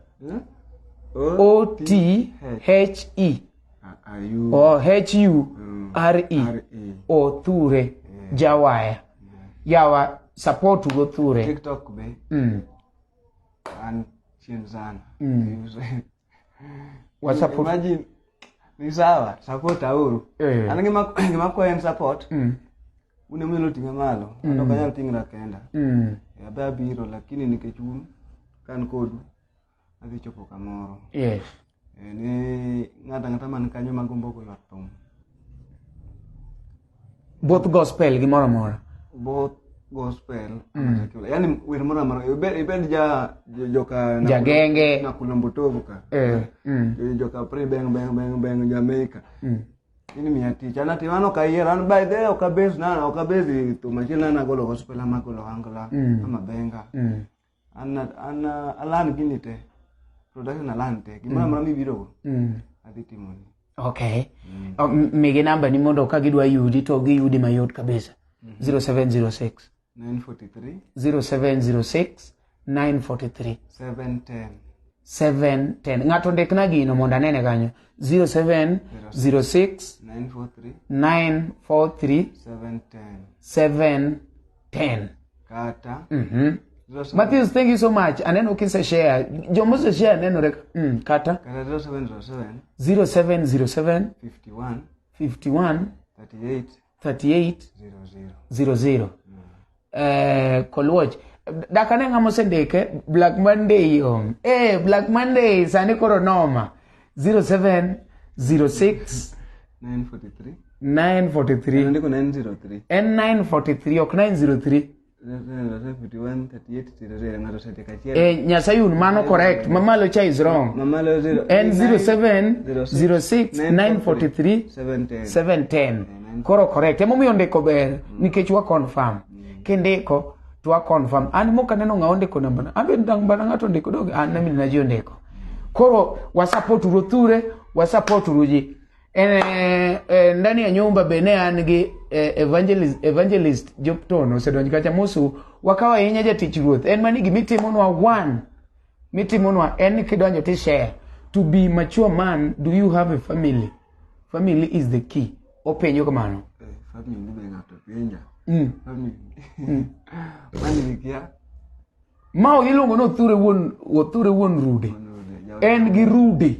O T H E. A U. O H U R E. R E. Othure Jawaya. Yawa support uru Othure. TikTok be. An chien sana. Wa support. Imagine ni sawa, support auru. An gima kwayo en support. Un ema unyalo ting'a malo. An ok anyal ting'ra kenda. Abe abiro lakini nikech un ka an kodu adhi chopo kamoro. Ni ng'ato ang'ata man kanyo magombo goyo thum. Both gospel gi moro amora. Both gospel. Yani wer moro amora. Ibed joka Jagenge. Nakula Mbotovu ka. Joka pre beng beng beng beng Jamaica. In miya tich. An ati an ok ayiero. An by the way ok abase na, ok abase thum achiel an agolo gospel ama agolo ohangla ama benga. An alan gini te. Production alan te. Gimoro amora mibiro go. Adhi timoni. Okay. Migi namba ni mondo ka gidwa yudi to giyudi mayot kabisa. 0706. 943. 0706 943. 710. 710. Ng'ato ndikna gino mondo anene kanyo. 0706 943. 943 710. 710. Kata. Matthews, thank you so much. Aneno kise share. Jomo se share neno rek. Kata. Kata 0707. 0707. 51. 51 38 38 00. 00. Koluoch dakane ng'ama osendike Black Monday yom. Black Monday sani koro noma. 07 06 943. 943. Andiko 903. En 943 ok 903. 51 38 00 ng'ato osendiko achiel. Nyasayun mano correct. Mamalo cha is wrong. Mamalo 0. En 07 06 943 710. 710. Koro correct. Emomiyo ndiko ber nikech wa confirm. Kindiko to wa confirm. An mok aneno ng'a ondiko namba na. An be namba na ng'ato ondiko dog an nami na ji ondiko. Koro wa support uru Othure, wa support uru ji. Ndani ya nyumba be ne an gi evangelist Jopton osedonjo kacha mosu wakawa ahinya jatich ruoth. En mani gimitimonwa one mitimonwa en ni kidonjo ti share. To be mature man, do you have a family? Family is the key. Openjo kamano. Family be ng'ato penja. Family. Family kia. Ma iluongo ni Othure wuon, Othure wuon Rude. En gi Rude.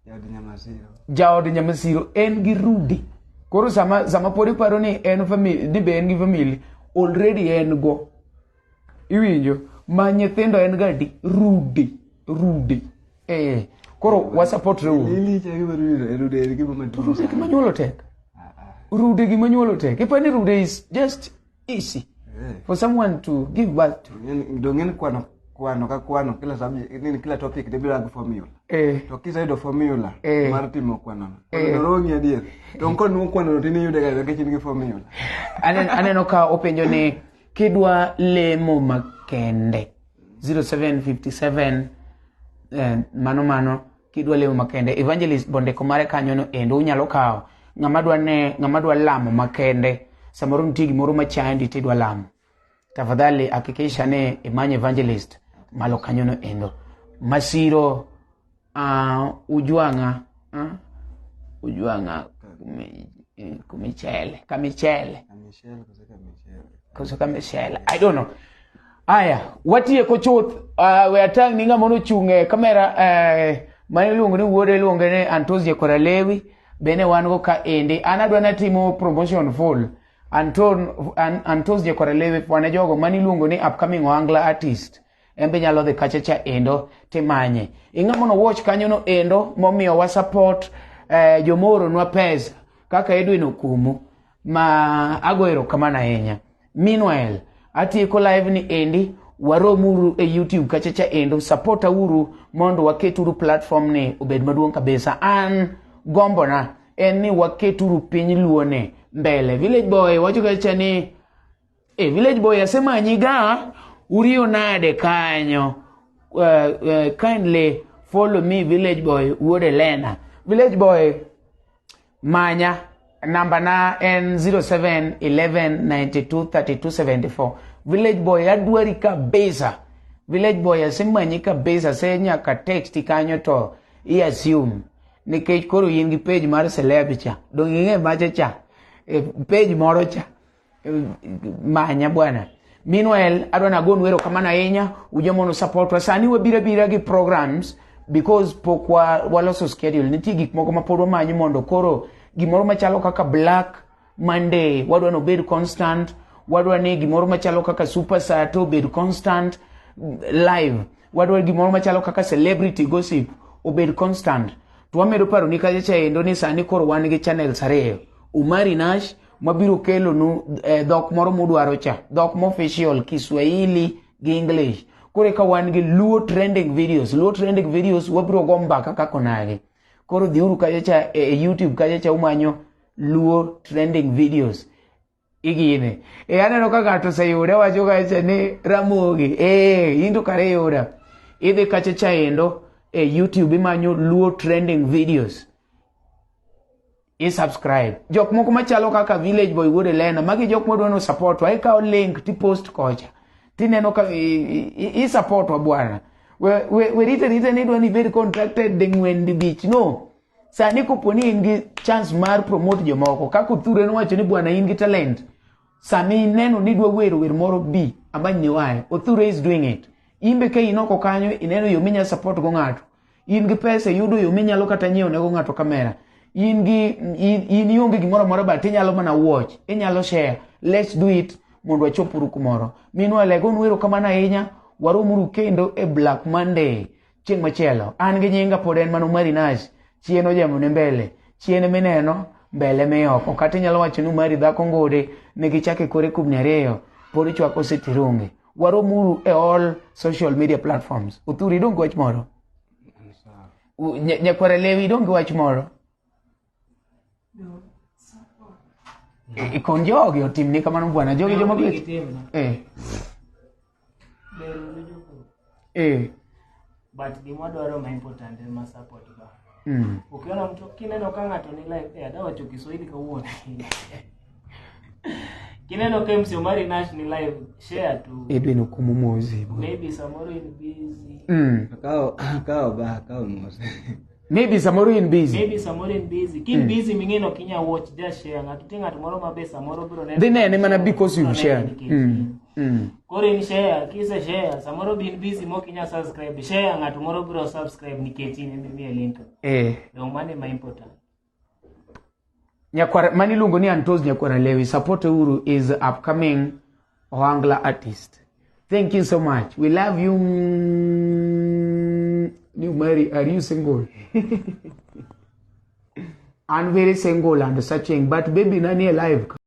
Jaod Nyamasiro. Jaod Nyamasiro en gi Rude. Koro sama pod iparo ni en family, ni be en gi family, already en go. Iwinjo? Ma nyithindo en ga di Rude, Rude. Koro wa support re uru. Lili cha gima Rude, Rude en gima maduong'. Rude gima nyuolo tek. Rude gima nyuolo tek. Ipa ni Rude is just easy for someone to give birth to. Dong' en kwano ka kwano, kila subject, nini, kila topic de biro gi formula. To kiseyudo formula mar timo kwano no, kwano no rongi adier. To konuo kwano no tiniyude ga nikech in gi formula. Aneno ka openjo ni kidwa lemo makende 0757, mano kidwa lemo makende. Evangelist bondeko mare kanyo no endo unyalo kawo. Ng'ama dwa ne, ng'ama dwa lamo makende, samoro nitie gimoro machandi tidwa lamo. Tafadhali hakikisha ni imanye evangelist malo kanyo no endo. Masiro, ujwang'a, ujwang'a kumichele, kamichele. Kamichele, koso kamichele. Koso kamichele. I don't know. Aya, watieko chuth. We atang' ni ng'ama nochung' e kamera, mane iluongo ni wuode iluonge ni Antosia Koralewi, bende wan go ka endi. An adwa natimo promotion full. Antosia Koralewi wane jogo mane iluongo ni upcoming Ohangla artist. En be nyalo dhi kacha cha endo timanye. Ing'ama no watch kanyo no endo momiyo wa support, jomooronwa pesa kaka Edwin Okumu ma ago erokamano ahinya. Meanwhile, atieko live ni endi, waromuru e YouTube kacha cha endo, support uru mondo waketuru platform ni obed maduong' kabisa. An gombona en ni waketuru piny luo ni mbele. Village boy wacho kacha ni, village boy asemanyi ga, uriyo nade kanyo? Kindly follow me village boy wuod Elena. Village boy manya namba na en 07 11 92 32 74. Village boy adwari kabisa. Village boy asemanyi kabisa, ase nyaka text kanyo to i assume nikech koro in gi page mar celeb cha. Dong ing'e macha cha. Page moro cha. Manya bwana. Meanwhile, adwa nagonu erokamano ahinya, uje mondo support wa. Sani wabiro abira gi programs because pok waloso schedule. Nitie gik moko ma pod wamanyo mondo koro gimoro machalo kaka Black Monday wadwa ni obed constant, wadwa ni gimoro machalo kaka Super Sato obed constant live, wadwa gimoro machalo kaka Celebrity Gossip obed constant. To wamedo paro ni kacha cha endo ni sani koro wan gi channels ariyo. Umari Nash mabiro kelonu, dhok moro mudwaro cha, dhok mo official Kiswahili gi English. Koro eka wan gi Luo trending videos. Luo trending videos wabiro go mbaka kaka onagi. Koro dhiuru kacha cha e YouTube kacha cha umanyo Luo trending videos. Igine. Aneno ka ng'ato oseyude wacho kacha ni Ramogi. In to kare iyuda. Idhi kacha cha endo e YouTube imanyo Luo trending videos. I subscribe. Jok moko machalo kaka Village Boy wuod Elena, magi jok modwa no support wa, ikawo link ti post kocha. Tineno ka i support wa bwana. We rite rite ni idwa ni ibed contracted de ng'wen di bich. No. Sani kopo ni in gi chance mar promote jomoko, kaka Othure nowacho ni bwana in gi talent. Sami ineno ni idwa wero wer moro bi, amany ni wae. Othure is doing it. In be ka in oko kanyo ineno yo minyalo support go ng'ato. In gi pesa iyudo yo minyalo kata nyiewo nego ng'ato kamera. In gi in ionge gimoro amora but inyalo mana watch, inyalo share. Let's do it mondo wachop uru kumoro. Minwa legonu erokamano ahinya. Waromuru kendo e Black Monday chieng' machielo. An gi nyinga pod en mana Omari Nash. Chien ojemo ne mbele. Chien mineno, mbele mioko. Kata inyalo wacho ni Omari dhako ngode ne gichako e kore kubni ariyo pod ichwako sitirungi. Waromuru e all social media platforms. Uthuri idong' gi wach moro? Nyakwara Lewi idong' gi wach moro? Ikon jogi otimni kamano bwana, jogi joma bet. Eh. Eh. But gima dwaro ma important en ma support ba. Ukiona mtu kineno ka ng'ato ni live, eh, adawacho Kiswahili kawuono. Kineno ka MC Omari Nash ni live, share tu. Edwin okumu mozi. Maybe samoro in busy. Akawo akawo ba akawo mos. Maybe samoro in busy. Maybe samoro in busy. Kin busy ming'eno ok inyal watch, just share. Ng'ato nitie ng'at moro ma be samoro biro neno. Dhi nene mana because Biro you've nene shared. nikech in. Koro in share, kise share, samoro be in busy mok inyal subscribe. Share ng'at moro biro subscribe nikech in ema imiye link. Dong mano ema important. Nyakwar mani iluongo ni Antos Nyakwara Lewi, support uru is upcoming Ohangla artist. Thank you so much. We love you. New Mary, are you single? I'm very single and searching, but baby nani alive.